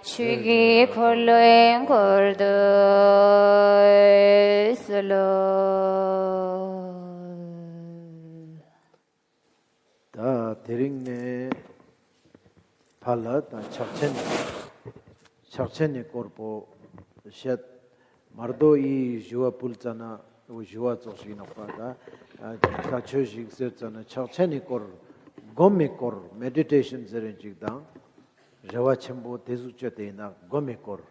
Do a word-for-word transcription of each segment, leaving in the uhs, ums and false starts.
ཆོས་ཀྱི་འཁོར་ལོའི་འཁོར་དུ་གསོལ་ལོ། ད་དེ་རིང་ནས་ཕར་ལ་ད་ཕྱག་ཆེན་ཕྱག་ཆེན་ནི་སྐོར་པོ་བཤད། མར་དོ་ཡི་ཞུ་བ་ཕུལ་ཙ་ན་འོ་ཞུ་བ་ཙོགས་ཤིག་ནོག་པ། ད་ཨ་བཀའ་ཆོས་ཤིག་ཟེར་ཙ་ན་ཕྱག་ཆེན་ནི་སྐོར་སྒོམ་མི་སྐོར་མེ་ཌི་ཊེ་ཤན་ཟེར་རིན་ཅིག་དང་རེ་བ་ཆེན་པོ་དེ་ཟུག་བཅོས་ཏེ་ཡིན་ན་སྒོམ་མི་སྐོར།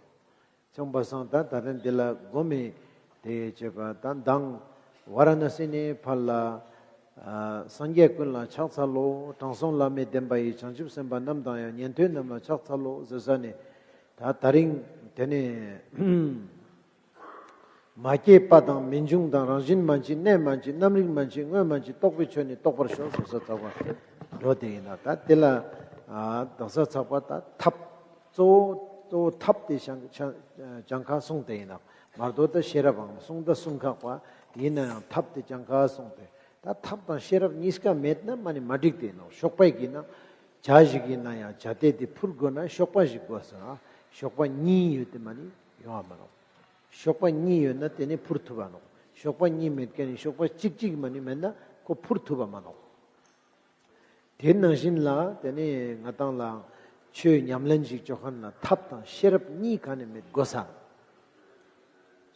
ཚང་པ་སང་ད་ད་རེན་འདི་ལ་སྒོམ་མི་དེ་བྱེད་པ་ད་མདང་ཝཱ་ར་ཎ་སི་ནས་ཕར་ལ་ཨ་སངས་རྒྱས་ཀུན་ལ་ཕྱག་འཚལ་ལོ། དྲང་སྲོང་བླ་མེད་བདེན་པ་ཡི། བྱང་ཆུབ་སེམས་དཔའ་རྣམས་དང་ཡང་། ཉན་ཐོས་རྣམས་ལ་ཕྱག་འཚལ་ལོ་ཟེར་ས་ནས་ད་ད་རིང་དེ་ནས་མ་སྐྱེས་པ་དང་མི་འབྱུང་དང་། རང་བཞིན་མན་ཆད་གནས་མན་ཆད་རྣམ་རིག་མན་ཆད་དངོས་མན་ཆད། རྟོགས་པའི་ཆོས་ནི་རྟོགས་པར་ཤོག་ཟེར་ས་ཚགས་པ་འགྲོ་དེ་ཡིན་ན་ད་དེ་ལ་ཨ་དག་ས་ཚགས་པ་ད་ཐབས་གཙོ་བོ་གཙོ་བོ་ཐབས་དེ་གྱང་གྱང་ཁ་སོང་དེ་ཡིན་ན་མར་དོ་ད་ཤེས་རབ་འང་གསུང་ད་གསུང་ཁག་པ་ཡིན་ན་ཡང་ཐབས་དེ་གྱང་ཁ་སོང་དེ། ད་ཐབས་དང་ཤེས་རབ་གཉིས་ཀ་མེད་ན་མ་ནི་མ་འགྲིག་དེ་ནོག་གཤོག་པ་ཞིག་ཡིན་ན་ཇ་ཞིག་ཡིན་ན་ཡང་ཇ་དེ་དེ་འཕུར་དགོས་ན་གཤོག་པ་ཞིག་དགོས་ས། གཤོག་པ་གཉིས་ཡོད་དེ་མ་ནི་ཡོང་བ་མ་ནོག་གཤོག་པ་གཉིས་ཡོད་ན་དེ་ནི་འཕུར་ཐུབ་བ་ནོག་གཤོག་པ་གཉིས་མེད་མཁན་ནི་གཤོག་པ་གཅིག་གཅིག་མ་ནི་མེད་ན་ཁོ་འཕུར་ཐུབ་བ་མ་ནོག་དེ་ནང་བཞིན་ལ་དེ་ནི་ང་དང་ལ་ཆོས་ཉམས་ལེན་ཞིག་བཅོ་མཁན་ལ་ཐབས་དང་ཤེས་རབ་གཉིས་ག་ནི་མེད་དགོས་ས།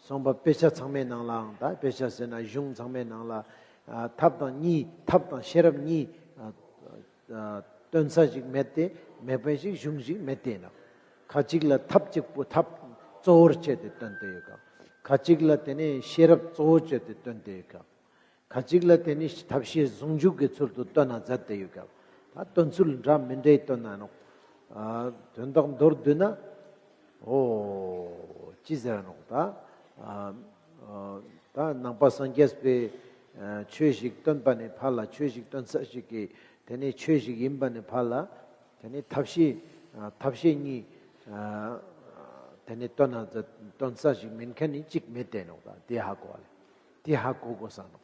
སོང་པ་དཔེ་ཆ་ཚང་མའི་ནང་ལའང་ད་དཔེ་ཆ་ཟེར་ན་གཞུང་ཚང་མའི་ནང་ལ་ཨ་ཐབས་དང་གཉིས་ཐབས་དང་ཤེས་རབ་གཉིས་ཨ་ཨ་སྟོན་ས་ཞིག་མེད་དེ་མེད་པའི་ཞིག་གཞུང་ཞིག་མེད་དེ་ན། ཁ་ཅིག་ལ་ཐབས་གཅིག་པོ་ཐབས་གཙོ་བོར་བྱས་ཏེ་སྟོན་ཏེ་ཡོད་ཀ། ཁ་ཅིག་ལ་དེ་ནི་ཤེས་རབ་གཙོ་བོ་བྱས་ཏེ་སྟོན་ཏེ་ཡོད་ཀ། ཁ་ཅིག་ལ་དེ་ནི་ཐབས་ཤེས་ཟུང་འཇུག་གི་ཚུལ་དུ་སྟོན་ན་མཛད་དེ་ཡོད་ཀ། ད་སྟོན་ཚུལ་འདྲ་མི་འདྲའི་སྟོན་ན་ནོག་ཨ་དོན་དག་མདོར་བསྡུ་ན། འོ་ཅི་ཟེར་ནོག་ད་ཨ་ཨ་ད་ནང་པ་སངས་རྒྱས་པའི་ཨ་ཆོས་ཤིག་སྟོན་པ་ནི་ཕར་ལ་ཆོས་ཤིག་སྟོན་ས་ཞིག་གི་དེ་ནི་ཆོས་ཤིག་ཡིན་པ་ནི་ཕར་ལ་དེ་ནི་ཐབས་ཤེས་ཨ་ཐབས་ཤེས་གཉིས་ཨ་དེ་ནི་སྟོན་ན་མཛད་སྟོན་ས་ཞིག་མིན་མཁན་ནི་གཅིག་མེད་དེ་ནོག་ད་དེ་ཧ་གོ་བ་ལེ། དེ་ཧ་གོ་དགོས་ས་ནོག་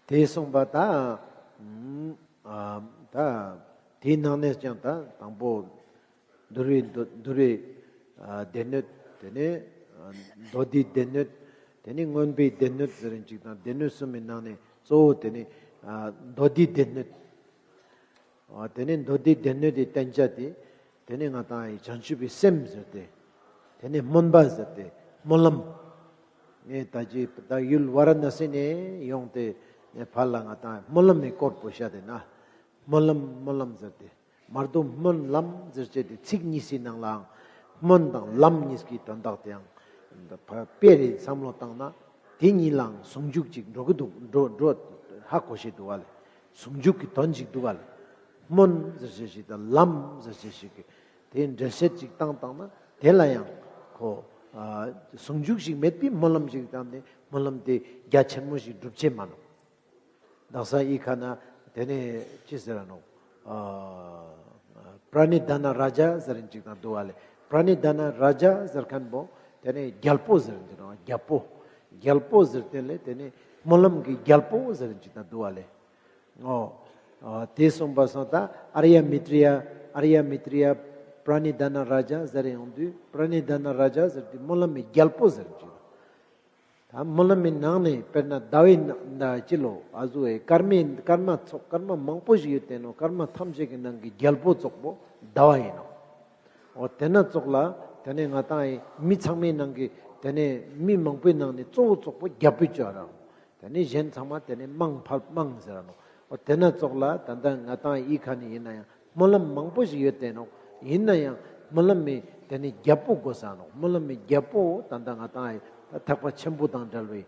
དེ་གསུངས་པ་ད་ཨ་ད་དེའི་ནང་ནས་ཀྱང་ད་དང་པོ་འདུལ་བའི་མདོ་འདུལ་བའི་ཨ་སྡེ་སྣོད། དེ་ནས་ཨ་མདོ་སྡེའི་སྡེ་སྣོད། དེ་ནས་མངོན་པའི་སྡེ་སྣོད་ཟེར་རིན་ཅིག་དང་སྡེ་སྣོད་གསུམ་མའི་ནང་ནས་གཙོ་བོ་དེ་ནས་ཨ་མདོ་སྡེའི་སྡེ་སྣོད། ཨ་དེ་ནས་མདོ་སྡེའི་སྡེ་སྣོད་དེ་བསྟན་བྱ་དེ་དེ་ནས་ང་དང་ཡི་བྱང་ཆུབ་པའི་སེམས་ཟེར་ཏེ། དེ་ནས་སྨོན་པ་ཟེར་ཏེ་སྨོན་ལམ། ངས་ད་ཅི་ད་ཡུལ་ཝཱ་ར་ཎ་སི་ནས་ཡོང་སྟེ་ངས་ཕར་ལ་ང་དང་སྨོན་ལམ་མི་སྐོར་པོ་བཤད་དེ་ན། སྨོན་ལམ་སྨོན་ལམ་ཟེར་ཏེ། མར་དོ་སྨོན་ལམ་ཟེར་བྱས་ཏེ་ཚིག་གཉིས་སི་ནང་ལའང་སྨོན་དང་ལམ་གཉིས་ཀྱི་དོན་དག་དེའང་དཔེ་རེ་བསམ་བློ་བཏང་ན་དེ་གཉིས་ལའང་ཟུང་འཇུག་ཅིག་འགྲོ་གི་འདུག་འགྲོ་འགྲོ་ཧ་གོ་ཤེས་འདུག་བ་ལེ། ཟུང་འཇུག་གི་དོན་ཅིག་འདུག་བ་ལེ། སྨོན་ཟེར་བྱས་ཤིག་དང་ལམ་ཟེར་བྱས་ཤིག་གི་དེ་འགྲེལ་བཤད་ཅིག་བཏང་བཏང་ན་དེ་ལ་ཡང་ཁོ་ཨ་ཟུང་འཇུག་ཞིག་མེད་པའི་སྨོན་ལམ་ཞིག་བཏང་ནས་སྨོན་ལམ་དེ་རྒྱ་ཆེན་མོ་ཞིག་སྒྲུབ་བྱེད་མ་ནོག་དག་ས་ཨི་ཁ་ན་དེ་ནས་ཅི་ཟེར་ར་ནོག་ཨ་པྲ་ཎི་དྷ་ན་རཱ་ཛ་ཟེར་རིན་ཅིག་དང་འདུག་བ་ལེ། པྲ་ཎི་དྷ་ན་རཱ་ཛ་ཟེར་མཁན་པོ་དེ་ནས་རྒྱལ་པོ་ཟེར་རིན་ཅིག་དང་རྒྱལ་པོ། རྒྱལ་པོ་ཟེར་དེ་ལས་དེ་ནས་སྨོན་ལམ་གྱི་རྒྱལ་པོ་ཟེར་རིན་ཅིག་དང་འདུག་བ་ལེ། འོ། ཨ་དེ་གསུངས་པ་སང་ད་ཨརྱ་མེ་ཏྲི་ཡ། ཨརྱ་མེ་ཏྲི་ཡ་པྲ་ཎི་དྷ་ན་རཱ་ཛ་ཟེར་ཡོང་དུས་པྲ་ཎི་དྷ་ན་རཱ་ཛ་ཟེར་དུས་སྨོན་ལམ་མི་རྒྱལ་པོ་ཟེར་རིན་ཅིག་ད་སྨོན་ལམ་མི་ནང་ནས་དཔེར་ན་ཟླ་བའི་ནང་ན་ཅི་ལོ་ཨ་ཟུ་ཨེ་སྐར་མའི་སྐར་མ་ཚོགས་སྐར་མ་མང་པོ་ཞིག་ཡོད་དེ་ནོ། སྐར་མ་ཐམས་ཅད་ཀྱི་ནང་གི་རྒྱལ་པོ་ཙོགས་པོ་ཟླ་བ་ཡིན་ནོ། འོ་དེ་ན་ཙོགས་ལ་དེ་ནས་ང་དང་ཡི་མི་ཚང་མའི་ནང་གི་དེ་ནས་མི་མང་པོའི་ནང་ནས་གཙོ་བོ་ཙོགས་པོ་རྒྱལ་པོ་ཅོ་རང་། དེ་ནས་གཞན་ཚང་མ་དེ་ནས་དམངས་ཕལ་དམངས་ཟེར་ར་ནོ། འོ་དེ་ན་ཙོགས་ལ་ད་ལྟ་ང་དང་ཡི་ཁ་ནས་ཡིན་ན་ཡང་སྨོན་ལམ་མང་པོ་ཞིག་ཡོད་དེ་ནོ། ཡིན་ན་ཡང་སྨོན་ལམ་མི་དེ་ནི་རྒྱལ་པོ་དགོས་ས་ནོ། སྨོན་ལམ་མི་རྒྱལ་པོ་ད་ལྟ་ང་དང་ཐེག་པ་ཆེན་པོ་དང་འབྲེལ་བའི་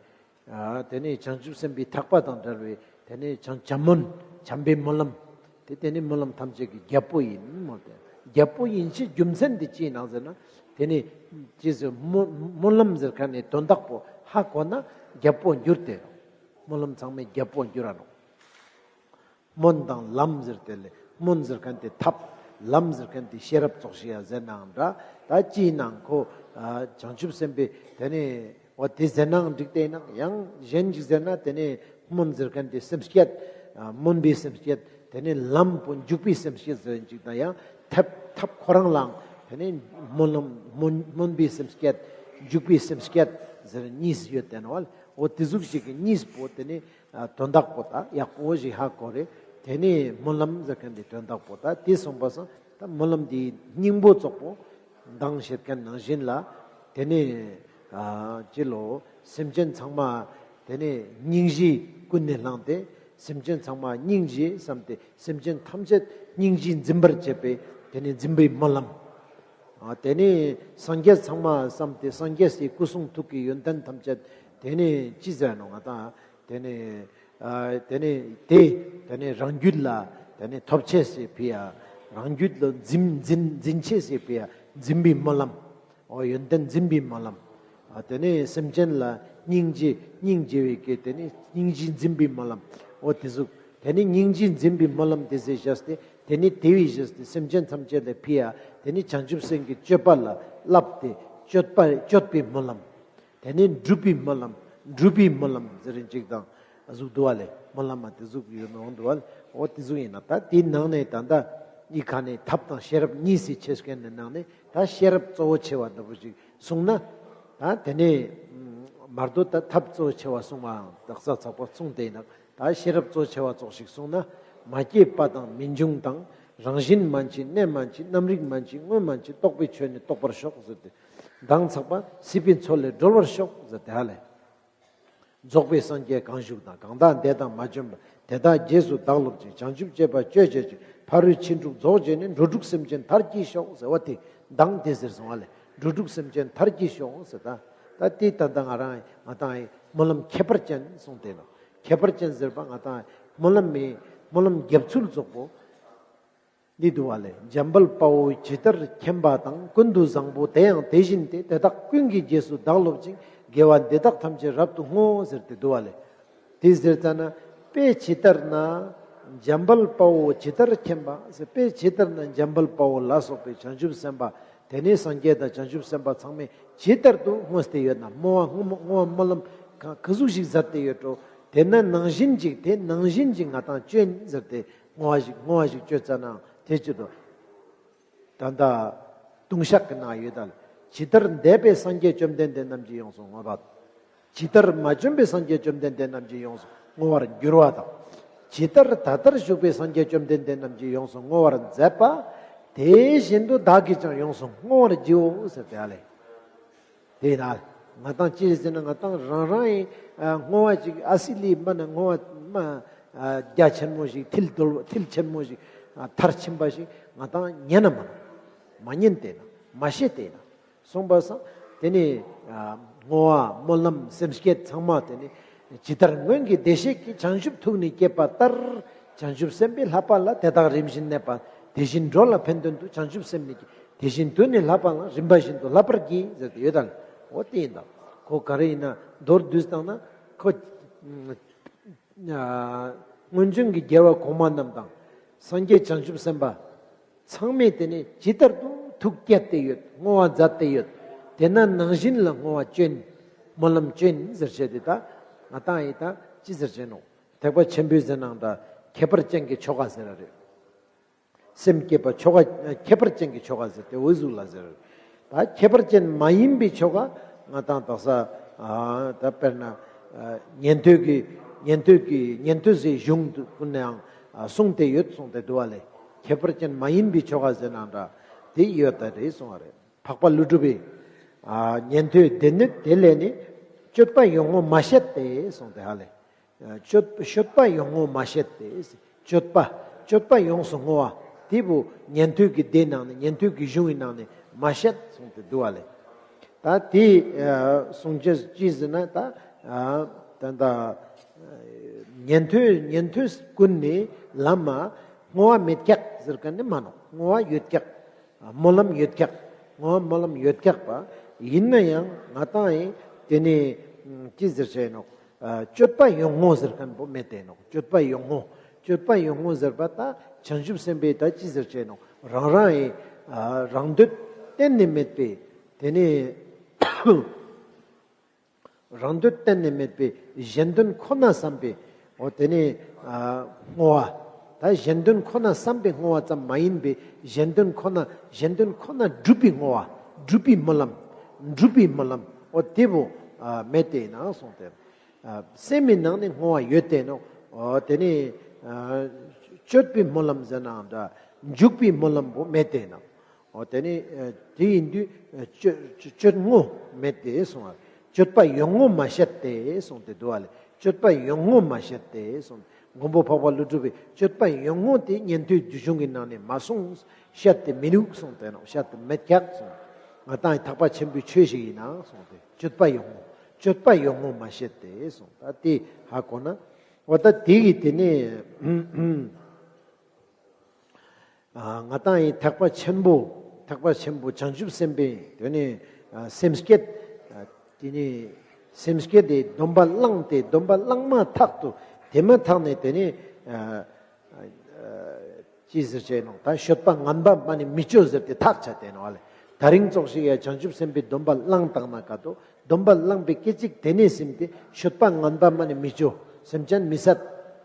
ཨ་དེ་ནི་བྱང་ཆུབ་སེམས་དཔའི་ཐེག་པ་དང་འབྲེལ་བའི་དེ་ནི་བྱང་བྱམས་སྨོན་བྱམས་པའི་སྨོན་ལམ་དེ་དེ་ནི་སྨོན་ལམ་ཐམས་ཅད་ཀྱི་རྒྱལ་པོ་ཡིན་མོ། དེ་རྒྱལ་པོ་ཡིན་ཕྱིར་རྒྱུ་མཚན་དེ་ཅི་ཡིན་ནང་ཟེར་ན་དེ་ནི་ཅི་ཟེར་སྨོན་སྨོན་ལམ་ཟེར་མཁན་ནི་དོན་དག་པོ་ཧ་གོ་ན་རྒྱལ་པོ་འགྱུར་ཏེ་སྨོན་ལམ་ཚང་མའི་རྒྱལ་པོ་འགྱུར་ར་ནོ། སྨོན་དང་ལམ་ཟེར་དེ་ལས་སྨོན་ཟེར་མཁན་དེ་ཐབས། ལམ་ཟེར་མཁན་དེ་ཤེས་རབ་ཙོགས་ཤིག་ཡ་ཟེར་ནའང་འདྲ། ད་ཅིའི་ནང་ཁོ་ཨ་བྱང་ཆུབ་སེམས་དཔའི་དེ་ནས་འོ་དེ་ཟེར་ནའང་འགྲིག་སྟེ་ན་ཡང་གཞན་ཅིག་ཟེར་ན་དེ་ནས་སྨོན་ཟེར་མཁན་དེ་སེམས་བསྐྱེད། ཨ་སྨོན་པའི་སེམས་བསྐྱེད་ དེ་ནས་ལམ་པོ་འཇུག་པའི་སེམས་བསྐྱེད་ཟེར་ཅིག་དང་ཡང་ཐབས་ཐབས་ཁོ་རང་ལའང་དེ་ནས་སྨོན་ལམ་སྨོན་སྨོན་པའི་སེམས་བསྐྱེད། འཇུག་པའི་སེམས་བསྐྱེད་ཟེར་གཉིས་ཡོད་དེ་ནོག་ལེ། འོ་དེ་ཟུག་ཅིག་གི་གཉིས་པོ་དེ་ནས་ཨ་དོན་དག་པོ་ད་ཡག་པོ་ཞིག་ཧ་གོ་རེ། དེ་ནས་སྨོན་ལམ་ཟེར་མཁན་དེ་དོན་དག་པོ་ད་དེ་སོང་པ་སང་ད་སྨོན་ལམ་དེའི་སྙིང་པོ་ཙོགས་པོ་མདང་བཤད་མཁན་ནང་བཞིན་ལ། དེ་ནས་ཨ་ཅི་ལོ། སེམས་ཅན་ཚང་མ་དེ་ནས་སྙིང་རྗེ་ཀུན་ནས་བསླངས་ཏེ། སེམས་ཅན་ཚང་མ་སྙིང་རྗེ་བསམས་ཏེ། སེམས་ཅན་ཐམས་ཅད་སྙིང་རྗེས་འཛིན་པར་བྱེད་པའི་དེ་ནས་འཛིན་པའི་སྨོན་ལམ། ཨ་དེ་ནས་སངས་རྒྱས་ཚང་མ་བསམས་ཏེ། སངས་རྒྱས་སི་སྐུ་གསུང་ཐུགས་ཀྱི་ཡོན་ཏན་ཐམས་ཅད་དེ་ནས་ཅི་ཟེར་ནོག་ང་དང་། དེ་ནས་ཨ་དེ་ནས་དེ་དེ་ནས་རང་རྒྱུད་ལ་དེ་ནས་ཐོབ་ཅེས་སི་ཕི་ཡ། རང་རྒྱུད་ལ་འཛིན་འཛིན་འཛིན་ཅེས་སི་ཕི་ཡ་འཛིན་པའི་སྨོན་ལམ། འོ་ཡོན་ཏན་འཛིན་པའི་སྨོན་ལམ། ཨ་དེ་ནས་སེམས་ཅན་ལ་སྙིང་རྗེ་སྙིང་རྗེ་བའི་གི་དེ་ནས་སྙིང་རྗེ་འཛིན་པའི་སྨོན་ལམ། འོ་དེ་ཟུག་དེ་ནས་སྙིང་རྗེ་འཛིན་པའི་སྨོན་ལམ་དེ་ཟེར་བཞག་སྟེ། དེ་ནས་དེ་བས་བཞག་སྟེ་སེམས་ཅན་ཐམས་ཅད་ལ་ཕི་ཡ་དེ་ནས་བྱང་ཆུབ་སེམས་ཀྱི་སྤྱོད་པ་ལ་བསླབ་སྟེ། སྤྱོད་པ་སྤྱོད་པའི་སྨོན་ལམ། དེ་ནས་སྒྲུབ་པའི་སྨོན་ལམ། སྒྲུབ་པའི་སྨོན་ལམ་ཟེར་རིན་ཅིག་དང་ཟུག་འདུག་བ་ལེ། སྨོན་ལམ་མ་དེ་ཟུག་ཡོད་ནོག་འདུག་བ་ལེ། འོ་དེ་ཟུག་ཡིན་ན་ད་དེའི་ནང་ནས་ད་ད་ཨི་ཁ་ནས་ཐབས་དང་ཤེས་རབ་གཉིས་སི་ཆེ་སྐྱེན་ནི་ནང་ནས་ད་ཤེས་རབ་གཙོ་བོ་ཆེ་བ་འདྲ་པོ་ཞིག་གསུངས་ན། ད་དེ་ནས་མར་དོ་ད་ཐབས་གཙོ་བོ་ཆེ་བ་གསུངས་པའང་དག་ས་ཚགས་པ་གསུངས་ཏེ་ཡིན་ན། ད་ཤེས་རབ་གཙོ་ཆེ་བ་ཙོགས་ཤིག་གསུངས་ན། མ་སྐྱེས་པ་དང་མི་འབྱུང་དང་། རང་བཞིན་མན་ཆད་གནས་མན་ཆད་རྣམ་རིག་མན་ཆད་དངོས་མན་ཆད། རྟོགས་པའི་ཆོས་ནི་རྟོགས་པར་ཤོག་ཟེར་ཏེ། མདང་ཚགས་པ་སྲིད་པའི་མཚོ་ལས་སྒྲོལ་བར་ཤོག་ཟེར་ཏེ་ཧ་ལེ། རྫོགས་པའི་སངས་རྒྱས་གང་བཞུགས་དང་། གང་དག་འདས་དང་མ་བྱོན་པ། དེ་དག་རྗེས་སུ་བདག་སློབ་ཅིང་། བྱང་ཆུབ་སྤྱད་པ་སྤྱོད་བྱེད་ཅིང་། ཕ་རོལ་ཕྱིན་དྲུག་རྫོགས་བྱས་ནས། འགྲོ་དྲུག་སེམས་ཅན་མཐར་གྱིས་ཤོག་ཟེར་བ་དེ་མདང་དེ་ཟེར་སོང་བ་ལེ། འགྲོ་དྲུག་སེམས་ཅན་མཐར་གྱིས་ཤོག་ཟེར་ད། ད་དེ་ད་ལྟ་ང་རང་ང་དང་ངི་སྨོན་ལམ་ཁྱད་པར་ཅན་གསུངས་ཏེ་ནོག་ཁྱད་པར་ཅན་ཟེར་བ་ང་དང་སྨོན་ལམ་མི་སྨོན་ལམ་རྒྱབ་ཚུལ་རྫོགས་པོ། འདི་འདུག་བ་ལེ། འཇམ་དཔལ་དཔའ་བོས་ཇི་ལྟར་མཁྱེན་པ་དང་། ཀུན་ཏུ་བཟང་པོ་དེ་ཡང་དེ་བཞིན་ཏེ། དེ་དག་ཀུན་གྱི་རྗེས་སུ་བདག་སློབ་ཅིང་། དགེ་བ་འདི་དག་ཐམས་ཅད་རབ་ཏུ་བསྔོ་ཟེར་ཏེ་འདུག་བ་ལེ། དེ་ཟེར་ཙ་ན་དཔེ་ཇི་ལྟར་ན་འཇམ་དཔལ་དཔའ་བོས་ཇི་ལྟར་མཁྱེན་པ་ཟེར། དཔེ་ཇི་ལྟར་ན་འཇམ་དཔལ་དཔའ་བོ་ལ་སོགས་པའི་བྱང་ཆུབ་སེམས་དཔའ་དེ་ནས་སངས་རྒྱས་དང་བྱང་ཆུབ་སེམས་དཔའ་ཚང་མས་ཇི་ལྟར་དུ་བསྔོས་ཏེ་ཡོད་ན། བསྔོ་བ་བསྔོ་བ་བསྔོ་བ་སྨོན་ལམ་ག་ག་ཟུག་ཞིག་མཛད་དེ་ཡོད་འགྲོ། དེ་ན་ནང་བཞིན་ཅིག་དེ་ནང་བཞིན་ཅིག་ང་དང་བཅོ་ཡིན་ཟེར་ཏེ། བསྔོ་བ་ཞིག་བསྔོ་བ་ཞིག་བཅོ་ཙ་ན་དེ་ཅི་དུ། ད་ལྟ་ལྟུང་བཤགས་ཀྱི་ནང་ཡོད་ད། ཇི་ལྟར་འདས་པའི་སངས་རྒྱས་བཅོམ་ལྡན་འདས་རྣམས་ཀྱིས་ཡོངས་སུ་བསྔོས་པ། ཇི་ལྟར་མ་བྱོན་པའི་སངས་རྒྱས་བཅོམ་ལྡན་འདས་རྣམས་ཀྱིས་ཡོངས་སུ་བསྔོ་བར་འགྱུར་བ་དང་། ཇི་ལྟར་ད་ལྟར་བཞུགས་པའི་སངས་རྒྱས་བཅོམ་ལྡན་འདས་རྣམས་ཀྱིས་ཡོངས་སུ་བསྔོ་བར་མཛད་པ། དེ་བཞིན་དུ་བདག་གིས་ཀྱང་ཡོངས་སུ་བསྔོ་བར་བགྱིའོ་ཟེར་ཏེ་ཨ་ལེ། དེས་ན་ང་དང་ཅི་ཟེར་ན་ང་དང་རང་རང་ཡི་ཨ་བསྔོ་བ་ཅིག་ཨ་སི་ལི་མ་ན་བསྔོ་བ་མ་ཨ་རྒྱ་ཆེན་མོ་ཞིག་མཐིལ་རྡོལ་མཐིལ་ཆེན་མོ་ཞིག་ཨ་མཐར་ཕྱིན་པ་ཞིག་ང་དང་ཉན་ན་མ་ན་མ་ཉན་ཏེ་ན་མ་ཤེས་ཏེ་ན་སོང་པ་སང་དེ་ནས་ཨ་བསྔོ་བ་སྨོན་ལམ་སེམས་བསྐྱེད་ཚང་མ་དེ་ནས་ཇི་ལྟར་སྔོན་གྱི་བདེ་གཤེགས་ཀྱིས་བྱང་ཆུབ་ཐུགས་ནི་བསྐྱེད་པ་ལྟར། བྱང་ཆུབ་སེམས་དཔའི་བསླབ་པ་ལ་དེ་དག་རིམ་བཞིན་གནས་པ། དེ་བཞིན་འགྲོ་ལ་ཕན་དོན་དུ། བྱང་ཆུབ་སེམས་ནི་དེ་བཞིན་དུ་ནི་བསླབ་པ་ལ་རིམ་པ་བཞིན་དུ་བསླབ་པར་བགྱི་ཟེར་ཏེ་ཡོད་ད། འོ་དེ་ཡིན་ད། ཁོ་ག་རེ་ཡིན་ན་མདོར་བསྡུས་བཏང་ན་ཁོ་ཨ་སྔོན་བྱོན་གྱི་རྒྱལ་བ་གོང་མ་རྣམས་དང་སངས་རྒྱས་བྱང་ཆུབ་སེམས་དཔའ་ཚང་མས་དེ་ནས་ཇི་ལྟར་དུ་ཐུགས་བསྐྱེད་དེ་ཡོད། བསྔོ་བ་མཛད་དེ་ཡོད། དེ་ན་ནང་བཞིན་ལ་བསྔོ་བ་བཅོ་ཡིན། སྨོན་ལམ་བཅོ་ཡིན་ཟེར་བྱས་ཏེ་ད་ང་དང་ཡི་ད་ཅི་ཟེར་བྱས་ནོག་ཐེག་པ་ཆེན་པོའི་ཟེར་ནའང་འདྲ་ཁྱད་པར་ཅན་གྱི་ཆོ་ག་ཟེར་ར་རེད། སེམས་བསྐྱེད་པ་ཆོ་ག་ཁྱད་པར་ཅན་གྱི་ཆོ་ག་ཟེར་ཏེ་འོ་ཟུག་ལ་ཟེར། ད་ཁྱད་པར་ཅན་མ་ཡིན་པའི་ཆོ་ག་ང་དང་དག་ས་ཨ་ད་དཔེར་ན་ཨ་ཉན་ཐོས་ཀྱི་ཉན་ཐོས་ཀྱི་ཉན་ཐོས་སའི་གཞུང་དུ་ཀུན་ནའང་ཨ་གསུངས་ཏེ་ཡོད་གསུངས་ཏེ་འདུག་བ་ལེ། ཁྱད་པར་ཅན་མ་ཡིན་པའི་ཆོ་ག་ཟེར་ནའང་འདྲ་དེ་ཡོད་ད་རེད་གསུངས་བ་རེད། འཕགས་པ་ཀླུ་སྒྲུབ་པའི་ཨ་ཉན་ཐོས་སྡེ་སྣོད་དེ་ལས་ནི། སྤྱོད་པ་ཡོངས་བསྔོ་མ་བཤད་དེ་གསུངས་ཏེ་ཧ་ལེ། སྤྱོད་སྤྱོད་པ་ཡོངས་བསྔོ་མ་བཤད་དེ། སྤྱོད་པ་སྤྱོད་པ་ཡོངས་སུ་བསྔོ་བ་དེ་བོ་ཉན་ཐོས་ཀྱི་སྡེ་ནང་ནས་ཉན་ཐོས་ཀྱི་གཞུང་གི་ནང་ནས་མ་བཤད་གསུངས་ཏེ་འདུག་བ་ལེ། ད་དེ་ཨ་གསུང་ཅེས་ཅི་ཟེར་ན་ད་ཨ་ད་ད་ཉན་ཐོས་ཉན་ཐོས་ཀུན་ནས་བླ་མ་བསྔོ་བ་མེད་ཀྱག་ཟེར་མཁན་ནི་མ་ནོག་བསྔོ་བ་ཡོད་ཀྱག་སྨོན་ལམ་ཡོད་ཀྱག་བསྔོ་བ་སྨོན་ལམ་ཡོད་ཀྱག་པ། ཡིན་ན་ཡང་ང་དང་ཡིན་དེ་ནས་ཅི་ཟེར་བྱས་ནོག་ཨ་སྤྱོད་པ་ཡོངས་བསྔོ་ཟེར་མཁན་པོ་མེད་དེ་ནོག་སྤྱོད་པ་ཡོངས་བསྔོ། སྤྱོད་པ་ཡོངས་བསྔོ་ཟེར་བ་ད་བྱང་ཆུབ་སེམས་དཔའི་ད་ཅི་ཟེར་བྱས་ནོག་རང་རང་ཡི་ཨ་རང་འདོད་གཏན་ནས་མེད་པའི་དེ་ནས་རང་འདོད་གཏན་ནས་མེད་པའི་གཞན་དོན་ཁོ་ན་བསམ་པའི་འོ་དེ་ནས་ཨ་བསྔོ་བ། ད་གཞན་དོན་ཁོ་ན་བསམ་པའི་བསྔོ་བ་ཙམ་མ་ཡིན་པའི་གཞན་དོན་ཁོ་ན་གཞན་དོན་ཁོ་ན་སྒྲུབ་པའི་བསྔོ་བ། སྒྲུབ་པའི་སྨོན་ལམ། སྒྲུབ་པའི་སྨོན་ལམ། འོ་དེ་བོ་ཨ་མེད་དེ་ན་གསུངས་ཏེ། ཨ་སེམས་མི་ནང་ནས་བསྔོ་བ་ཡོད་དེ་ནོག། འོ་དེ་ནི་ཨ་སྤྱོད་པའི་སྨོན་ལམ་ཟེར་ནའང་འདྲ། འཇུག་པའི་སྨོན་ལམ་བོ་མེད་དེ་ནོག། འོ་དེ་ནི་ཨ་དེ་ཡིན་དུས་ཨ་སྤྱོད་སྤྱོད་བསྔོ་མེད་དེ་གསུངས་པ། སྤྱོད་པ་ཡོད་ངོ་མ་བཤད་དེ་གསུངས་ཏེ་འདུག་པ་ལེ། སྤྱོད་པ་ཡོད་ངོ་མ་བཤད་དེ་གསུངས། མགོན་པོ་འཕགས་པ་ཀླུ་སྒྲུབ་པའི་སྤྱོད་པ་ཡོད་ངོ་དེ་ཉན་ཐོས་རྒྱུད་གཞུང་གི་ནང་ནས་མ་གསུངས། བཤད་དེ་མི་འདུག་གསུངས་ཏེ་ནོག། བཤད་དེ་མེད་ཀྱག་གསུངས། ང་ཏང་ཡི་ཐེག་པ་ཆེན་པོའི་ཆོས་ཤིག་ཡིན་ན་གསུངས་ཏེ། སྤྱོད་པ་ཡོད་ངོ་སྤྱོད་པ་ཡོད་ངོ་མ་བཤད་དེ་གསུངས། ད་དེ་ཧ་གོ་ན། འོ་ད་དེ་གི་དེ་ནས་ཨ་ང་ཏང་ཡི་ཐེག་པ་ཆེན་པོ། ཐེག་པ་ཆེན་པོ་བྱང་ཆུབ་སེམས་དཔའི་དེ་ནས་ཨ་སེམས་བསྐྱེད། ཨ་དེ་ནས་སེམས་བསྐྱེད་དེ་སྡོམ་པ་བླངས་ཏེ། སྡོམ་པ་བླངས་མ་ཐག་ཏུ་དེ་མ་ཐག་ནས་དེ་ནས་ཨ་ཨ་ཅི་ཟེར་ཅེས་ནོག། ད་སྤྱོད་པ་ངན་པ་མ་ནི་མི་སྤྱོད་ཟེར་ཏེ་ཐག་ཆད་དེ་ནོག་ཨ་ལེ། ད་རིང་ཙོགས་ཤིག་ཡ་བྱང་ཆུབ་སེམས་དཔའི་སྡོམ་པ་བླངས་བཏང་ན་ག་ཏོ། སྡོམ་པ་བླངས་པའི་སྐད་ཅིག་དེ་ནས་ཟིན་ཏེ་སྤྱོད་པ་ངན་པ་མ་ནི་མི་སྤྱོད། སེམས་ཅན་མི་བསད།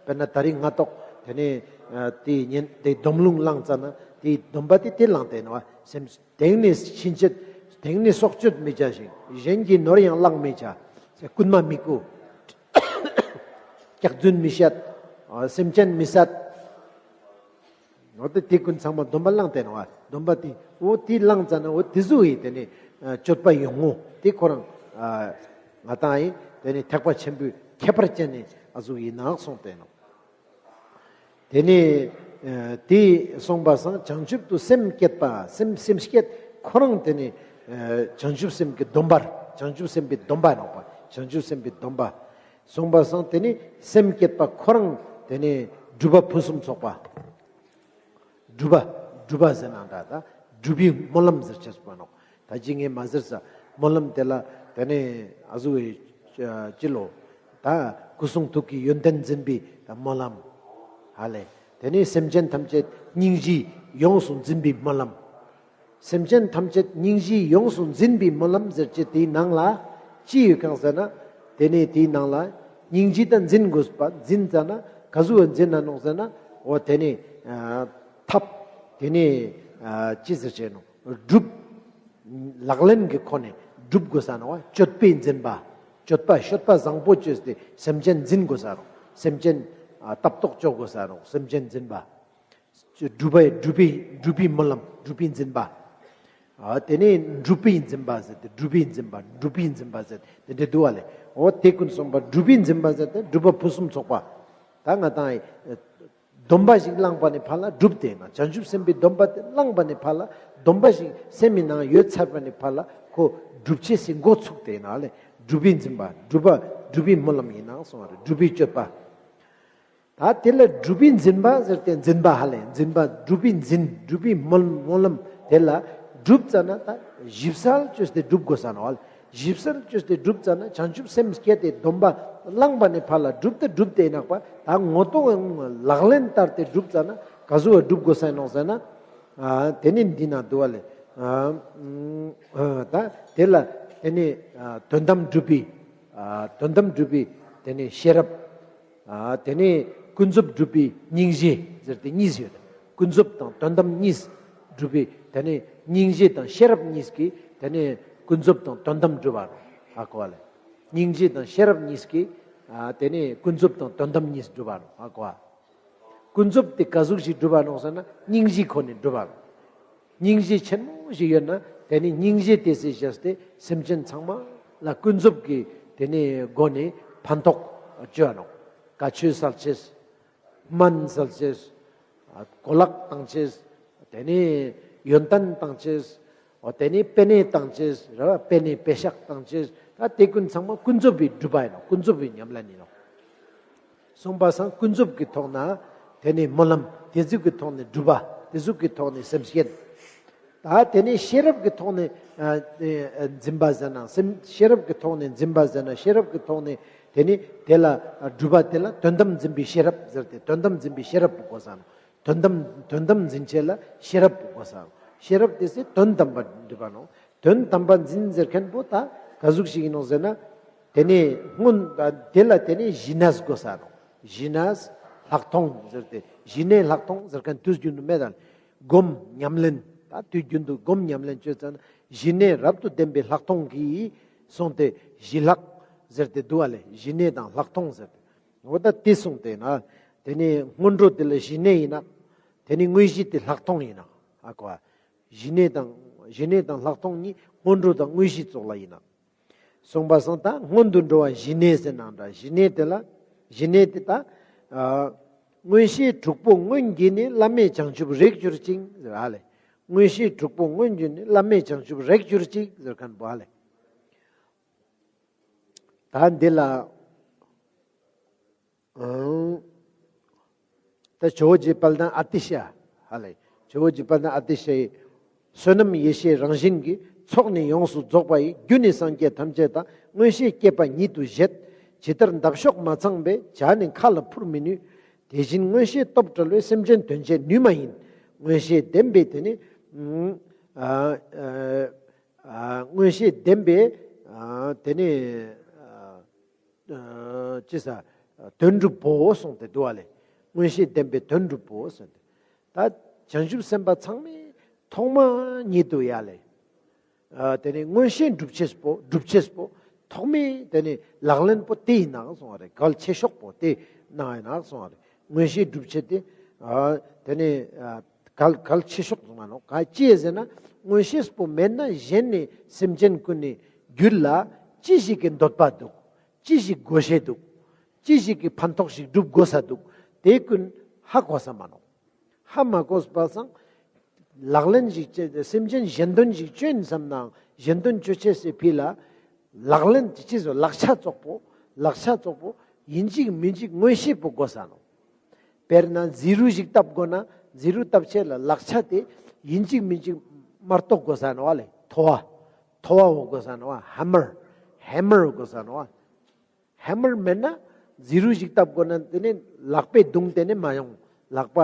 དཔེར་ན་ད་རིང་སྔ་ཏོག་དེ་ནས་ཨ་དེ་ཉན་དེ་སྡོམ་ལུང་བླངས་ཙ་ན་དེ་སྡོམ་པ་དེ་དེ་བླངས་ཏེ་ནོག་པ། སེམས་དེང་ནས་ཕྱིན་ཆད་དེང་ནས་སྲོག་གཅོད་མི་བྱ་ཞིང་། གཞན་གྱི་ནོར་ཡང་བླང་མི་བྱ། རྐུན་མ་མི་རྐུ། སྐྱག་རྫུན་མི་བཤད། ཨ་སེམས་ཅན་མི་བསད། འོ་དེ་དེ་ཀུན་ཚང་མ་སྡོམ་པ་བླངས་ཏེ་ནོག་པ། སྡོམ་པ་དེ་འོ་དེ་བླངས་ཙ་ན་འོ་དེ་ཟུག་ཡིན། དེ་ནས་ཨ་སྤྱོད་པ་ཡོད་ངོ་དེ་ཁོ་རང་ཨ་ང་ཏང་ཡིན། དེ་ནས་ཐེག་པ་ཆེན་པོའི་ཁྱད་པར་ཅན་ནི་ཨ་ཟུག་ཡིན་ནོག་གསུངས་ཏེ་ནོག། དེ་ནས་ཨ་དེ་གསུངས་པ་སང་བྱང་ཆུབ་ཏུ་སེམས་བསྐྱེད་པ། སེམས་སེམས་བསྐྱེད་ཁོ་རང་དེ་ནས་ཨ་བྱང་ཆུབ་སེམས་ཀྱི་སྡོམ་པར། བྱང་ཆུབ་སེམས་དཔའི་སྡོམ་པ་ནོག་པ། བྱང་ཆུབ་སེམས་དཔའི་སྡོམ་པ། གསུངས་པ་སང་དེ་ནི་སེམས་བསྐྱེད་པ་ཁོ་རང་དེ་ནི་སྒྲུབ་པ་ཕུན་སུམ་ཚོགས་པ། སྒྲུབ་པ། སྒྲུབ་པ་ཟེར་ན་འདྲ། ད་སྒྲུབ་པའི་སྨོན་ལམ་ཟེར་ཅེས་པ་ནོག། ད་ཅི་ངས་མ་ཟེར་ས། སྨོན་ལམ་དེ་ལ་དེ་ནི་ཨ་ཟུག་ཅི་ལོ། ད་སྐུ་གསུང་ཐུགས་ཀྱི་ཡོན་ཏན་འཛིན་པའི་སྨོན་ལམ། ཧ་ལེ། དེ་ནི་སེམས་ཅན་ཐམས་ཅད་སྙིང་རྗེས་ཡོངས་སུ་འཛིན་པའི་སྨོན་ལམ། སེམས་ཅན་ཐམས་ཅད་སྙིང་རྗེས་ཡོངས་སུ་འཛིན་པའི་སྨོན་ལམ་ཟེར་ཅེས་དེའི་ནང་ལ་ཅི་ཡོད་ཀྱག་ཟེར་ན། དེ་ནས་དེའི་ནང་ལ་སྙིང་རྗེ་དང་འཛིན་དགོས་པ། འཛིན་ཙ་ན་ག་ཟུག་འཛིན་ན་ནོག་ཟེར་ན། འོ་དེ་ནས་ཨ་ཐབས། དེ་ནས་ཨ་ཅི་ཟེར་ཅེས་ནོག། སྒྲུབ། ལག་ལེན་གྱི་སྒོ་ནས་སྒྲུབ་དགོས་ས་ནོག། སྤྱོད་པའི་འཛིན་པ། སྤྱོད་པ་སྤྱོད་པ་བཟང་པོ་བཅོས་ཏེ་སེམས་ཅན་འཛིན་དགོས་ས་ནོག། སེམས་ཅན་ཨ་ལྟ་རྟོག་བཅོ་དགོས་ས་ནོག། སེམས་ཅན་འཛིན་པ། སྒྲུབ་པའི་སྒྲུབ་པའི་སྒྲུབ་པའི་སྨོན་ལམ། སྒྲུབ་པའི་འཛིན་པ། ཨ་དེ་ནས་སྒྲུབ་པའི་འཛིན་པ་ཟེར་ཏེ། སྒྲུབ་པའི་འཛིན་པ། སྒྲུབ་པའི་འཛིན་པ་ཟེར་ཏེ་དེ་འདྲ་འདུག་པ་ལེ། འོ་དེ་ཀུན་གསུངས་པ་སྒྲུབ་པའི་འཛིན་པ་ཟེར་ཏེ་སྒྲུབ་པ་ཕུན་སུམ་ཚོགས་པ། ད་ང་ཏང་ཨེ་སྡོམ་པ་ཞིག་བླངས་པ་ནས་ཕར་ལ་སྒྲུབ་སྟེ་ན། བྱང་ཆུབ་སེམས་དཔའི་སྡོམ་པ་དེ་བླངས་པ་ནས་ཕར་ལ་སྡོམ་པ་ཞིག་སེམས་མི་ནང་ཡོད་ཚར་བ་ནས་ཕར་ལ་ཁོ་སྒྲུབ་ཅེས་སི་འགོ་ཚུགས་ཏེ་ན་ལེ། སྒྲུབ་པའི་འཛིན་པ། སྒྲུབ་པ་སྒྲུབ་པའི་སྨོན་ལམ་ཡིན་ནོག་གསུངས་པ་རེད། སྒྲུབ་པའི་སྤྱོད་པ། ད་དེ་ལ་སྒྲུབ་པའི་འཛིན་པ་ཟེར་ཏེ་འཛིན་པ་ཧ་ལེ། འཛིན་པ་སྒྲུབ་པའི་འཛིན། སྒྲུབ་པའི་སྨོན་སྨོན་ལམ་དེ་ལ་སྒྲུབ་ཙ་ན་ད་ཞིབ་གསལ་བཅོས་ཏེ་སྒྲུབ་དགོས་ས་ནོག་ལེ། ཞིབ་གསལ་བཅོས་ཏེ་སྒྲུབ་ཙ་ན་བྱང་ཆུབ་སེམས་བསྐྱེད་དེ་སྡོམ་པ་བླངས་པ་ནས་ཕར་ལ་སྒྲུབ་སྟེ་སྒྲུབ་སྟེ་ཡིན་ནོག་པ། ད་ངོ་ཐོག་ལག་ལེན་བསྟར་ཏེ་སྒྲུབ་ཙ་ན་ག་ཟུག་སྒྲུབ་དགོས་ས་ནོག་ཟེར་ན། ཨ་དེ་ནི་འདི་ན་འདུག་པ་ལེ། ཨ་ཨ་ད་དེ་ལ་དེ་ནི་ཨ་དོན་དམ་སྒྲུབ་པའི་ཨ་དོན་དམ་སྒྲུབ་པའི་དེ་ནི་ཤེས་རབ། ཨ་དེ་ནས་ཀུན་རྫོབ་སྒྲུབ་པའི་སྙིང་རྗེ་ཟེར་ཏེ་གཉིས་ཡོད། ཀུན་རྫོབ་དང་དོན་དམ་གཉིས་སྒྲུབ་པའི་དེ་ནས་སྙིང་རྗེ་དང་ཤེས་རབ་གཉིས་ཀྱིས་དེ་ནས་ཀུན་རྫོབ་དང་དོན་དམ་སྒྲུབ་པ་ནོག། ཧ་གོ་བ་ལེ། སྙིང་རྗེ་དང་ཤེས་རབ་གཉིས་ཀྱིས་ཨ་དེ་ནས་ཀུན་རྫོབ་དང་དོན་དམ་གཉིས་སྒྲུབ་པ་ནོག། ཧ་གོ་བ། ཀུན་རྫོབ་དེ་ག་ཟུག་ཞིག་སྒྲུབ་པ་ནོག་ཟེར་ན་སྙིང་རྗེ་ཁོ་ནས་སྒྲུབ་པ་ནོག། སྙིང་རྗེ་ཆེན་མོ་ཞིག་ཡོད་ན་དེ་ནི་སྙིང་རྗེ་དེ་སེ་བཞག་སྟེ་སེམས་ཅན་ཚང་མ་ལ་ཀུན་རྫོབ་ཀྱི་དེ་ནི་སྒོ་ནས་ཕན་ཐོགས་བཅོ་ནོག། དགའ་སྤྱོད་སལ་ཅེས། སྨན་སལ་ཅེས། གོ་ལག་བཏང་ཅེས། དེ་ནི་ཡོན་ཏན་བཏང་ཅེས། འོ་དེ་ནི་པེ་ནེ་བཏང་ཅེས་རེད་པ། པེ་ནེ་པེ་ཤག་བཏང་ཅེས། ད་དེ་ཀུན་ཚང་མ་ཀུན་རྫོབ་པའི་སྒྲུབ་པ་ཡིན་ནོག། ཀུན་རྫོབ་པའི་ཉམས་ལེན་ཡིན་ནོག། གསུངས་པ་སང་ཀུན་རྫོབ་ཀྱི་ཐོག་ན་དེ་ནི་སྨོན་ལམ། དེ་ཟུག་གི་ཐོག་ནས་སྒྲུབ་པ། དེ་ཟུག་གི་ཐོག་ནས་སེམས་བསྐྱེད། ད་དེ་ནི་ཤེས་རབ་ཀྱི་ཐོག་ནས་ཨ་ཨ་འཛིན་པ་ཟེར་ན་སེམས། ཤེས་རབ་ཀྱི་ཐོག་ནས་འཛིན་པ་ཟེར་ན་ཤེས་རབ་ཀྱི་ཐོག་ནས་དེ་ནི་དེ་ལ་སྒྲུབ་པ་དེ་ལ་དོན་དམ་འཛིན་པའི་ཤེས་རབ་ཟེར་ཏེ་དོན་དམ་འཛིན་པའི་ཤེས་རབ་དགོས་ས་ནོག། དོན་དམ་དོན་དམ་འཛིན་ཅེས་ལ་ཤེས་རབ་དགོས་ས་ནོག། ཤེས་རབ་དེ་སེ་དོན་དམ་པ་འདུས་པ་ནོག། དོན་དམ་པ་འཛིན་ཟེར་མཁན་པོ་ད་ག་ཟུག་ཞིག་ཡིན་ནོག་ཟེར་ན། དེ་ནས་སྔོན་དེ་ལ་དེ་ནས་ཞི་གནས་དགོས་ས་ནོག། ཞི་གནས། ལྷག་མཐོང་ཟེར་ཏེ་ཞི་གནས་ལྷག་མཐོང་ཟེར་མཁན་དུས་རྒྱུན་དུ་མེད་དང་། སྒོམ་ཉམས་ལེན། ད་དུས་རྒྱུན་དུ་སྒོམ་ཉམས་ལེན་བཅོས་ཙང་ཞི་གནས་རབ་ཏུ་ལྡན་པའི་ལྷག་མཐོང་གིས་སོང་སྟེ་ཞི་ལྷག་ཟེར་ཏེ་འདུག་པ་ལེ། ཞི་གནས་དང་ལྷག་མཐོང་ཟེར་ཏེ། འོ་ད་དེ་སོང་སྟེ་ན། དེ་ནི་སྔོན་འགྲོ་དེ་ལ་ཞི་གནས་ཡིན་ན། དེ་ནི་དངོས་གཞི་དེ་ལྷག་མཐོང་ཡིན་ན། ཨ་ཀོ། ཞི་གནས་དང་ཞི་གནས་དང་ལྷག་མཐོང་གཉིས་སྔོན་འགྲོ་དང་དངོས་གཞི་ཙོགས་ལ་ཡིན་ན། གསུངས་པ་སང་ད་སྔོན་དུ་འགྲོ་བ་ཞི་གནས་ཟེར་ནའང་འདྲ། ཞི་གནས་དེ་ལ། ཞི་གནས་དེ་ད། ཨ། མངོན་ཤེས་དྲུག་པོ་མངོན་གྱིས་ནི། བླ་མེད་བྱང་ཆུབ་རེག་གྱུར་ཅིང་ཟེར་ཧ་ལེ། མངོན་ཤེས་དྲུག་པོ་མངོན་གྱིས་ནི། བླ་མེད་བྱང་ཆུབ་རེག་གྱུར་ཅིག་ཟེར་མཁན་པོ་ཧ་ལེ། ད་འདི་ལ། ཨང་། ད་ཇོ་བོ་རྗེ་དཔལ་ལྡན་ཨ་ཏི་ཤ། ཧ་ལེ། ཇོ་བོ་རྗེ་དཔལ་ལྡན་ཨ་ཏི་ཤའི་བསོད་ནམས་ཡེ་ཤེས་རང་བཞིན་གྱིས། ཚོགས་ནི་ཡོངས་སུ་རྫོགས་པ་ཡི། རྒྱུ་ནི་སངས་རྒྱས་ཐམས་ཅད་དང་། མངོན་ཤེས་སྐྱེས་པ་ཉིད་དུ་བཞེད། ཇི་ལྟར་འདབ་གཤོག་མ་ཚང་བས། བྱ་ནི་མཁའ་ལ་འཕུར་མི་ནུས། དེ་བཞིན་མངོན་ཤེས་སྟོབས་བྲལ་བས། སེམས་ཅན་དོན་བྱེད་ནུས་མ་ཡིན། མངོན་ཤེས་ལྡན་པས་དེ་ནི། ཨ་ཨ་ཨ་མངོན་ཤེས་ལྡན་པས། ཨ་དེ་ནི། ཨ་ཨ་ཅི་ཟེར། དོན་གྲུབ་བོ་གསུངས་ཏེ་འདུག་པ་ལེ། མངོན་ཤེས་ལྡན་པས་དོན་གྲུབ་བོ་གསུངས་ཏེ། ད་བྱང་ཆུབ་སེམས་དཔའ་ཚང་མས་ཐོག་མ་ཉིད་དུ་ཡ་ལེ། ཨ་དེ་ནི་མངོན་ཤེས་སྒྲུབ་ཅེས་པོ་སྒྲུབ་ཅེས་པོ་ཐོག་མའི་དེ་ནི་ལག་ལེན་པོ་དེ་ཡིན་ནོག་གསུངས་པ་རེད། གལ་ཆེ་ཤོས་པོ་དེ་ཡིན་ནོག་གསུངས་པ་རེད། མངོན་ཤེས་སྒྲུབ་ཅེས་དེ། ཨ་དེ་ནི་ཨ་གལ་གལ་ཆེ་ཤོས་གསུངས་ནོག་ག་ཅི་ཟེར་ན། མངོན་ཤེས་པོ་མེད་ན་གཞན་ནི་སེམས་ཅན་ཀུན་ནི་རྒྱུད་ལ་ཅི་ཞིག་གི་འདོད་པ་འདུག་ཅི་ཞིག་དགོས་ཤེས་འདུག་ཅི་ཞིག་གི་ཕན་ཐོགས་ཤིག་སྒྲུབ་དགོས་ས་འདུག་དེ་ཀུན་ཧ་གོ་ས་མ་ནོག་ཧ་མ་གོས་པ་སང་། ལག་ལེན་ཞིག་བྱེད་དེ་སེམས་ཅན་གཞན་དོན་ཞིག་བཅོ་ཡིན་བསམ་ནའང་གཞན་དོན་བཅོ་ཅེས་སི་ཕི་ལ། ལག་ལེན་དེ་ཅི་ཟེར་ལག་ཆ་ཙོགས་པོ། ལག་ཆ་ཙོགས་པོ་ཡིན་གཅིག་མིན་གཅིག་མངོན་ཤེས་པོ་དགོས་ས་ནོག་དཔེར་ན་ཛི་རུ་ཞིག་བཏབ་དགོས་ན་ཛི་རུ་བཏབ་ཆེད་ལ་ལག་ཆ་དེ་ཡིན་གཅིག་མིན་གཅིག་མ་གཏོགས་དགོས་ས་ནོག་པ་ལེ། ཐོ་བ། ཐོ་བ་བོ་དགོས་ས་ནོག་པ། ཧེ་མར། ཧེ་མར་དགོས་ས་ནོག་པ། ཧེ་མར་མེད་ན་ཛི་རུ་ཞིག་བཏབ་དགོས་ན་དེ་ནི་ལག་པས་བརྡུངས་ཏེ་ནི་མ་ཡོང་། ལག་པ་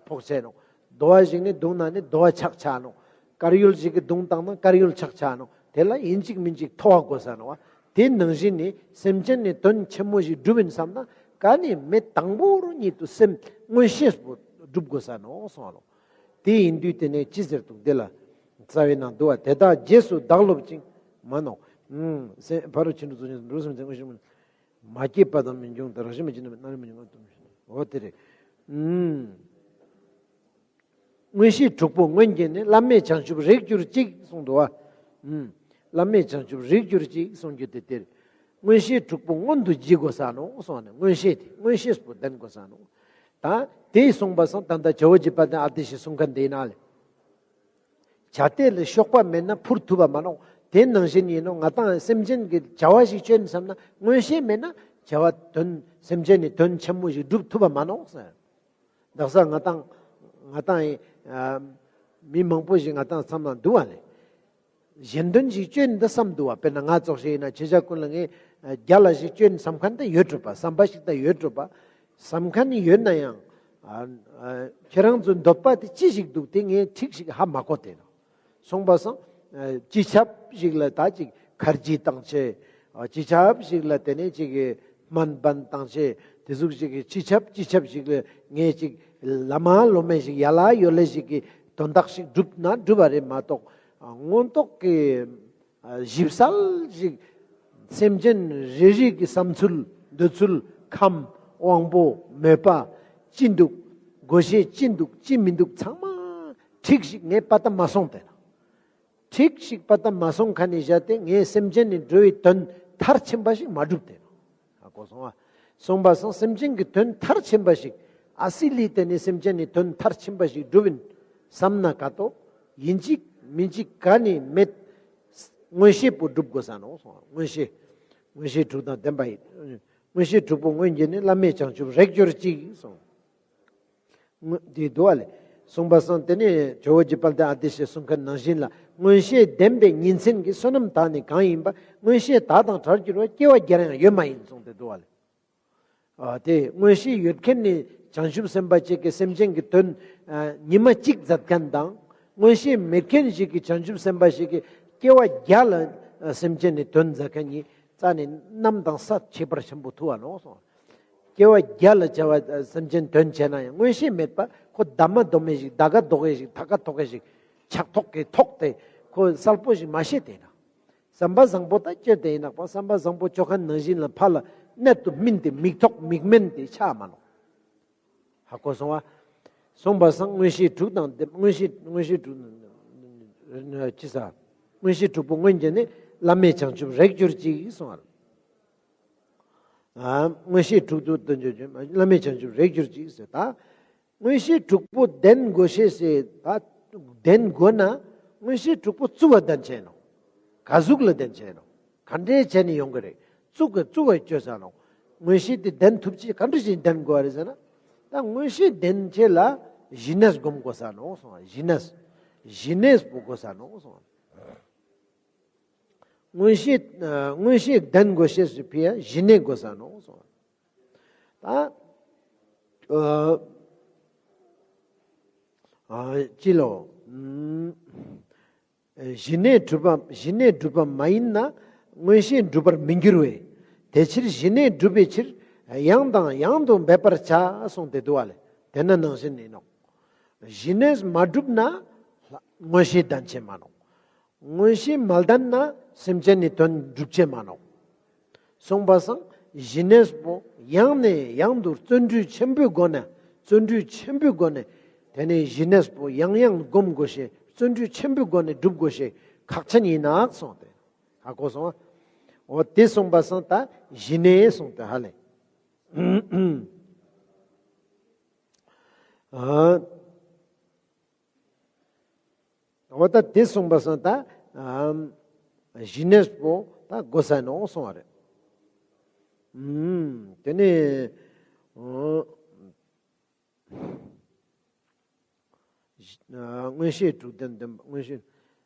ཕོག་ཆེ་ནོག་དོ་བ་ཞིག་ནི་བརྡུངས་ན་ནི་དོ་བ་ཆག་ཆ་ནོག་དཀར་ཡོལ་ཞིག་གིས་བརྡུངས་བཏང་ན་དཀར་ཡོལ་ཆག་ཆ་ནོག་དེ་ལ་ཡིན་གཅིག་མིན་གཅིག་ཐོ་བ་དགོས་ས་ནོག་དེ་ནང་བཞིན་ནི་སེམས་ཅན་ནི་དོན་ཆེན་མོ་ཞིག་སྒྲུབ་ཡིན་བསམ་ན་ག་ནི་མེད་དང་པོ་རུ་ཉིད་དུ་སེམས་མངོན་ཤེས་པོ་སྒྲུབ་དགོས་ས་ནོག་གསུངས་པ་ལོ། དེ་ཡིན་དུས་དེ་ནས་ཅི་ཟེར་འདུག་དེ་ལ་རྩ་བའི་ནང་འདུག་པ། དེ་དག་རྗེས་སུ་བདག་སློབ་ཅིང་། མ་ནོག་ཨུམ། སེམས་ཕ་རོལ་ཕྱིན་དྲུག་ཚོགས་གཉིས་སུ་འགྲོ་སེམས་ཅན་མངོན་ཤེས་མངོན། མ་སྐྱེས་པ་དང་མི་འབྱུང་དང་། རང་བཞིན་མ་སྐྱེས་ནུས་མེད་སྣང་རུང་མི་འབྱུང་ངོ་སྟོན་ཞིང་། འོ་དེ་རེད། ཨུམ། མངོན་ཤེས་དྲུག་པོ་མངོན་གྱིས་ནི། བླ་མེད་བྱང་ཆུབ་རེག་གྱུར་ཅིག་གསུངས་འདུག་པ། ཨུམ། བླ་མེད་བྱང་ཆུབ་རེག་གྱུར་ཅིག་གསུངས་རྒྱུ་དེ་དེ་རེད། མངོན་ཤེས་དྲུག་པོ་མངོན་དུ་གྱིས་དགོས་ས་ནོག་གསུངས་པ་ནི་མངོན་ཤེས་དེ་མངོན་ཤེས་པོ་ལྡན་དགོས་ས་ནོག་ད་དེ་གསུངས་པ་སང་ད་ལྟ་ཇོ་བོ་རྗེ་དཔལ་ལྡན་ཨ་ཏི་ཤས་གསུང་མཁན་དེ་ཡིན་ན་ལེ། བྱ་དེ་ལ་གཤོག་པ་མེད་ན་འཕུར་ཐུབ་པ་མ་ནོག་དེ་ནང་བཞིན་ཡིན་ནོག་ང་ཏང་སེམས་ཅན་གྱི་བྱ་བ་ཞིག་བཅོ་ཡིན་བསམ་ན་མངོན་ཤེས་མེད་ན་བྱ་བ་དོན་སེམས་ཅན་ནི་དོན་ཆེན་མོ་ཞིག་སྒྲུབ་ཐུབ་པ་མ་ནོག་ཟེར། དག་ས་ང་ཏང་ང་ཏང་ཡི་ཨ་མི་མང་པོ་ཞིག་ང་ཏང་མཚམས་ལ་འདུག་པ་ལེ། གཞན་དོན་ཞིག་བཅོ་ཡིན་ད་བསམ་འདུག་པ། དཔེར་ན་ང་ཙོགས་ཤིག་ཡིན་ན་ཁྱེད་ཅག་ཀུན་ལ་ངས་རྒྱ་ལ་ཞིག་བཅོ་ཡིན་བསམ་མཁན་ད་ཡོད་འགྲོ་པ། བསམ་པ་ཞིག་ད་ཡོད་འགྲོ་པ། བསམ་མཁན་ཡོད་ན་ཡང་ཨ་ཨ་ཁྱེད་རང་ཚོའི་འདོད་པ་དེ་ཅི་ཞིག་འདུག་དེ་ངས་ཁྲིག་ཞིག་ཧ་མ་གོ་དེ་ནོག་སོང་པ་སང་ཨ་སྤྱི་ཁྱབ་ཞིག་ལ་ད་ཅིག་ཁར་ཇི་བཏང་ཆེ། ཨ་སྤྱི་ཁྱབ་ཞིག་ལ་དེ་ནས་ཅིག་སྨན་པ་བཏང་ཆེ། དེ་ཟུག་ཞིག་གི་སྤྱི་ཁྱབ་སྤྱི་ཁྱབ་ཞིག་ལ་ངས་ཅིག་བླ་མ་སློབ་མ་ཞིག་ཡ་ལ་ཡོད་ལེ་ཞིག་གི་དོན་དག་ཞིག་སྒྲུབ་ན་སྒྲུབ་པ་རེད་མ་གཏོགས་ཨ་མངོན་རྟོགས་ཀྱི་ཨ་ཞིབ་གསལ་ཞིག་སེམས་ཅན་རེ་རེ་གི་བསམ་ཚུལ་འདོད་ཚུལ་ཁམས་དབང་པོ་མོས་པ་ཅི་འདུག་དགོས་ཤེས་ཅི་འདུག་ཅི་མི་འདུག་ཚང་མ་ཁྲིག་ཞིག་ངས་པ་ཏ་མ་སོང་དེ་ན། ཁྲིག་ཞིག་པ་ཏ་མ་སོང་མཁན་ནི་བཞག་སྟེ་ངས་སེམས་ཅན་ནི་འགྲོ་བའི་དོན་མཐར་ཕྱིན་པ་ཞིག་མ་སྒྲུབ་དེ་ནོག་ཨ་གོ་སོང་ཨ། སོང་པ་སང་སེམས་ཅན་གྱི་དོན་མཐར་ཕྱིན་པ་ཞིག་ཨ་སི་ལི་དེ་ནི་སེམས་ཅན་ནི་དོན་མཐར་ཕྱིན་པ་ཞིག་སྒྲུབ་ཡིན་བསམ་ན་ག་ཏོ། ཡིན་གཅིག་མིན་གཅིག་ག་ནི་མེད། མངོན་ཤེས་པོ་སྒྲུབ་དགོས་ས་ནོག་སོང་། མངོན་ཤེས། མངོན་ཤེས་དྲུག་དང་ལྡན་པ་ཡིན། མངོན་ཤེས་དྲུག་པོ་མངོན་གྱིས་ནི། བླ་མེད་བྱང་ཆུབ་རེག་གྱུར་ཅིག་སོང་། དེ་འདུག་པ་ལེ། གསུངས་པ་སང་དེ་ནས་ཇོ་བོ་རྗེ་དཔལ་ལྡན་ཨ་ཏི་ཤས་གསུང་མཁན་ནང་བཞིན་ལ། མངོན་ཤེས་ལྡན་པའི་ཉིན་མཚན་གྱི། བསོད་ནམས་དག་ནི་གང་ཡིན་པ། མངོན་ཤེས་དག་དང་བྲལ་གྱུར་པ། སྐྱེ་བ་བརྒྱར་ཡང་ཡོད་མ་ཡིན་གསུངས་ཏེ་འདུག་པ་ལེ། ཨ་དེ་མངོན་ཤེས་ཡོད་མཁན་ནི་བྱང་ཆུབ་སེམས་དཔའ་ཅིག་གིས་སེམས་ཅན་གྱི་དོན་ཨ་ཉི་མ་གཅིག་མཛད་མཁན་དང་། མངོན་ཤེས་མེད་མཁན་ཞིག་གིས་བྱང་ཆུབ་སེམས་དཔའ་ཞིག་གིས་སྐྱེ་བ་བརྒྱ་ལ་ཨ་སེམས་ཅན་ནི་དོན་མཛད་མཁན་གཉིས་རྩ་ནས་གནམ་དང་ས་ཁྱད་པར་ཆེན་པོ་ཐུག་པ་ནོག་སོང་། སྐྱེ་བ་བརྒྱ་ལ་བྱ་བ་སེམས་ཅན་དོན་བྱས་ན་ཡང་མངོན་ཤེས་མེད་པ་ཁོ་ད་མ་དོ་མེ་ཞིག་ད་ག་དོ་གེ་ཞིག་ད་ག་ཐོག་གེ་ཞིག་ཆག་ཐོག་གེ་ཐོག་སྟེ་ཁོ་གསལ་པོ་ཞིག་མ་ཤེས་ཏེ་ན། བསམ་པ་བཟང་པོ་ད་སྐྱེ་དེ་ཡིན་ནག་པ་བསམ་པ་བཟང་པོ་ཅོ་ཁན་ནང་བཞིན་ལ་ཕ་ལ་གནད་དུ་སྨིན་ཏེ་མིག་ཐོག་མིག་སྨན་དེ་ཆགས་མ་ནོག་ཧ་གོ་སོང་བ། སོང་པ་སང་མངོན་ཤེས་དྲུག་དང་ལྡན་མངོན་ཤེས་མངོན་ཤེས་དྲུག་ཅི་ས། མངོན་ཤེས་དྲུག་པོ་མངོན་གྱུར་ནས་བླ་མེད་བྱང་ཆུབ་རེག་གྱུར་ཅིག་གསུངས་པ། ཨ་མངོན་ཤེས་དྲུག་ཏུ་ལྡན་གྱུར་ཅིག་བླ་མེད་བྱང་ཆུབ་རེག་གྱུར་ཅིག་ཟེར་ད། མངོན་ཤེས་དྲུག་པོ་ལྡན་དགོས་ཤེས་ཟེར་ད། ལྡན་དགོས་ན་མངོན་ཤེས་དྲུག་པོ་བཙུགས་པ་ལྡན་ཆེ་ནོག་ག་ཟུག་ལ་ལྡན་ཆེ་ནོག་ག་འདྲས་བྱས་ནས་ཡོང་གི་རེད། བཙུགས་གི་བཙུགས་པ་བཅོས་ས་ནོག་མངོན་ཤེས་དེ་ལྡན་ཐུབ་ཅེས་ག་འདྲས་ཞིག་ལྡན་དགོས་པ་རེད་ཟེར་ན། ད་མངོན་ཤེས་ལྡན་ཆེ་ལ་ཞི་གནས་སྒོམ་དགོས་ས་ནོག་སོང་བ། ཞི་གནས། ཞི་གནས་པོ་དགོས་ས་ནོག་སོང་བ། མངོན་ཤེས་ཨ་མངོན་ཤེས་ལྡན་དགོས་ཤེས་སུ་ཕི་ཡ་ཞི་གནས་དགོས་ས་ནོག་སོང་བ། ད་ཨ་ཨ་ཅི་ལོ། ཨུམ། ཞི་གནས་གྲུབ་པ་ཞི་གནས་གྲུབ་པ་མ་ཡིན་ན་མངོན་ཤེས་འགྲུབ་པར་མི་འགྱུར་བས། དེ་ཕྱིར་ཞི་གནས་སྒྲུབ་པའི་ཕྱིར་ཡང་དང་ཡང་དུ་འབད་པར་བྱ་གསུངས་ཏེ་འདུག་བ་ལེ། དེ་ན་ནང་བཞིན་ཡིན་ནོག་ཞི་གནས་མ་གྲུབ་ན་མངོན་ཤེས་ལྡན་ཆེ་མ་ནོག་མངོན་ཤེས་མ་ལྡན་ན་སེམས་ཅན་ནི་དོན་འགྲུབ་ཆེ་མ་ནོག་སོང་པ་སང་ཞི་གནས་པོ་ཡང་ནས་ཡང་དུ་བརྩོན་འགྲུས་ཆེན་པོའི་སྒོ་ནས་བརྩོན་འགྲུས་ཆེན་པོའི་སྒོ་ནས་དེ་ནས་ཞི་གནས་པོ་ཡང་ཡང་སྒོམ་དགོས་ཤེས་བརྩོན་འགྲུས་ཆེན་པོའི་སྒོ་ནས་སྒྲུབ་དགོས་ཤེས་ཁག་ཆེན་ཡིན་ནག་སོང་སྟེ། ཧ་གོ་སོང་བ། འོ་དེ་སོང་པ་སང་ད་ཞི་གནས་སོང་སྟེ་ཧ་ལེ། ཨ། འོ་ད་དེ་སོང་པ་སང་ད་ཨམ་ཞི་གནས་པོ་ད་དགོས་ས་ནོག་སོང་བ་རེད། ཨུམ། དེ་ནས་ཨ་མངོན་ཤེས་དྲུག་ལྡན་ལྡན་པ་མངོན་ཤེས་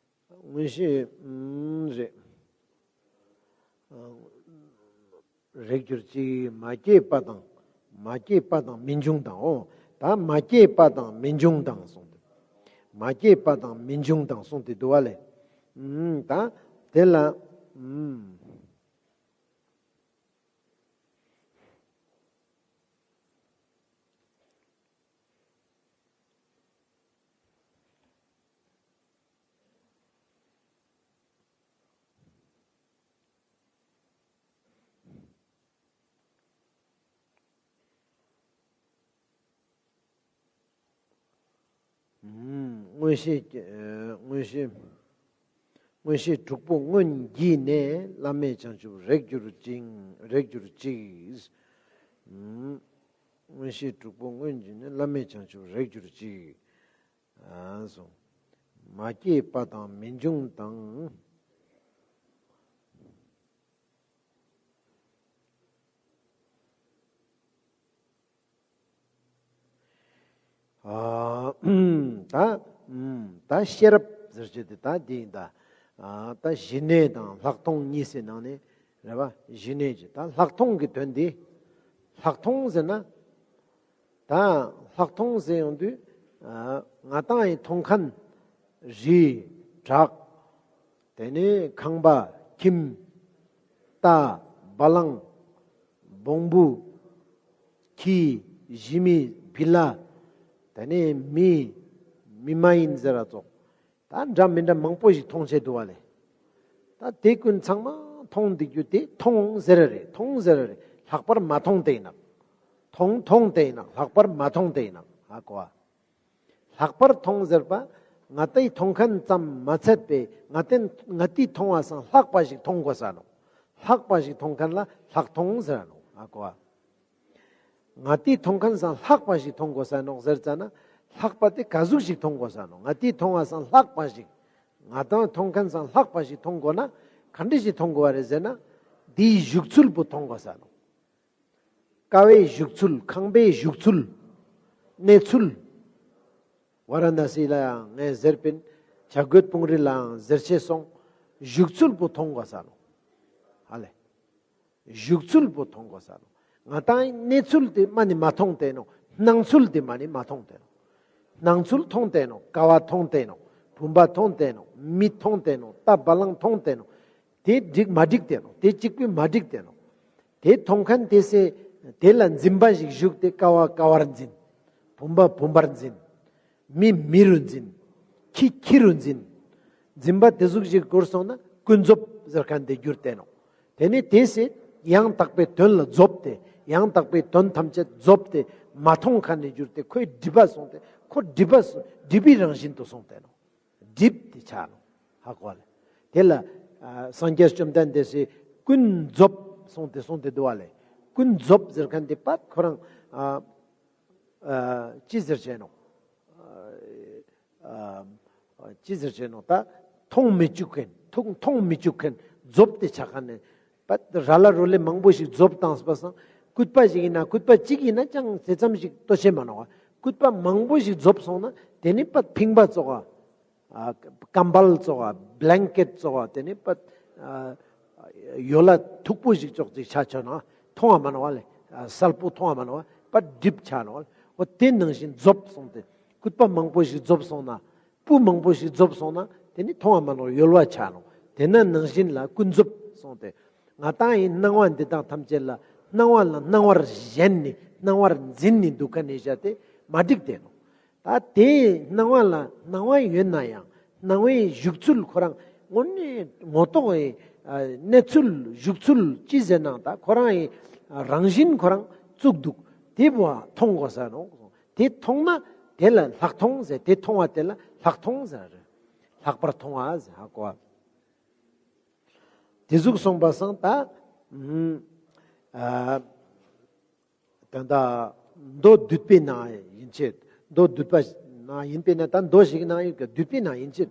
མངོན་ཤེས་ཨུམ་རེད། རེག་གྱུར་ཅིག་མ་སྐྱེས་པ་དང་། མ་སྐྱེས་པ་དང་མི་འབྱུང་དང་འོ། ད་མ་སྐྱེས་པ་དང་མི་འབྱུང་དང་གསུངས་ཏེ། མ་སྐྱེས་པ་དང་མི་འབྱུང་དང་གསུངས་ཏེ་འདུག་བ་ལེ། ཨུམ། ད་དེ་ལ་ཨུམ། ཨུམ། མངོན་ཤེས་ཀྱི་ཨ་མངོན་ཤེས་མངོན་ཤེས་དྲུག་པོ་མངོན་གྱུར་ནས་བླ་མེད་བྱང་ཆུབ་རེག་གྱུར་ཅིང་རེག་གྱུར་ཅིག་ཨུམ། མངོན་ཤེས་དྲུག་པོ་མངོན་གྱུར་ནས་བླ་མེད་བྱང་ཆུབ་རེག་གྱུར་ཅིག་ཨ་སོང་། མ་སྐྱེས་པ་དང་མི་འབྱུང་དང་། ཨ་ད་ད་ཤེས་རབ་ཟེར་ཅེས་དེ་ད་འདི་ཡིན་ད། ཨ་ད་ཞི་གནས་དང་ལྷག་མཐོང་གཉིས་སི་ནང་ནས་རེད་བ། ཞི་གནས་ཀྱི་ད་ལྷག་མཐོང་གི་དོན་འདི། ལྷག་མཐོང་ཟེར་ན། ད་ལྷག་མཐོང་ཟེར་ཡོང་དུས་ཨ་ང་ཏང་ཡི་མཐོང་མཁན་རི་བྲག་དེ་ནས་ཁང་པ་ཁྱིམ་རྟ་བ་ལང་བོང་བུ་ཁྱི་ཞི་མི་བི་ལ་དེ་ནས་མི་མི་མ་ཡིན་ཟེར་ར་ཙོགས། ད་འདྲ་མི་འདྲ་མང་པོ་ཞིག་མཐོང་ཆེ་འདུག་བ་ལེ། ད་དེ་ཀུན་ཚང་མ་མཐོང་འདི་རྒྱུ་དེ་མཐོང་ཟེར་རེད། མཐོང་ཟེར་རེད། ལྷག་པར་མ་མཐོང་དེ་ཡིན་ནག་མཐོང་མཐོང་དེ་ཡིན་ནག་ལྷག་པར་མ་མཐོང་དེ་ཡིན་ནག་ཧ་གོ་བ། ལྷག་པར་མཐོང་ཟེར་བ་ང་ཏིའི་མཐོང་མཁན་ཙམ་མ་ཚད་པའི་ང་ཏི་ང་ཏིའི་མཐོང་བ་སང་ལྷག་པ་ཞིག་མཐོང་དགོས་ས་ནོག་ལྷག་པ་ཞིག་མཐོང་མཁན་ལ་ལྷག་མཐོང་ཟེར་ར་ནོག་ཧ་གོ་བ། ང་ཏིའི་མཐོང་མཁན་སང་ལྷག་པ་ཞིག་མཐོང་དགོས་ས་ནོག་ཟེར་ཙ་ན། ལྷག་པ་དེ་ག་ཟུག་ཞིག་མཐོང་དགོས་ས་ནོག་ང་ཏིའི་མཐོང་བ་སང་ལྷག་པ་ཞིག་ང་ཏང་མཐོང་མཁན་སང་ལྷག་པ་ཞིག་མཐོང་དགོས་ན་ག་འདྲ་ཞིག་མཐོང་དགོས་པ་རེད་ཟེར་ན། དེའི་བཞུགས་ཚུལ་པོ་མཐོང་དགོས་ས་ནོག་ཀ་བའི་བཞུགས་ཚུལ། ཁང་པའི་བཞུགས་ཚུལ། གནས་ཚུལ། ཝ་ར་ཎ་སི་ལའང་ངས་ཟེར་པིན། བྱ་རྒོད་སྤུངས་རི་ལའང་ཟེར་ཆེ་སོང་། བཞུགས་ཚུལ་པོ་མཐོང་དགོས་ས་ནོག་ཧ་ལེ། བཞུགས་ཚུལ་པོ་མཐོང་དགོས་ས་ནོག་ང་ཏང་གནས་ཚུལ་དེ་མ་ནི་མ་མཐོང་དེ་ནོག་སྣང་ཚུལ་དེ་མ་ནི་མ་མཐོང་དེ་ནོག་སྣང་ཚུལ་མཐོང་དེ་ནོག་ཀ་བ་མཐོང་དེ་ནོག་བུམ་པ་མཐོང་དེ་ནོག་མི་མཐོང་དེ་ནོག་རྟ་བ་ལང་མཐོང་དེ་ནོག་དེ་འགྲིག་མ་འགྲིག་དེ་ནོག་དེ་གཅིག་པུས་མ་འགྲིག་དེ་ནོག་དེ་མཐོང་མཁན་དེ་སེ་ དེ་ལ་འཛིན་པ་ཞིག་ཞུགས་ཏེ་ཀ་བ་ཀ་བར་འཛིན། བུམ་པ་བུམ་པར་འཛིན། མི་མི་རུ་འཛིན། ཁྱི་ཁྱི་རུ་འཛིན། འཛིན་པ་དེ་ཟུག་ཞིག་གྱུར་སོང་ན་ཀུན་རྫོབ་ཟེར་མཁན་དེ་གྱུར་ཏེ་ནོག། དེ་ནི་དེས་ཡང་དག་པའི་དོན་ལ་རྫོབ་སྟེ་ཡང་དག་པའི་དོན་ཐམས་ཅད་རྫོབ་སྟེ་མ་མཐོང་མཁན་ནི་གྱུར་ཏེ་ཁོའི་སྒྲིབ་པ་སོང་སྟེ་ཁོ་སྒྲིབ་པ་སོང་སྒྲིབ་པའི་རང་བཞིན་དུ་སོང་སྟེ་ནོག། སྒྲིབ་སྟེ་ཆ་ནོག། ཧ་གོ་ལེ། དེ་ལ་ཨ་སངས་རྒྱས་བཅོམ་ལྡན་འདས་སི་ཀུན་རྫོབ་གསུངས་ཏེ་གསུངས་ཏེ་འདུག་བ་ལེ། ཀུན་རྫོབ་ཟེར་མཁན་དེ་པད་ཁོ་རང་ཨ་ཨ་ཅི་ཟེར་ཅེས་ནོག། ཨ་ཨ་ཅི་ཟེར་ཅེས་ནོག་ད། མཐོང་མི་བཅུག་མཁན་མཐོང་མཐོང་མི་བཅུག་མཁན་རྫོབ་སྟེ་ཆ་མཁན་ནི། པད་ར་ལ་རོ་ལེ་མང་པོ་ཞིག་རྫོབ་བཏང་པ་སང་སྐུད་པ་ཞིག་ཡིན་ན་སྐུད་པ་གཅིག་ཡིན་ན་ཅང་དེ་ཙམ་ཞིག་ལྟོ་ཆས་མ་ནོག་བ། སྐུད་པ་མང་པོ་ཞིག་རྫོབ་སོང་ན་དེ་ནི་པད་ཕིང་པ་ཙོགས་ཨ། ཨ་ཀམ་བལ་ཙོགས་ཨ། བླེང་ཀེཊ་ཙོགས་ཨ། དེ་ནི་པད་ཨ་ཡོ་ལ་མཐུག་པོ་ཞིག་ཙོགས་ཅིག་ཆ་ཆོག་ན་མཐོང་བ་མ་ནོག་བ་ལེ། ཨ་སལ་པོ་མཐོང་བ་མ་ནོག་བ། པད་སྒྲིབ་ཆ་ནོག་བ་ལེ། འོ་དེ་ནང་བཞིན་རྫོབ་སོང་སྟེ་སྐུད་པ་མང་པོ་ཞིག་རྫོབ་སོང་ན། སྤུ་མང་པོ་ཞིག་རྫོབ་སོང་ན་དེ་ནི་མཐོང་བ་མ་ནོག་ཡོལ་བ་ཆ་ནོག། དེ་ན་ནང་བཞིན་ལ་ཀུན་རྫོབ་སོང་སྟེ། ང་ཏང་ཡིན་སྣང་བ་འདི་དག་ཐམས་ཅད་ལ་སྣང་བ་ལ་སྣང་བར་ཞེན་ནི་སྣང་བར་འཛིན་ནི་འདུག་ག་ནས་བཞག་སྟེ་མ་འགྲིག་སྟེ་ནོག། ད་དེ་སྣང་བ་ལ་སྣང་བ་ཡོད་ན་ཡང་སྣང་བའི་བཞུགས་ཚུལ་ཁོ་རང་དངོས་གནས་ངོ་ཐོག་གི་ཨ་གནས་ཚུལ་བཞུགས་ཚུལ་ཅི་ཟེར་ན་ད་ཁོ་རང་གི་ཨ་རང་བཞིན་ཁོ་རང་བཙུགས་འདུག། དེ་བོ་མཐོང་དགོས་ས་ནོག། དེ་མཐོང་ན་དེ་ལ་ལྷག་མཐོང་ཟེར། དེ་མཐོང་བ་དེ་ལ་ལྷག་མཐོང་ཟེར་རེད། ལྷག་པར་མཐོང་བ་ཟེར་ཧ་གོ་བ། དེ་ཟུག་སོང་པ་སང་ད་ཨ་ད་ད་མདོ་སྡུད་པའི་ནང་ཡིན་ཕྱིར། མདོ་སྡུད་པ་ནང་ཡིན་པས་ན་ད་མདོ་ཞིག་ནང་ཡིན་ག་སྡུད་པའི་ནང་ཡིན་ཕྱིར།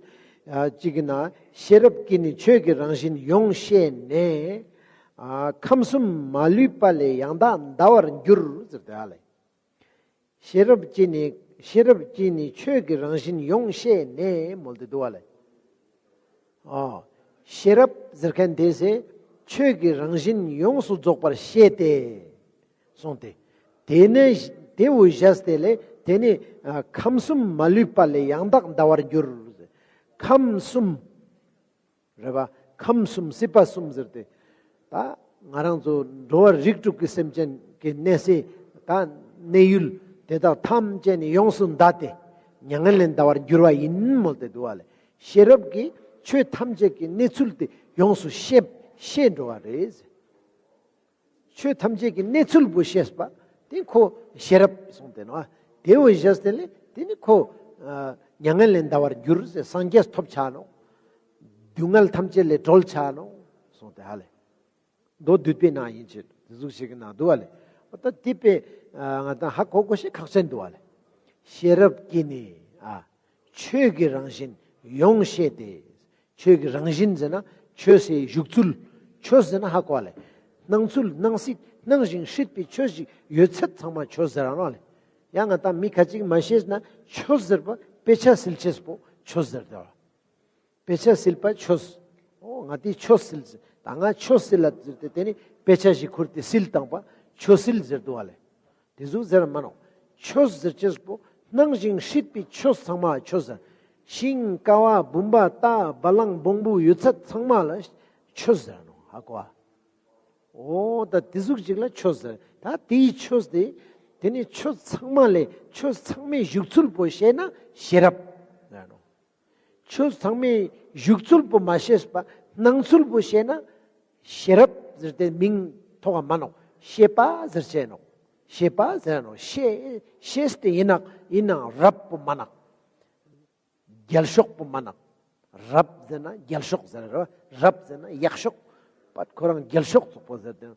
ཨ་གཅིག་གི་ནང་ཤེས་རབ་ཀྱིས་ནི་ཆོས་ཀྱི་རང་བཞིན་ཡོངས་ཤེས་ནས། ཨ་ཁམས་གསུམ་མ་ལུས་པ་ལས་ཡང་དག་འདའ་བར་འགྱུར་ཟེར་ཏེ་ཨ་ལེ། ཤེས་རབ་ཀྱིས་ནི་ཤེས་རབ་ཀྱིས་ནི་ཆོས་ཀྱི་རང་བཞིན་ཡོངས་ཤེས་ནས་མོལ་ཏེ་འདུག་བ་ལེ། ཨོ། ཤེས་རབ་ཟེར་མཁན་དེ་སེ་ཆོས་ཀྱི་རང་བཞིན་ཡོངས་སུ་རྫོགས་པར་ཤེས་ཏེ། གསུངས་ཏེ། དེ་ནས་དེ་བོ་བཞག་སྟེ་ལེ་དེ་ནི་ཨ་ཁམས་གསུམ་མ་ལུས་པ་ལས་ཡང་དག་འདའ་བར་འགྱུར། ཁམས་གསུམ། རེད་པ། ཁམས་གསུམ་སྲིད་པ་གསུམ་ཟེར་ཏེ། ད་ང་རང་ཚོ་འགྲོ་བ་རིགས་དྲུག་གི་སེམས་ཅན་གྱི་གནས་སའི་ད་གནས་ཡུལ་དེ་དག་ཐམས་ཅད་ནི་ཡོངས་སུ་འདའ་སྟེ་མྱ་ངན་ལས་འདའ་བར་འགྱུར་བ་ཡིན་མོལ་ཏེ་འདུག་བ་ལེ། ཤེས་རབ་ཀྱིས་ཆོས་ཐམས་ཅད་ཀྱི་གནས་ཚུལ་དེ་ཡོངས་སུ་ཤེས་ཤེས་འགྲོ་བ་རེད། ཆོས་ཐམས་ཅད་ཀྱི་གནས་ཚུལ་པོ་ཤེས་པ་དེ་ཁོ་ཤེས་རབ་གསུངས་ཏེ་ནོག། དེ་བོ་བཞག་སྟེ་ལེ་དེ་ནི་ཁོ་ཨ་མྱ་ངན་ལས་འདའ་བར་འགྱུར་ཟེར། སངས་རྒྱས་ཐོབ་ཆ་ནོག། སྡུག་བསྔལ་ཐམས་ཅད་ལས་གྲོལ་ཆ་ནོག་གསུངས་ཏེ་ཧ་ལེ། མདོ་སྡུད་པའི་ནང་ཡིན་ཕྱིར་དེ་ཟུག་ཞིག་གི་ནང་འདུག་བ་ལེ། འོ་ད་དེ་དཔེ་ཨ་ང་ད་ཧ་གོ་དགོས་ཤེས་ཁག་ཆེན་འདུག་བ་ལེ། ཤེས་རབ་ཀྱིས་ནི་ཨ་ཆོས་ཀྱི་རང་བཞིན་ཡོངས་ཤེས་ཏེ། ཆོས་ཀྱི་རང་བཞིན་ཟེར་ན་ཆོས་སི་བཞུགས་ཚུལ། ཆོས་ཟེར་ན་ཧ་གོ་བ་ལེ། སྣང་ཚུལ་སྣང་སྲིད་སྣང་ཞིང་སྲིད་པའི་ཆོས་ཤིག་ཡོད་ཚད་ཚང་མ་ཆོས་ཟེར་ར་ནོག་ལེ། ཡང་ང་ད་མི་ཁ་ཅིག་མ་ཤེས་ན་ཆོས་ཟེར་པ་དཔེ་ཆ་སིལ་ཅེས་པོ་ཆོས་ཟེར་ཏེ་བ། དཔེ་ཆ་སིལ་པ་ཆོས། འོ་ང་དེ་ཆོས་སིལ་ཟེར། ད་ང་ཆོས་སིལ་ལ་ཟེར་ཏེ་དེ་ནི་དཔེ་ཆ་ཞིག་ཁུར་ཏེ་སིལ་བཏང་པ་ཆོས་སིལ་ཟེར་འདུག་བ་ལེ། དེ་ཟུག་ཟེར་མ་ནོག། ཆོས་ཟེར་ཅེས་པོ་སྣང་ཞིང་སྲིད་པའི་ཆོས་ཚང་མ་ཆོས་ཟེར། ཤིང་ཀ་བ་བུམ་པ་རྟ་བ་ལང་བོང་བུ་ཡོད་ཚད་ཚང་མ་ལ་ཆོས་ཟེར་ནོག། ཧ་གོ་བ། འོ་ད་དེ་ཟུག་ཅིག་ལ་ཆོས་ཟེར། ད་དེའི་ཆོས་དེ་དེ་ནི་ཆོས་ཚང་མ་ལས་ཆོས་ཚང་མའི་བཞུགས་ཚུལ་པོ་ཤེས་ན་ཤེས་རབ་ཟེར་ནོག། ཆོས་ཚང་མའི་བཞུགས་ཚུལ་པོ་མ་ཤེས་པ་སྣང་ཚུལ་པོ་ཤེས་ན་ཤེས་རབ་ཟེར་ཏེ་མིང་ཐོགས་མ་ནོག། ཤེས་པ་ཟེར་ཅེས་ནོག། ཤེས་པ་ཟེར་ནོག། ཤེས་ཤེས་ཏེ་ཡིན་ནག། ཡིན་ནའང་རབ་པོ་མ་ནག། རྒྱལ་ཤོག་པོ་མ་ནག། རབ་ཟེར་ན་རྒྱལ་ཤོག་ཟེར་ར། རབ་ཟེར་ན་ཡག་ཤོག། པད་ཁོ་རང་རྒྱལ་ཤོག་ཙོགས་པོ་ཟེར་ཏེ་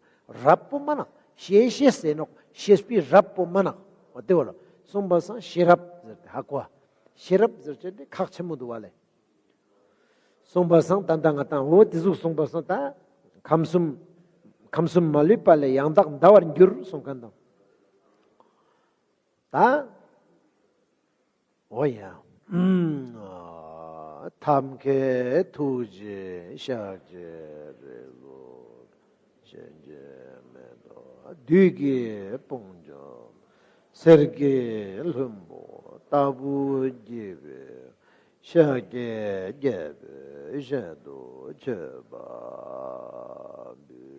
རབ་པོ་མ་ནག། ཤེས་ཤེས་ཟེར་ནོག། ཤེས་པའི་རབ་པོ་མ་ནག། འོ་དེ་བོ་ལ་གསུངས་པ་སང་ཤེས་རབ་ཟེར་ཏེ་ཧ་གོ། ཤེས་རབ་ཟེར་ཅེས་དེ་ཁག་ཆེན་མོ་འདུག་བ་ལེ། གསུངས་པ་སང་ད་ལྟ་ང་དང་འོ་དེ་ཟུག་གསུངས་པ་སང་ད་ཁམས་གསུམ་ཁམས་གསུམ་མ་ལུས་པ་ལས་ཡང་དག་འདའ་བར་འགྱུར་གསུངས་མཁན་དང་། ད་འོ་ཡ། ཐབས་མཁས་ཐུགས་རྗེ་ཤཱཀྱའི་རིགས་ལུགས་ཆེན་གྱི་མེ་ཏོག་བདུད་ཀྱི་དཔུང་འཇོམས་གསེར་གྱི་ལྷུན་པོ་ལྟ་བུར་བརྗིད་པའི་ཤཱཀྱའི་རྒྱལ་པོའི་ཞལ་དུ་མཆོད་པ་འབུལ།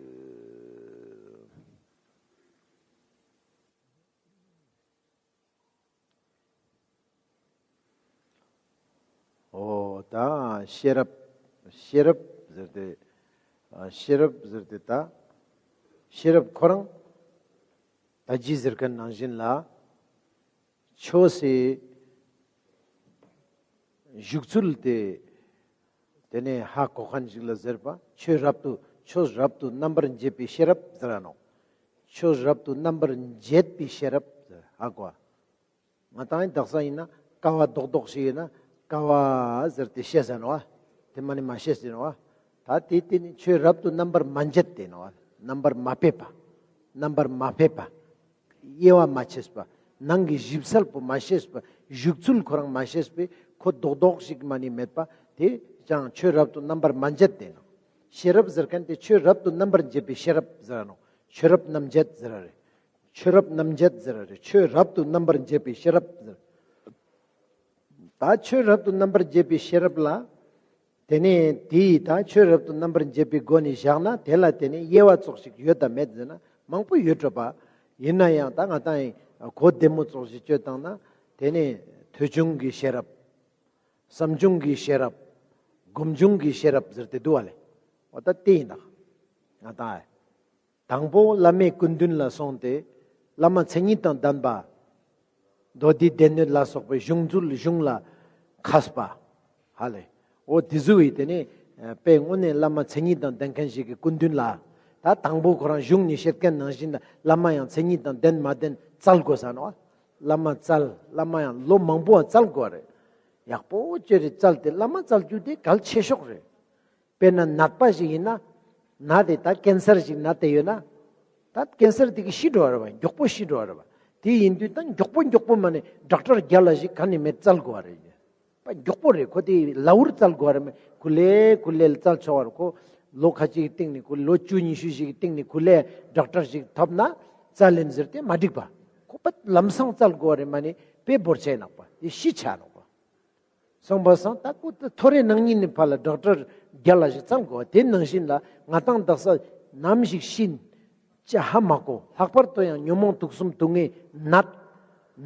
ད་ཤེས་རབ། ཤེས་རབ་ཟེར་ཏེ། ཨ་ཤེས་རབ་ཟེར་ཏེ་ད། ཤེས་རབ་ཁོ་རང་ད་ཅི་ཟེར་ཁན་ནང་བཞིན་ལ་ཆོས་སི་བཞུགས་ཚུལ་ཏེ་ཏེ་ནེ་ཧ་གོ་ཁན་ཞིག་ལ་ཟེར་བ། ཆོས་རབ་ཏུ་ཆོས་རབ་ཏུ་རྣམ་པར་འབྱེད་པའི་ཤེས་རབ་ཟེར་ར་ནོག། ཆོས་རབ་ཏུ་རྣམ་པར་འབྱེད་པའི་ཤེས་རབ་ཟེར་ཧ་གོ། ང་དང་ཡིན་དག་ས་ཡིན་ན་ཀ་བ་རྡོག་རྡོག་ཞིག་ཡིན་ན་ཀ་བ་ཟེར་ཏེ་ཤེས་ས་ནོག་བ། ཏེ་མ་ནེ་མ་ཤེས་ཟེར་ནོག་བ། ད་ཏེ་ཏེ་ནི་ཆོས་རབ་ཏུ་རྣམ་པར་མ་འབྱེད་ཏེ་ནོག་བ། རྣམ་པར་མ་ཕེབས་པ། རྣམ་པར་མ་ཕེབས་པ། དབྱེ་བ་མ་ཕྱེས་པ། ནང་གི་ཞིབ་གསལ་པོ་མ་ཤེས་པ། བཞུགས་ཚུལ་ཁོ་རང་མ་ཤེས་པའི་ཁོ་རྡོག་རྡོག་ཞིག་མ་ནེ་མེད་པ། ཏེ་ཀྱང་ཆོས་རབ་ཏུ་རྣམ་པར་མ་འབྱེད་ཏེ་ནོག། ཤེས་རབ་ཟེར་ཁན་ཏེ་ཆོས་རབ་ཏུ་རྣམ་པར་འབྱེད་པའི་ཤེས་རབ་ཟེར་ར་ནོག། ཆོས་རབ་རྣམ་འབྱེད་ཟེར་ར་རེ། ཆོས་རབ་རྣམ་འབྱེད་ཟེར་ར་རེ། ཆོས་རབ་ཏུ་རྣམ་པར་འབྱེད་པའི་ཤེས་རབ་ཟེར། ད་ཆོས་རབ་ཏུ་རྣམ་པར་འབྱེད་པའི་ཤེས་རབ་ལ། ཏེ་ནེ་ཏེའི་ད་ཆོས་རབ་ཏུ་རྣམ་པར་འབྱེད་པའི་སྒོ་ནས་བཞག་ན་ཏེ་ལ་ཏེ་ནེ་དབྱེ་བ་ཙོགས་ཤིག་ཡོད་དམ་མེད་ཟེར་ན་མང་པོ་ཡོད་འགྲོ་བ། ཡིན་ན་ཡང་ད་ང་དང་ཡིན་གོ་བདེ་མོ་ཙོགས་ཤིག་བཅོས་བཏང་ན་ཏེ་ནེ་ཐོས་བྱུང་གི་ཤེས་རབ། བསམ་བྱུང་གི་ཤེས་རབ། སྒོམ་བྱུང་གི་ཤེས་རབ་ཟེར་ཏེ་འདུག་བ་ལེ། འོ་ད་ཏེ་ཡིན་ད། ང་དང་ཡིན། དང་པོ་བླ་མའི་སྐུ་མདུན་ལ་སོང་སྟེ་བླ་མ་མཚན་ཉིད་དང་ལྡན་པ། མདོ་སྡེ་སྡེ་སྣོད་ལ་སོགས་པའི་གཞུང་ཚུལ་གཞུང་ལ་མཁས་པ། ཧ་ལེ། འོ་ཏེ་ཟུག་ཡིན་ཏེ་ནི་དཔེ་དངོས་གནས་བླ་མ་མཚན་ཉིད་དང་ལྡན་ཁན་ཞིག་གི་སྐུ་མདུན་ལ། ད་དང་པོ་ཁོ་རང་གཞུང་ནས་བཤད་ཁན་ནང་བཞིན་ལ་བླ་མ་ཡང་མཚན་ཉིད་དང་ལྡན་མ་ལྡན་བཙལ་དགོས་ས་ནོག། བླ་མ་བཙལ་བླ་མ་ཡང་ལོ་མང་པོ་བཙལ་དགོས་རེད། ཡག་པོ་ཅོས་རེ་བཙལ་ཏེ་བླ་མ་བཙལ་རྒྱུ་དེ་གལ་ཆེ་ཤོས་རེད། དཔེར་ན་ནད་པ་ཞིག་ཡིན་ན། ནད་དེ་ད་ཀེན་སར་ཞིག་ནད་དེ་ཡོད་ན། ད་ཀེན་སར་དེ་གི་ཤི་འགྲོ་བ་རེད་བ། མགྱོགས་པོ་ཤི་འགྲོ་བ་རེད་བ། དེ་ཡིན་དུས་ད་མགྱོགས་པོ་མགྱོགས་པོ་མ་ནེ་ཌོག་ཊར་རྒྱལ་ལ་ཞིག་ག་ནེ་མེད་བཙལ་དགོས་བ་རེད། པ་མགྱོགས་པོ་རེད། ཁོ་དེ་ལ་འུར་བཙལ་དགོས་བ་རེད་མེད། ཁུ་ལེ་ཁུ་ལེ་བཙལ་ཆོག་བ་རེད། ཁོ་ལོ་ཁ་ཅིག་གི་སྟེང་ནས་ཁོ་ལོ་བཅུ་ཉི་ཤུ་ཞིག་གི་སྟེང་ནས་ཁུ་ལེ་ཌོག་ཊར་ཞིག་ཐོབ་ན་བཙལ་ལེན་ཟེར་ཏེ་མ་འགྲིག་པ། ཁོ་པ་ལམ་སང་བཙལ་དགོས་བ་རེད་མ་ནེ་དཔེ་བོར་ཆ་ནོག་པ། དེ་ཤི་ཆ་ནོག་པ། སོང་པ་སང་ད་ཁོ་ད་ཐོ་རེ་ནང་ཉིན་ནི་ཕ་ལ་ཌོག་ཊར་རྒྱལ་ལ་ཞིག་བཙལ་དགོས། དེ་ནང་བཞིན་ལ་ང་དང་དག་ས་ནམ་ཞིག་ཤི་ཅེས་ཧ་མ་གོ། ལྷག་པར་དུ་ཡང་ཉོན་མོངས་དུག་གསུམ་དུག་ལྔའི་ནད་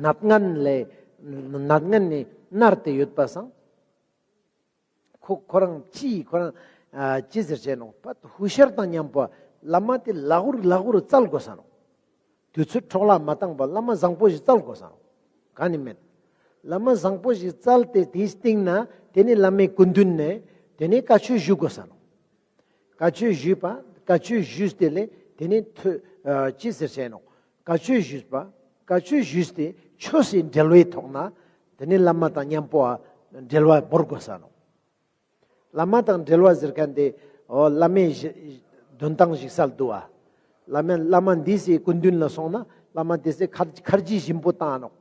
ནད་ངན་ལས་ནད་ངན་ནི་མནར་ཏེ་ཡོད་པ་སང་ཁོ་ཁོ་རང་ཅི་ཁོ་རང་ཨ་ཅི་ཟེར་ཆ་ནོག་པ། ཧུ་ཤར་དང་མཉམ་པོ་བླ་མ་དེ་ལ་འུར་ལ་འུར་བཙལ་དགོས་ས་ནོག། དུས་ཚོད་འཕྲོ་བརླག་མ་བཏང་པ་བླ་མ་བཟང་པོ་ཞིག་བཙལ་དགོས་ས་ནོག། ག་ནེ་མེད། བླ་མ་བཟང་པོ་ཞིག་བཙལ་ཏེ་དེའི་སྟེང་ན་དེ་ནི་བླ་མའི་སྐུ་མདུན་ནས་དེ་ནི་བཀའ་ཆོས་ཞུ་དགོས་ས་ནོག། བཀའ་ཆོས་ཞུས་པ། བཀའ་ཆོས་ཞུས་ཏེ་ལས་དེ་ནི་ཐོས་ཨ་ཅི་ཟེར་ཆ་ནོག། བཀའ་ཆོས་ཞུས་པ། བཀའ་ཆོས་ཞུས་ཏེ་ཆོས་སི་འབྲེལ་བའི་ཐོག་ན་དེ་ནི་བླ་མ་དང་མཉམ་པོ་འབྲེལ་བ་བོར་དགོས་ས་ནོག། བླ་མ་དང་འབྲེལ་བ་ཟེར་ཁན་དེ་འོ་བླ་མའི་གཞི་དོན་སྟངས་ཤིག་སལ་འདུག་བ། བླ་མ་བླ་མ་འདི་སི་སྐུ་མདུན་ལ་སོང་ན་བླ་མ་དེ་སི་ཁར་ཁར་ཇི་ཞིམ་པོ་བཏང་ནོག།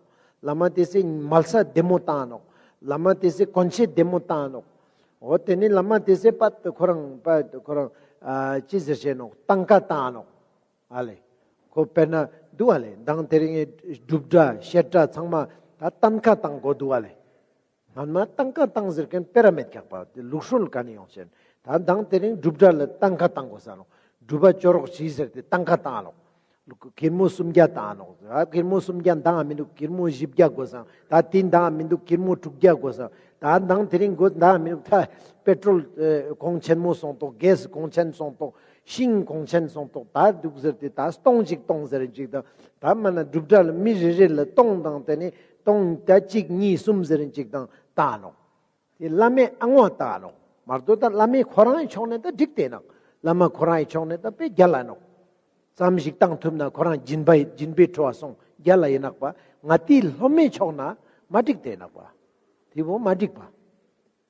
བླ་མ་དེ་སི་མལ་ས་བདེ་མོ་བཏང་ནོག། བླ་མ་དེ་སི་གོན་ཆས་བདེ་མོ་བཏང་ནོག། འོ་དེ་ནི་བླ་མ་དེ་སི་པད་ཁོ་རང་པད་ཁོ་རང་ཨ་ཅི་ཟེར་ཆ་ནོག། སྟན་ཁ་བཏང་ནོག། ཨ་ལེ། ཁོ་དཔེར་ན་འདུག་བ་ལེ། མདང་དེ་རིང་སྒྲུབ་གྲྭ་བཤད་གྲྭ་ཚང་མ་ད་སྟན་ཁ་བཏང་དགོས་འདུག་བ་ལེ། སྔན་མ་སྟན་ཁ་བཏང་ཟེར་ཁན་དཔེ་ར་མེད་ཀྱག་པ། དེ་ལུགས་སྲོལ་ག་ནེ་ཡོང་ཆེན། ད་མདང་དེ་རིང་སྒྲུབ་གྲྭ་ལ་སྟན་ཁ་བཏང་དགོས་ས་ནོག། སྒྲུབ་པ་སྐྱོར་རོགས་ཞུས་ཟེར་ཏེ་སྟན་ཁ་བཏང་ནོག། ལུག་ཁེར་མོ་སུམ་བརྒྱ་བཏང་ནོག། ཨ་ཁེར་མོ་སུམ་བརྒྱ་འདང་མི་འདུག། ཁེར་མོ་བཞི་བརྒྱ་དགོས་ས། ད་དེ་འདང་མི་འདུག། ཁེར་མོ་དྲུག་བརྒྱ་དགོས་ས། ད་མདང་དེ་རིང་དགོས་འདང་མི་འདུག། ད་པེ་ཊྲོལ་ཨེ་གོང་ཆེན་མོ་སོང་ཏོག། གེ་སི་གོང་ཆེན་སོང་ཏོག། ཤིང་གོང་ཆེན་སོང་ཏོག། ད་འདུག་ཟེར་ཏེ་ད་སྟོང་གཅིག་སྟོང་ཟེར་གཅིག་དང་། ད་མ་ན་སྒྲུབ་གྲྭ་ལ་མི་རེ་རེ་ལ་སྟོང་དང་དེ་ནི་སྟོང་ད་གཅིག་གཉིས་གསུམ་ཟེར་གཅིག་དང་བཏང་ནོག། དེ་བླ་མའི་ཨང་བ་བཏང་ནོག། མ་གཏོགས་ད་བླ་མའི་ཁོ་རང་ངི་ཕྱོགས་ནས་ད་འགྲིག་སྟེ་ནོག། བླ་མ་ཁོ་རང་ངི་ཕྱོགས་ནས་ད་དཔེ་རྒྱལ་ལ་ནོག། ཙམ་ཞིག་བཏང་ཐུབ་ན་ཁོ་རང་སྦྱིན་པ་སྦྱིན་པའི་འཕྲོ་བ་སོང་རྒྱལ་ལ་ཡིན་ནོག་པ། ང་ཏིའི་སློབ་མའི་ཕྱོགས་ན་མ་འགྲིག་སྟེ་ནོག་པ། དེ་བོ་མ་འགྲིག་པ།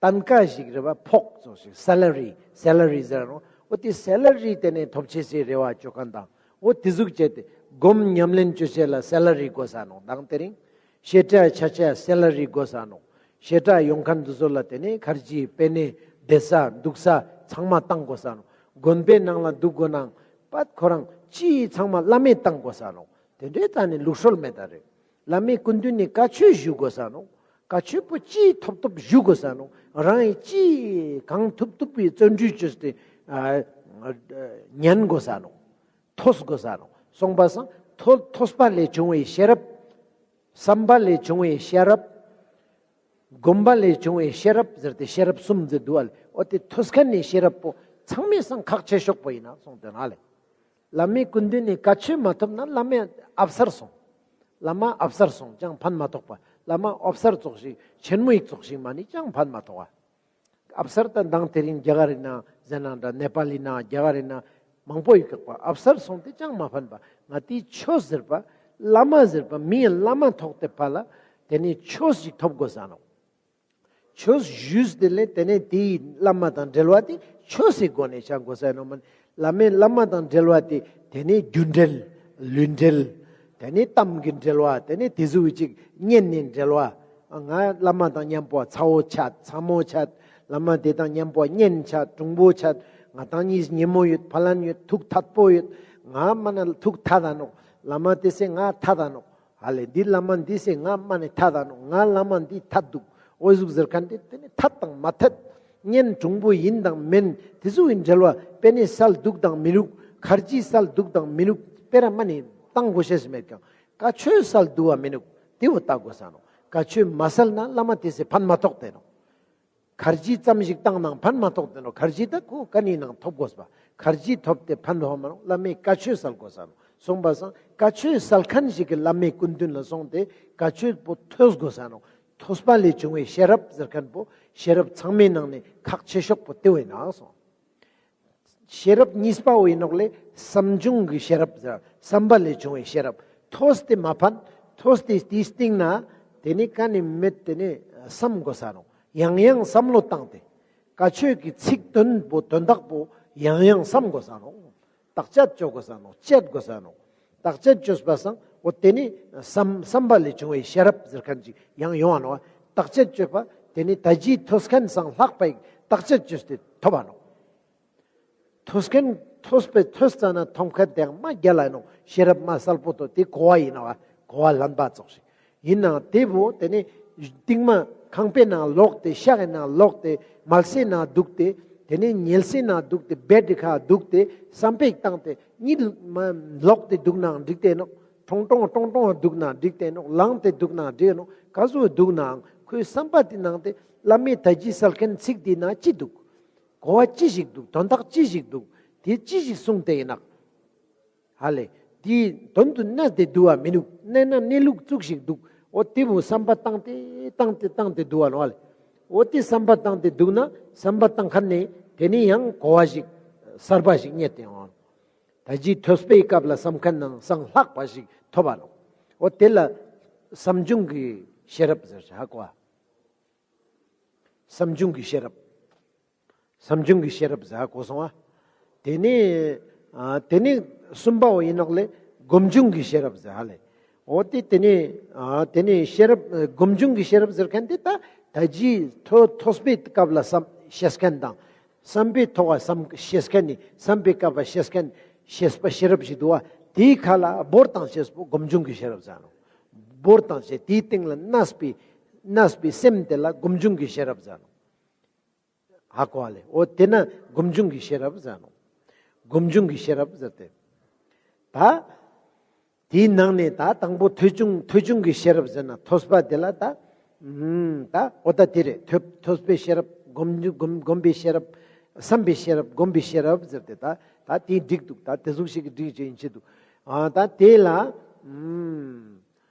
སྟན་ཁ་ཞིག་རེ་བ་ཕོགས་ཙོགས་ཤིག། སེ་ལ་རི་སེ་ལ་རི་ཟེར་རོ། འོ་དེ་སེ་ལ་རི་དེ་ནས་ཐོབ་ཆེས་སི་རེ་བ་ཅོ་ཁན་དང་། འོ་དེ་ཟུག་བྱས་ཏེ་སྒོམ་ཉམས་ལེན་ཅོ་ཆེས་ལ་སེ་ལ་རི་དགོས་ས་ནོག། མདང་དེ་རིང་བཤད་གྲྭ་ཆ་ཆེས་སེ་ལ་རི་དགོས་ས་ནོག། བཤད་གྲྭ་ཡོང་ཁན་དེ་ཚོ་ལ་དེ་ནས་ཁར་ཇི་པེ་ནེ་བསྡད་ས་འདུག་ས་ཚང་མ་བཏང་དགོས་ས་ནོག། དགོན་པའི་ནང་ལ་འདུག་དགོས་ནའང་པད་ཁོ་རང་ཅི་ཚང་མ་བླ་མས་བཏང་དགོས་ས་ནོག། དེ་འདྲའི་ད་ནི་ལུགས་སྲོལ་མེད་ད་རེད། བླ་མའི་སྐུ་མདུན་ནས་བཀའ་ཆོས་ཞུ་དགོས་ས་ནོག། བཀའ་ཆོས་པོ་ཅི་ཐོབ་ཐོབ་ཞུ་དགོས་ས་ནོག། རང་ངི་ཅི་གང་ཐུབ་ཐུབ་པའི་བརྩོན་འགྲུས་བཅོས་ཏེ་ཨ་ཨ་ཉན་དགོས་ས་ནོག། ཐོས་དགོས་ས་ནོག། སོང་པ་སང་ཐོས་ཐོས་པ་ལས་བྱུང་བའི་ཤེས་རབ། བསམ་པ་ལས་བྱུང་བའི་ཤེས་རབ། སྒོམ་པ་ལས་བྱུང་བའི་ཤེས་རབ་ཟེར་ཏེ་ཤེས་རབ་གསུམ་ཟེར་འདུག་ཨ་ལེ། འོ་དེ་ཐོས་མཁན་ནི་ཤེས་རབ་པོ་ཚང་མའི་སང་ཁག་ཆེ་ཤོས་པོ་ཡིན་ན་གསུངས་ཏེ་ན་ལེ། བླ་མའི་སྐུ་མདུན་ནས་བཀའ་ཆོས་མ་ཐོབ་ན་བླ་མའི་ཨབ་སར་སོང་། བླ་མ་ཨབ་སར་སོང་ཅང་ཕན་མ་ཐོགས་པ། བླ་མ་ཨབ་སར་ཙོགས་ཤིག་ཆེན་མོ་ཡིག་ཙོགས་ཤིག་མ་ནི་ཅང་ཕན་མ་ཐོགས་པ། ཨབ་སར་དང་མདང་དེ་རིང་རྒྱ་གར་ཡིན་ན་ཟེར་ན་འདྲ། ནེ་པཱལ་ཡིན་ན་རྒྱ་གར་ཡིན་ན་མང་པོ་ཡོད་ཀྱག་པ། ཨབ་སར་སོང་སྟེ་ཅང་མ་ཕན་པ། ང་དེའི་ཆོས་ཟེར་པ་བླ་མ་ཟེར་པ་མིའི་བླ་མ་ཐོགས་ཏེ་ཕ་ལ་དེ་ནས་ཆོས་ཤིག་ཐོབ་དགོས་ས་ནོག། ཆོས་ཞུས་ཏེ་ལས་དེ་ནས་དེའི་བླ་མ་དང་འབྲེལ་བ་དེ་ཆོས་སི་སྒོ་ནས་བྱ་དགོས་ས་ནོག་མ་ནི། བླ་མའི་བླ་མ་དང་འབྲེལ་བ་དེ་དེ་ནས་རྒྱུ་འབྲེལ། ལུས་འབྲེལ། དེ་ནས་གཏམ་གྱི་འབྲེལ་བ། དེ་ནས་དེ་ཟུག་ཅིག་གཉེན་ནི་འབྲེལ་བ། ང་བླ་མ་དང་མཉམ་པོ་ཚ་བོ་ཆད། ཚ་མོ་ཆད། བླ་མ་དེ་དང་མཉམ་པོ་གཉེན་ཆད། གྲུང་པོ་ཆད། ང་དང་གཉིས་ཉེ་མོ་ཡོད། ཕ་ལན་ཡོད། ཐུགས་ཐད་པོ་ཡོད། ང་མ་ན་ཐུགས་ཐད་ད་ནོག། བླ་མ་དེ་སེ་ང་ཐད་ད་ནོག། ཧ་ལེ། འདི་བླ་མ་འདི་སེ་ང་མ་ནི་ཐད་ད་ནོག། ང་བླ་མ་འདི་ཐད་འདུག། འོ་ཟུག་ཟེར་མཁན་དེ་དེ་ནི་ཐད་དང་མ་ཐད། གཉེན་དྲུང་པོ་ཡིན་དང་མིན་དེ་ཟུག་གི་འབྲེལ་བ། དཔེ་ནི་སལ་འདུག་དང་མི་འདུག། ཁར་ཇི་སལ་འདུག་དང་མི་འདུག། དཔེ་ར་མ་ནི་བཏང་དགོས་ཤེས་མེད་ཀྱང་། བཀའ་ཆོས་སལ་འདུག་བ་མི་འདུག། དེ་བོ་བལྟ་དགོས་ས་ནོག། བཀའ་ཆོས་མ་སལ་ན་བླ་མ་དེ་སེ་ཕན་མ་ཐོགས་ཏེ་ནོག། ཁར་ཇི་ཙམ་ཞིག་བཏང་ནའང་ཕན་མ་ཐོགས་ཏེ་ནོག། ཁར་ཇི་ད་ཁོ་ཀ་ནི་ནང་ཐོབ་དགོས་པ། ཁར་ཇི་ཐོབ་སྟེ་ཕན་ཐོགས་མ་ནོག། བླ་མའི་བཀའ་ཆོས་སལ་དགོས་ས་ནོག། སོང་པ་སང་བཀའ་ཆོས་སལ་མཁན་ཞིག་གི་བླ་མའི་སྐུ་མདུན་ལ་སོང་སྟེ་བཀའ་ཆོས་པོ་ཐོས་དགོས་ས་ནོག། ཐོས་པ་ལས་བྱུང་བའི་ཤེས་རབ་ཟེར་མཁན་པོ་ཤེས་རབ་ཚང་མའི་ནང་ནས་ཁག་ཆེ་ཤོས་པོ་དེ་བས་ན་སོང་། ཤེས་རབ་གཉིས་པ་བོ་ཡིན་ནོག་ལེ། བསམ་བྱུང་གི་ཤེས་རབ་ཟེར། བསམ་པ་ལས་བྱུང་བའི་ཤེས་རབ། ཐོས་ཏེ་མ་ཕན། ཐོས་ཏེ་དེའི་སྟེང་ན་དེ་ནི་ཀ་ནི་མེད། དེ་ནི་བསམ་དགོས་ས་ནོག། ཡང་ཡང་བསམ་བློ་བཏང་སྟེ། བཀའ་ཆོས་ཀྱི་ཚིག་དོན་པོ་དོན་དག་པོ་ཡང་ཡང་བསམ་དགོས་ས་ནོག། བརྟག་དཔྱད་བཅོ་དགོས་ས་ནོག། དཔྱད་དགོས་ས་ནོག། བརྟག་དཔྱད་བཅོས་པ་སང་འོ་དེ་ནི་བསམ་བསམ་པ་ལས་བྱུང་བའི་ཤེས་རབ་ཟེར་མཁན་ཅིག་ཡང་ཡོང་བ་ནོག། བརྟག་དཔྱད་བཅོས་པ་དེ་ནི་ད་ཅི་ཐོས་མཁན་སང་ལྷག་པའི་བརྟག་དཔྱད་བཅོས་ཏེ་ཐོབ་པ་ནོག། ཐོས་མཁན་ཐོས་པའི་ཐོས་ཙ་ན་ཐོབ་མཁན་དེ་མ་རྒྱལ་ལ་ནོག། ཤེས་རབ་མ་གསལ་པོ་ཏོ་དེ་གོ་བ་ཡིན་ནོག། གོ་བ་ལྷན་པ་ཙོགས་ཤིག་ཡིན་ནའང་དེ་བོ་དེ་ནི་རྟིང་མ་ཁང་པའི་ནང་ལོག་སྟེ་ཤག་གི་ནང་ལོག་སྟེ་མལ་སའི་ནང་འདུག་སྟེ་དེ་ནི་ཉལ་སའི་ནང་འདུག་སྟེ་བེད་ཁ་འདུག་སྟེ་བསམ་པའི་བཏང་སྟེ་གཉིད་མ་ལོག་སྟེ་འདུག་ནའང་འགྲིག་སྟེ་ནོག། ཀྲོང་ཀྲོང་ཀྲོང་ཀྲོང་འདུག་ནའང་འགྲིག་སྟེ་ནོག། ལངས་ཏེ་འདུག་ནའང་འགྲིག་ནོག། ག་ཟུག་འདུག་ནའང་ཁོའི་བསམ་པ་དེ་ནང་དེ་བླ་མའི་ད་ཅི་སལ་མཁན་ཚིག་དེ་ནང་ཅི་འདུག། གོ་བ་ཅི་ཞིག་འདུག། དོན་དག་ཅི་ཞིག་འདུག། དེ་ཅི་ཞིག་གསུངས་ཏེ་ཡིན་ནོག། ཧ་ལེ། དེའི་དོན་དུ་གནས་ཏེ་འདུག་བ་མི་འདུག། གནས་ན་གནས་ལུགས་ཙུག་ཞིག་འདུག། འོ་དེ་བོ་བསམ་པ་བཏང་སྟེ་བཏང་སྟེ་བཏང་སྟེ་འདུག་བ་ནོག་ཧ་ལེ། འོ་དེ་བསམ་པ་བཏང་སྟེ་འདུག་ན་བསམ་པ་བཏང་མཁན་ནི་དེ་ནི་ཡང་གོ་བ་ཞིག་གསར་པ་ཞིག་རྙེད་དེ་ཡོང་། ད་ཅི་ཐོས་པའི་སྐབས་ལ་བསམ་མཁན་ནང་སང་ལྷག་པ་ཞིག་ཐོབ་བ་ནོག། འོ་དེ་ལ་བསམ་བྱུང་གི་ཤེས་རབ་ཟེར་ཧ་གོ་བ། བསམ་བྱུང་གི་ཤེས་རབ། བསམ་བྱུང་གི་ཤེས་རབ་ཟེར་གོ་སོང་བ། དེ་ནི་ཨ་དེ་ནི་གསུམ་པའོ་ཡིན་ནོག་ལེ། སྒོམ་བྱུང་གི་ཤེས་རབ་ཟེར་ཧ་ལེ། འོ་དེ་དེ་ནི་ཨ་དེ་ནི་ཤེས་རབ་ཨ་སྒོམ་བྱུང་གི་ཤེས་རབ་ཟེར་མཁན་དེ་ད་ད་ཅི་ཐོས་ཐོས་པའི་སྐབས་ལ་བསམ་ཤེས་མཁན་དང་། བསམ་པའི་ཐོག་ལ་བསམ་ཤེས་མཁན་ནི་བསམ་པའི་སྐབས་ལ་ཤེས་མཁན་ཤེས་པ་ཤེས་རབ་ཞིག་འདུག་བ། དེའི་ཁ་ལ་བོར་བཏང་ཤེས་པོ་སྒོམ་བྱུང་གི་ཤེས་རབ་ཟེར་ནོག། བོར་བཏང་ཤེས་དེའི་སྟེང་ལ་གནས་པའི་གནས་པའི་སེམས་དེ་ལ་སྒོམ་བྱུང་གི་ཤེས་རབ་ཟེར་ནོག། ཧ་གོ་བ་ལེ། འོ་དེ་ན་སྒོམ་བྱུང་གི་ཤེས་རབ་ཟེར་ནོག། སྒོམ་བྱུང་གི་ཤེས་རབ་ཟེར་ཏེ། ད་དེའི་ནང་ནས་ད་དང་པོ་ཐོས་བྱུང་ཐོས་བྱུང་གི་ཤེས་རབ་ཟེར་ན་ཐོས་པ་དེ་ལ་ད་ཨུམ་ད་འོ་ད་དེ་རེད། ཐོས་ཐོས་པའི་ཤེས་རབ། སྒོམ་སྒོམ་སྒོམ་པའི་ཤེས་རབ། བསམ་པའི་ཤེས་རབ། སྒོམ་པའི་ཤེས་རབ་ཟེར་ཏེ་ད་ད་དེ་འགྲིག་འདུག། ད་དེ་ཟུག་ཞིག་གི་འགྲིག་ཅེས་ཡིན་ཆེད་འདུག། ཨ་ད་དེ་ལ་ཨུམ་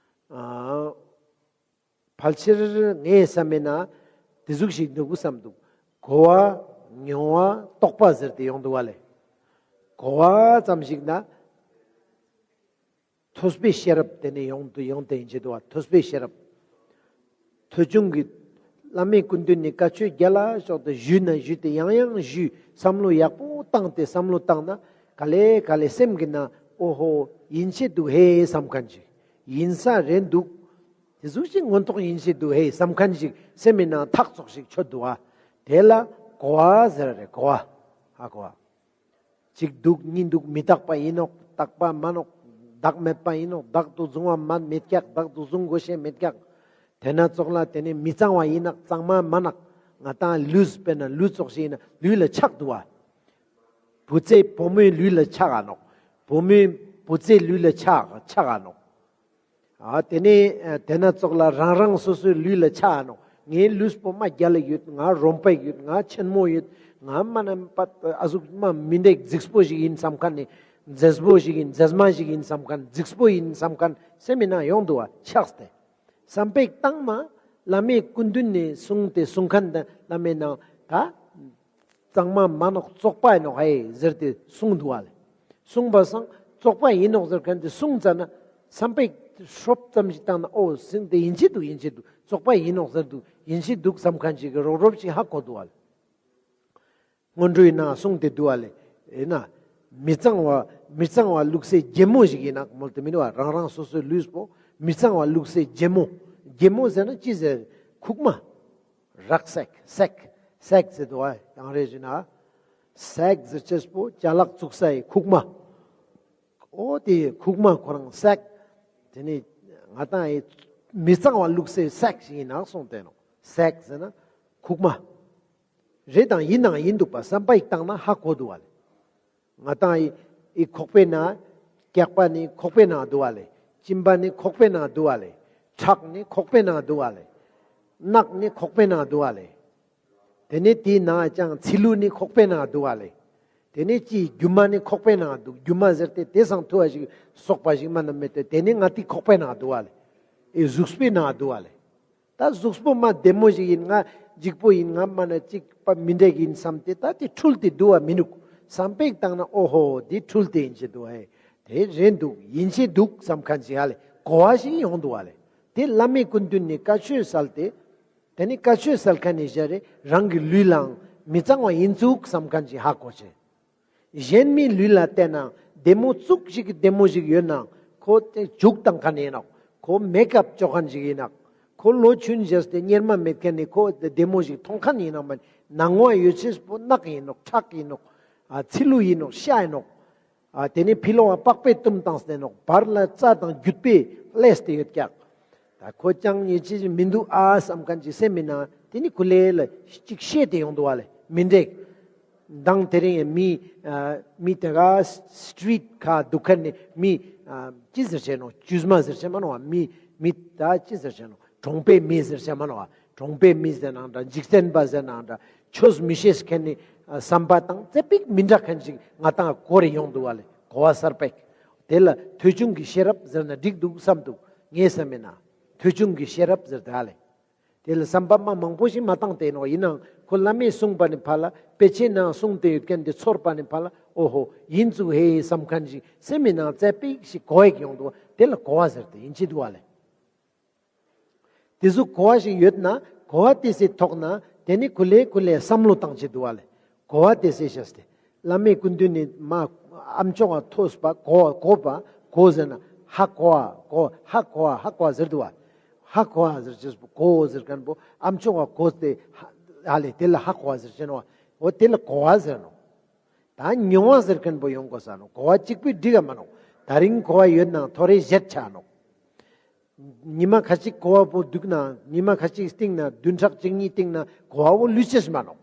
ཨ། ཕལ་ཆེར་ངའི་བསམ་མེད་ན་དེ་ཟུག་ཞིག་འདུག་བསམ་འདུག། གོ་བ་མྱོང་བ་རྟོགས་པ་ཟེར་ཏེ་ཡོང་འདུག་བ་ལེ། གོ་བ་ཙམ་ཞིག་ན་ཐོས་པའི་ཤེས་རབ་དེ་ནས་ཡོང་དུ་ཡོང་དེ་ཡིན་ཆེད་འདུག་བ། ཐོས་པའི་ཤེས་རབ། ཐོས་བྱུང་གི་བླ་མའི་སྐུ་མདུན་ནས་བཀའ་ཆོས་རྒྱལ་ལ་ཤོག་ཏུ་ཞུས་ན་ཞུས་ཏེ་ཡང་ཡང་ཞུས། བསམ་བློ་ཡག་པོ་བཏང་སྟེ་བསམ་བློ་བཏང་ན་ག་ལེ་ག་ལེ་སེམས་ཀྱི་ནང་ཨོ་ཧོ་ཡིན་ཆེད་འདུག་ཧེ་བསམ་མཁན་ཞིག་ཡིན་ས་རེད་འདུག། དེ་ཟུག་ཅིག་མངོན་རྟོགས་ཡིན་ཆེད་འདུག་ཧེ་བསམ་མཁན་ཞིག་སེམས་མི་ནང་ཐག་ཚོགས་ཤིག་ཆོད་འདུག་བ། དེ་ལ་གོ་བ་ཟེར་རེད། གོ་བ། ཧ་གོ་བ། གཅིག་འདུག་གཉིས་འདུག་མི་རྟག་པ་ཡིན་ནོག། རྟག་པ་མ་ནོག། བདག་མེད་པ་ཡིན་ནོག། བདག་ཏུ་བཟུང་བ་མ་མེད་ཀྱག། བདག་ཏུ་བཟུང་དགོས་ཤེས་མེད་ཀྱག། དེ་ན་ཙོགས་ལ་དེ་ནི་མི་གཙང་བ་ཡིན་ནོག། གཙང་མ་མ་ནོག། ང་ཏང་ལུས་དཔེར་ན་ལུས་ཙོགས་ཤིག་ཡིན་ན་ལུས་ལ་ཆགས་འདུག་བ། བུ་ཚའི་བུ་མོའི་ལུས་ལ་ཆགས་ཨ་ནོག། བུ་མོའི་བུ་ཚའི་ལུས་ལ་ཆགས་ཆགས་ཨ་ནོག། ཨ་དེ་ནས་ཨ་དེ་ན་ཙོགས་ལ་རང་རང་སོ་སོའི་ལུས་ལ་ཆགས་ཨ་ནོག། ངའི་ལུས་པོ་མ་རྒྱལ་ལ་ཡོད། ང་རོམ་པ་ཡོད། ང་ཆེན་མོ་ཡོད། ང་མ་ན་པ་ཨ་ཟུག་མ་མི་འདྲེ་རྫིག་པོ་ཞིག་ཡིན་བསམ་མཁན་ནི། མཛེས་པོ་ཞིག་ཡིན། མཛེས་མ་ཞིག་ཡིན་བསམ་མཁན། རྫིག་པོ་ཡིན་བསམ་མཁན་སེམས་མི་ནང་ཡོང་འདུག་བ། ཆགས་ཏེ། བསམ་པའི་བཏང་མ་བླ་མའི་སྐུ་མདུན་ནས་གསུངས་ཏེ་གསུང་མཁན་དང་བླ་མའི་ནང་ད། གཙང་མ་མ་ནོག་བཙོག་པ་ཡིན་ནོག་ཧེ་ཟེར་ཏེ་གསུངས་འདུག་བ་ལེ། གསུངས་པ་སང་བཙོག་པ་ཡིན་ནོག་ཟེར་མཁན་དེ་གསུངས་ཙ་ན་བསམ་པའི་ཧྲོབ་ཙམ་ཞིག་བཏང་ན། ཨོ་སེམས་དེ་ཡིན་ཆེ་འདུག་ཡིན་ཆེ་འདུག་བཙོག་པ་ཡིན་ནོག་ཟེར་འདུག་ཡིན་ཆེ་འདུག་བསམ་མཁན་ཞིག་གི་རོབ་རོབ་ཞིག་ཧ་གོ་འདུག་བ་ལེ། སྔོན་འགྲོའི་ནང་གསུངས་ཏེ་འདུག་བ་ལེ། ཨེ་ན། མི་གཙང་བ་མི་གཙང་བ་བླུགས་སའི་རྒྱལ་མོ་ཞིག་ཡིན་ནོག་མོལ་ཏེ་མི་འདུག་བ། རང་རང་སོ་སོའི་ལུས་པོ་མི་གཙང་བ་བླུགས་སའི་རྒྱལ་མོ། རྒྱལ་མོ་ཟེར་ན་ཅི་ཟེར། ཁུག་མ། རག་སེག་སེག་སེག་ཟེར་འདུག་བ། ཡང་རེ་ཞུ་ན། སེག་ཟེར་ཅེས་པོ་ཅ་ལག་བཙུགས་སའི་ཁུག་མ། ཨོ་དེ་ཁུག་མ་ཁོ་རང་སེག་དེ་ནི་ང་ཏང་ཨེ་མི་གཙང་བ་བླུགས་སའི་སེག་ཞིག་ཡིན་ནོག་གསུངས་ཏེ་ནོག་སེག་ཟེར་ན་ཁུག་མ། རེད་དང་ཡིན་ནང་ཡིན་འདུག་པ། བསམ་པ་ཡིག་བཏང་ན་ཧ་གོ་འདུག་བ་ལེ། ང་ཏང་ཨི་ཨི་ཁོག་པའི་ནང་། སྐྱག་པ་ནི་ཁོག་པའི་ནང་འདུག་བ་ལེ། གཅིན་པ་ནི་ཁོག་པའི་ནང་འདུག་བ་ལེ། ཁྲག་ནི་ཁོག་པའི་ནང་འདུག་བ་ལེ། རྣག་ནི་ཁོག་པའི་ནང་འདུག་བ་ལེ། དེ་ནས་དེའི་ནང་ཅང་ཚིལ་ལུ་ནི་ཁོག་པའི་ནང་འདུག་བ་ལེ། དེ་ནས་ཅི་རྒྱུ་མ་ནི་ཁོག་པའི་ནང་འདུག་རྒྱུ་མ་ཟེར་ཏེ་དེ་སང་ཐུ་བ་ཞིག་སོག་པ་ཞིག་མ་ན་མེད་དེ། དེ་ནས་ང་ཏི་ཁོག་པའི་ནང་འདུག་བ་ལེ། ཨི་གཟུགས་པོའི་ནང་འདུག་བ་ལེ། ད་གཟུགས་པོ་མ་བདེ་མོ་ཞིག་ཡིན། ང་འཇིགས་པོ་ཡིན། ང་མ་ན་ཅིག་པ་མི་འདྲེ་ཡིན་བསམ་སྟེ་ད་དེ་འཁྲུལ་ཏེ་འདུག་བ་མི་ནུག་བསམ་པའི་བཏང་ན་ཨོ་ཧོ་དེ་འཁྲུལ་ཏེ་ཡིན་ཆེ་འདུག་ཧེ། དེ་རེད་འདུག་ཡིན་ཆེ་འདུག་བསམ་མཁན་ཞིག་ཧ་ལེ་གོ་བ་ཞིག་ཡོང་འདུག་བ་ལེ། དེ་བླ་མའི་སྐུ་མདུན་ནས་བཀའ་ཆོས་སལ་ཏེ། དེ་ནི་བཀའ་ཆོས་སལ་མཁན་ནི་ཞག་རེ་རང་གི་ལུས་ལའང་མི་གཙང་བ་ཡིན་ཚུགས་བསམ་མཁན་ཞིག་ཧ་གོ་ཆེ། གཞན་མིའི་ལུས་ལ་བལྟས་ན་བདེ་མོ་ཙུག་ཞིག་གི་བདེ་མོ་ཞིག་ཡོད་ན་ཁོ་དེ་འཇུག་བཏང་མཁན་ཡིན་ནོག་ཁོ་མེག་ཨབ་བཅོ་མཁན་ཞིག་ཡིན་ནོག་ཁོ་ལོ་ཆུན་བཞག་སྟེ་གཉེར་མ་མེད་མཁན་ནི་ཁོ་བདེ་མོ་ཞིག་མཐོང་མཁན་ཡིན་ནོག་མ་ནང་ངོ་ཡོད་ཅེས་པོ་རྣག་ཡིན་ནོག་ཁྲག་ཡིན་ནོག་ཨ་ཚིལ་ལུ་ཡིན་ནོག་ཤ་ཡིན་ནོག་ཨ་དེ་ནི་ཕི་ལོང་བ་པགས་པའི་བཏུམ་བཏང་སྟེ་ནོག་བར་ལ་རྩ་དང་རྒྱུད་པས་བསླད་དེ་ཡོད་ཀྱག་ད་ཁོ་ཅང་ཉེས་ཅི་མི་འདུག་ཨ་བསམ་མཁན་ཅིག་སེམས་མི་ནང་དེ་ནི་ཀུ་ལེ་ལ་ཅིག་ཤེས་ཏེ་ཡོང་འདུག་བ་ལེ། མི་འདྲེ། མདང་དེ་རིང་མི་ཨ་མི་དེ་ག་སི་ཊི་རིཊ་ཁ་འདུག་མཁན་ནི་མི་ཨ་ཅི་ཟེར་ཆེ་ནོག་ཅུས་མ་ཟེར་ཆེ་མ་ནོག་བ། མི་མི་ད་ཅི་ཟེར་ཆེ་ནོག་གྲོང་པའི་མི་ཟེར་ཆེ་མ་ནོག་བ། གྲོང་པའི་མི་ཟེར་ནའང་འདྲ། འཇིག་རྟེན་པ་ཟེར་ནའང་འདྲ། ཆོས་མི་ཤེས་མཁན་ནི་ཨ་བསམ་པ་དང་ཙེ་པིག་མི་འདྲ་མཁན་ཞིག་ང་ཏང་གོ་རེ་ཡོང་འདུག་བ་ལེ། གོ་བ་གསར་པ་ཞིག་དེ་ལ་ཐོས་བྱུང་གི་ཤེས་རབ་ཟེར་ན་འགྲིག་འདུག་བསམ་འདུག་ངའི་བསམ་མི་ནང་ཐོས་བྱུང་གི་ཤེས་རབ་ཟེར་ད་ལེ། དེ་ལ་བསམ་པ་མ་མང་པོ་ཞིག་མ་བཏང་སྟེ་ནོག་ཡིན་ནའང་ཁོ་བླ་མས་གསུངས་པ་ནི་ཕ་ལ་དཔེ་ཆའི་ནང་གསུངས་ཏེ་ཡོད་མཁན་དེ་ཚོར་པ་ནི་ཕ་ལ་ཨོ་ཧོ་ཡིན་ཚུགས་ཧེ་བསམ་མཁན་ཞིག་སེམས་མི་ནང་ཙེ་པིག་ཞིག་གོ་ཡིག་ཡོང་འདུག་བ། དེ་ལ་གོ་བ་ཟེར་ཏེ་ཡིན་ཅི་འདུག་བ་ལེ། དེ་ཟུག་གོ་བ་ཞིག་ཡོད་ན་གོ་བ་དེ་སི་ཐོག་ན་དེ་ནི་ཀུ་ལེ་ཀུ་ལེ་བསམ་བློ་བཏང་ཅི་འདུག་བ་ལེ། གོ་བ་དེ་སི་བཞག་སྟེ་བླ་མའི་སྐུ་མདུན་ནི་མ་ཨམ་ཅོག་ག་ཐོས་པ་གོ་བ་གོ་བ་གོ་ཟེར་ན་ཧ་གོ་བ་གོ་ཧ་གོ་བ་ཧ་གོ་བ་ཟེར་འདུག་བ། ཧ་གོ་བ་ཟེར་ཅེས་པོ་གོ་ཟེར་མཁན་པོ་ཨམ་ཅོག་ག་གོ་སྟེ་ཧ་ལེ་དེ་ལ་ཧ་གོ་བ་ཟེར་ཅེ་ནོག་འོ་དེ་ལ་གོ་བ་ཟེར་ནོག་ད་མྱོང་བ་ཟེར་མཁན་པོ་ཡོང་དགོས་ས་ནོག་གོ་བ་གཅིག་པུས་འགྲིག་ག་མ་ནོག་ད་རིང་གོ་བ་ཡོད་ནའང་ཐོ་རེ་བཞད་ཆ་ནོག་ཉི་མ་ཁ་ཅིག་གོ་བ་པོ་འདུག་ན་ཉི་མ་ཁ་ཅིག་སྟིང་ན་བདུན་ཕྲག་གཅིག་གཉིས་སྟིང་ན་གོ་བ་པོ་ལུས་ཅེས་མ་ནོག་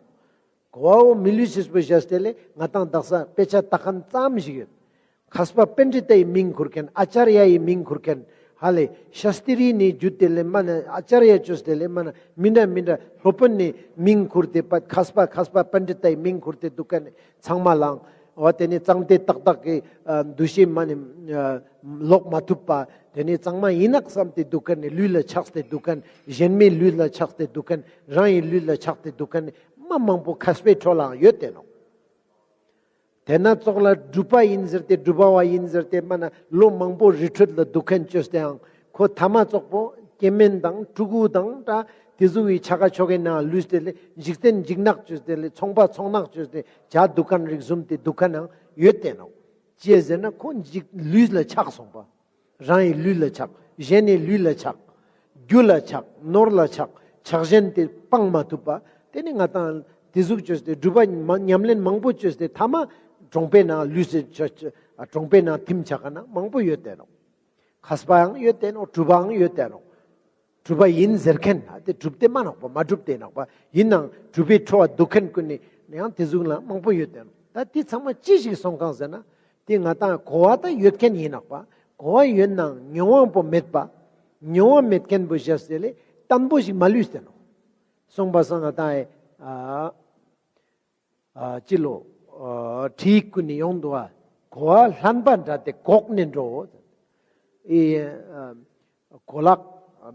གོ་བ་པོ་མི་ལུས་ཅེས་པོ་བཞག་སྟེ་ལེ་ང་ཏང་དག་ས་དཔེ་ཆ་ལྟ་མཁན་ཙམ་ཞིག་ཡོད། མཁས་པ་པཎྜི་ཏའི་མིང་ཁུར་མཁན་ཨ་ཅར་ཡའི་མིང་ཁུར་མཁན་ཧ་ལེ་ཤཱསྟྲི་ནི་བརྒྱུད་དེ་ལེ་མ་ན་ཨ་ཅར་ཡ་བཅོས་ཏེ་ལེ་མ་ན་མི་འདྲ་མི་འདྲ་སློབ་དཔོན་ནི་མིང་ཁུར་ཏེ་པ་མཁས་པ་མཁས་པ་པཎྜི་ཏའི་མིང་ཁུར་ཏེ་འདུག་མཁན་ཚང་མ་ལའང་འོ་དེ་ནི་གཙང་བདེ་ཏག་ཏག་གི་ཨ་འདུ་ཤེས་མ་ནི་ཨ་ལོག་མ་ཐུབ་པ། དེ་ནི་གཙང་མ་ཡིན་ནོག་བསམ་སྟེ་འདུག་མཁན་ནི་ལུས་ལ་ཆགས་ཏེ་འདུག་མཁན་གཞན་མའི་ལུས་ལ་ཆགས་ཏེ་འདུག་མཁན་རང་གི་ལུས་ལ་ཆགས་ཏེ་འདུག་མཁན་མ་མང་པོ་མཁས་པའི་ཁྲོད་ལའང་ཡོད་དེ་ནོག་དེ་ན་ཙོགས་ལ་སྒྲུབ་པ་ཡིན་ཟེར་ཏེ་སྒྲུབ་པ་བ་ཡིན་ཟེར་ཏེ་མ་ན་ལོ་མང་པོ་རི་ཁྲོད་ལ་འདུག་མཁན་བཅོས་ཏེའང་ཁོ་ཐ་མ་ཙོགས་པོ་སྐྱེ་དམན་དང་ཕྲུ་གུ་དང་འདྲ་དེ་ཟུག་གི་ཆ་ག་ཆོ་གའི་ནང་ལུས་ཏེ་ལེ་འཇིག་རྟེན་འཇིག་ནག་བཅོས་ཏེ་ལེ་ཚོང་པ་ཚོང་ནག་བཅོས་ཏེ་བྱ་འདུག་མཁན་རིགས་བཟུམ་དེ་འདུག་མཁན་ནང་ཡོད་དེ་ནོག་ཅི་ཟེར་ན་ཁོ་འཇིག་ལུས་ལ་ཆགས་སོང་པ། རང་གི་ལུས་ལ་ཆགས། གཞན་ནི་ལུས་ལ་ཆགས། རྒྱུ་ལ་ཆགས། ནོར་ལ་ཆགས། ཆགས་ཞེན་དེ་སྤང་མ་ཐུབ་པ། དེ་ནི་ང་ཏང་དེ་ཟུག་བཅོས་ཏེ་སྒྲུབ་པ་མ་ཉམས་ལེན་མང་པོ་བཅོས་ཏེ་ཐ་མ་གྲོང་པའི་ནང་ལུས་ཏེ་ཆ་ཆ་ཨ་གྲོང་པའི་ནང་ཐིམ་ཆ་མཁན་མང་པོ་ཡོད་དེ་ནོག་མཁས་པའང་ཡོད་དེ་ནོག་གྲུབ་པའང་ཡོད་དེ་ནོག་གྲུབ་པ་ཡིན་ཟེར་མཁན་ཨ་དེ་གྲུབ་སྟེ་མ་ནོག་པ་མ་གྲུབ་སྟེ་ནོག་པ། ཡིན་ནའང་གྲུབ་པའི་ཁྲོད་འདུག་མཁན་ཀུན་ནི་ཡང་དེ་ཟུག་ལ་མང་པོ་ཡོད་དེ་ནོག་ད་དེ་ཚང་མ་ཅི་ཞིག་སོང་གང་ཟེར་ན། དེ་ང་ཏང་གོ་བ་ད་ཡོད་མཁན་ཡིན་ནོག་པ། གོ་བ་ཡོད་ནའང་མྱོང་བ་པོ་མེད་པ། མྱོང་བ་མེད་མཁན་པོ་བཞག་སྟེ་ལེ་བརྟན་པོ་ཞིག་མ་ལུས་ཏེ་ནོག་སོང་པ་སང་ང་ཏང་ཨེ་ཨ་ཨ་ཅི་ལོ་ཨ་ཁྲིད་ཀུན་ནི་ཡོང་འདུག་བ། གོ་བ་ལྷན་པ་འདྲ་སྟེ་གོག་ནས་འགྲོ། ཨེ་ཨ་གོ་ལག་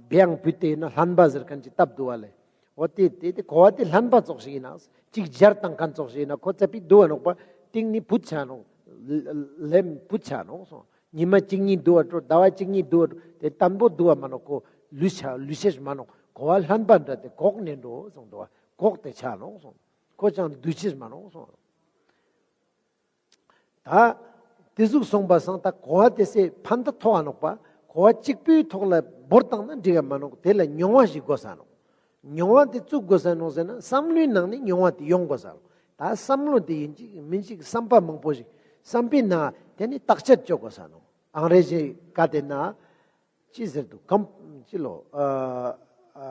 བེང་བུད་དེ་ན་ལྷན་པ་ཟེར་མཁན་ཅིག་བཏབ་འདུག་བ་ལེ། འོ་དེ་དེ་དེ་གོ་བ་དེ་ལྷན་པ་ཙོགས་ཤིག་ཡིན་ན་ཅིག་སྦྱར་བཏང་མཁན་ཙོགས་ཤིག་ཡིན་ན་ཁོ་ཙ་པིག་འདུག་བ་ནོག་པ། ཏིང་ནི་བུད་ཆ་ནོག། ལེམ་བུད་ཆ་ནོག་སོང་། ཉི་མ་གཅིག་གཉིས་འདུག་བ་འགྲོ། ཟླ་བ་གཅིག་གཉིས་འདུག་བ་འགྲོ། དེ་དང་པོ་འདུག་བ་མ་ནོག། ཁོ་ལུས་ཆ་ལུས་ཤེས་མ་ནོག། གོ་བ་ལྷན་པ་འདྲ་སྟེ་གོག་ནས་འགྲོ་སོང་འདུག་བ། གོག་དེ་ཆ་ནོག་སོང་། ཁོ་ཅང་འདུ་ཤེས་མ་ནོག་སོང་། ད་དེ་ཟུག་སོང་པ་སང་ད་གོ་བ་དེ་སེ་ཕན་ད་ཐོགས་ནོག་པ། གོ་བ་གཅིག་པོའི་ཐོག་ལ་བོར་བཏང་ན་འགྲིག་ག་མ་ནོག། དེ་ལ་མྱོང་བ་ཞིག་དགོས་ས་ནོག། མྱོང་བ་དེ་བཙུགས་དགོས་ས་ནོག་ཟེར་ན་བསམ་བློའི་ནང་ནས་མྱོང་བ་དེ་ཡོང་དགོས་ས་ནོག། ད་བསམ་བློ་དེ་ཡིན་ཅིག་མིན་ཅིག་བསམ་པ་མང་པོ་ཞིག་བསམ་པའི་ནང་དེ་ནི་བརྟག་དཔྱད་བཅོ་དགོས་ས་ནོག། ཨང་རེ་ཇི་ཀ་དེ་ན་ཅི་ཟེར་འདུག་གམ་ཅི་ལོ་ཨ་ཨ་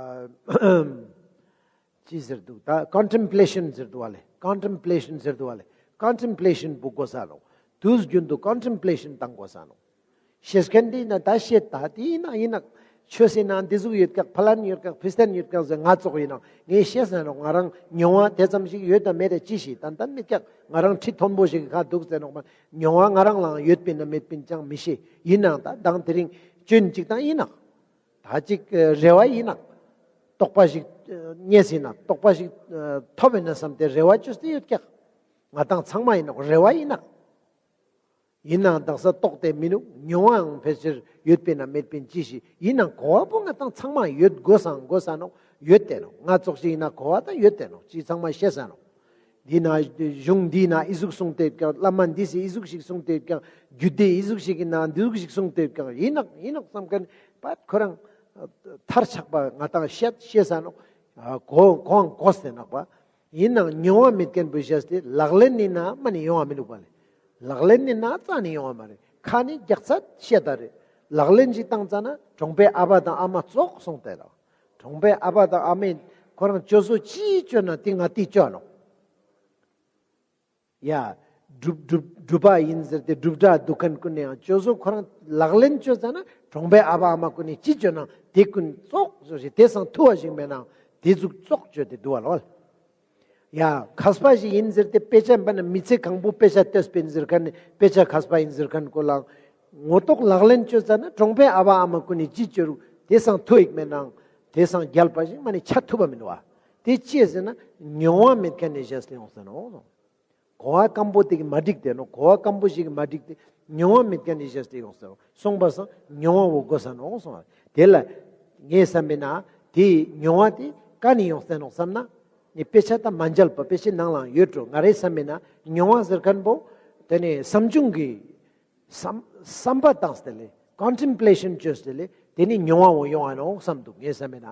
ཅི་ཟེར་འདུག། ད་ཀོན་ཊེམ་པི་ལེ་ཤན་ཟེར་འདུག་བ་ལེ། ཀོན་ཊེམ་པི་ལེ་ཤན་ཟེར་འདུག་བ་ལེ། ཀོན་ཊེམ་པི་ལེ་ཤན་པོ་དགོས་ས་ནོག། དུས་རྒྱུན་དུ་ཀོན་ཊེམ་པི་ལེ་ཤན་བཏང་དགོས་ས་ནོག། ཤེས་མཁན་དེ་ན་ད་ཤེས་ད་དེ་ཡིན་ན་ཡིན་ན་ཆོས་སི་ནང་འདི་ཟུག་ཡོད་ཀྱག། ཕ་ལན་ཡོད་ཀྱག། ཕི་སྟན་ཡོད་ཀྱག་ཟེར་ང་ཙོགས་ཡིན་ན་ངས་ཤེས་ས་ནོག། ང་རང་མྱོང་བ་དེ་ཙམ་ཞིག་ཡོད་དམ་མེད་དམ་ཅི་ཤེས། ཏན་ཏན་མེད་ཀྱག། ང་རང་ཁྲི་མཐོན་པོ་ཞིག་ག་འདུག་ཟེར་ནོག་མ། མྱོང་བ་ང་རང་ལའང་ཡོད་པིན་ན་མེད་པིན་ཅང་མི་ཤེས། ཡིན་ནའང་ད་དང་དེ་རིང་སྐྱོན་གཅིག་དང་ཡིན་ན། ད་ཅིག་རེ་བ་ཡིན་ན། རྟོགས་པ་ཞིག་རྙེད་ཡིན་ན་རྟོགས་པ་ཞིག་ཐོབ་ཡིན་ན་བསམ་སྟེ་རེ་བ་བཅོས་ཏེ་ཡོད་ཀྱག། ང་ཏང་ཚང་མ་ཡིན་ནོག་རེ་བ་ཡིན་ན། ཡིན་ནའང་དག་ས་རྟོགས་ཏེ་མི་ནུག། མྱོང་བའང་ཕལ་ཆེར་ཡོད་པིན་ན་མེད་པིན་ཅི་ཤེས། ཡིན་ནའང་གོ་བ་པོ་ང་ཏང་ཚང་མ་ཡོད་དགོས་སང་དགོས་ས་ནོག། ཡོད་དེ་ནོག། ང་ཙོགས་ཤིག་ཡིན་ན་གོ་བ་དང་ཡོད་དེ་ནོག། ཅི་ཚང་མ་ཤེས་ས་ནོག། འདི་ན་གཞུང་འདི་ན་ཨི་ཟུག་གསུངས་ཏེ་ཡོད་ཀྱག། བླ་མ་འདི་སི་ཨི་ཟུག་ཞིག་གསུངས་ཏེ་ཡོད་ཀྱག། རྒྱུད་སྡེ་ཨི་ཟུག་ཞིག་ཡིན་ན་འདི་ཟུག་ཞིག་གསུངས་ཏེ་ཡོད་ཀྱག། ཡིན་ནོག་ཡིན་ནོག་བསམ་མཁན་པ་ཁོ་རང་མཐར་ཆགས་པ་ང་ཏང་ཤེས་ཤེས་ས་ནོག། གོ་གོང་གོ་སྟེ་ནོག་པ། ཡིན་ནའང་མྱོང་བ་མེད་མཁན་པོ་ཤེས་ཏེ་ལག་ལེན་ནི་ན་མ་ནི་ཡོང་བ་མི་འདུག་པ་ལེ། ལག་ལེན་ནི་ན་རྩ་ནི་ཡོང་བ་མ་རེད། ཁ་ནི་རྒྱག་ཚད་ཤེས་ད་རེད། ལག་ལེན་ཞིག་བཏང་ཙ་ན་གྲོང་པའི་ཨ་ཕ་དང་ཨ་མ་ཙོགས་སོང་སྟེ་ལ། གྲོང་པའི་ཨ་ཕ་དང་ཨ་མས་ཁོ་རང་བཅོ་བཟོ་ཅི་བཅོ་ན་དེ་ང་དེ་བཅོ་ནོག། ཡ། སྒྲུབ་སྒྲུབ་སྒྲུབ་པ་ཡིན་ཟེར་ཏེ་སྒྲུབ་གྲྭ་འདུག་མཁན་ཀུན་ནས་ཡང་བཅོ་བཟོ་ཁོ་རང་ལག་ལེན་བཅོ་ཙ་ན་གྲོང་པའི་ཨ་ཕ་ཨ་མ་ཀུན་ནས་ཅི་བཅོ་ན་དེ་ཀུན་ཙོགས་བཟོ་ཞིག་དེ་སང་ཐུ་བ་ཞིག་མེད་ན་དེ་ཟུག་ཙོགས་བཅོ་སྟེ་འདུག་བ་ལོ། ཡ། མཁས་པ་ཞིག་ཡིན་ཟེར་ཏེ་དཔེ་ཆ་པ་ན་མི་ཚེ་གང་པོ་དཔེ་ཆ་ལྟས་པིན་ཟེར་མཁན་ནི་དཔེ་ཆ་མཁས་པ་ཡིན་ཟེར་མཁན་ཀུན་ལའང་ངོ་ཐོག་ལག་ལེན་བཅོ་ཙ་ན་གྲོང་པའི་ཨ་ཕ་ཨ་མ་ཀུན་ནས་ཅི་བཅོ་རུག་དེ་སང་ཐུ་ཡིག་མེད་ནའང་དེ་སང་རྒྱལ་པ་ཞིག་མ་ནི་ཆ་ཐུབ་པ་མི་འདུག་བ། དེ་ཅི་ཟེར་ན་མྱོང་བ་མེད་མཁན་ནས་བཞག་སྟེ་ཡོང་ས་ནོག། གོ་བ་སྐམ་པོ་དེ་གི་མ་འགྲིག་དེ་ནོག། གོ་བ་སྐམ་པོ་ཞིག་གི་མ་འགྲིག་དེ་མྱོང་བ་མེད་མཁན་ནི་བཞག་སྟེ་ཡོང་ས་ནོག། སོང་པ་སང་མྱོང་བ་བོ་དགོས་ས་ནོག་སོང་བ། དེ་ལ་ངས་བསམ་པས་ན་དེ་མྱོང་བ་དེ་ག་ནས་ཡོང་ས་ནོག་བསམ་ན། ནི་དཔེ་ཆ་དང་མ་མཇལ་བ་དཔེ་ཆའི་ནང་ལའང་ཡོད་འགྲོ། ང་རའི་བསམ་པས་ན་མྱོང་བ་ཟེར་མཁན་པོ་དེ་ནས་བསམ་བྱུང་གི་བསམ་བསམ་པ་བཏང་སྟེ་ལེ། ཀོན་ཊེམ་པི་ལེ་ཤན་བཅོས་ཏེ་ལེ་དེ་ནས་མྱོང་བ་བོ་ཡོང་བ་ནོག་བསམ་འདུག་ངས་བསམ་པས་ན།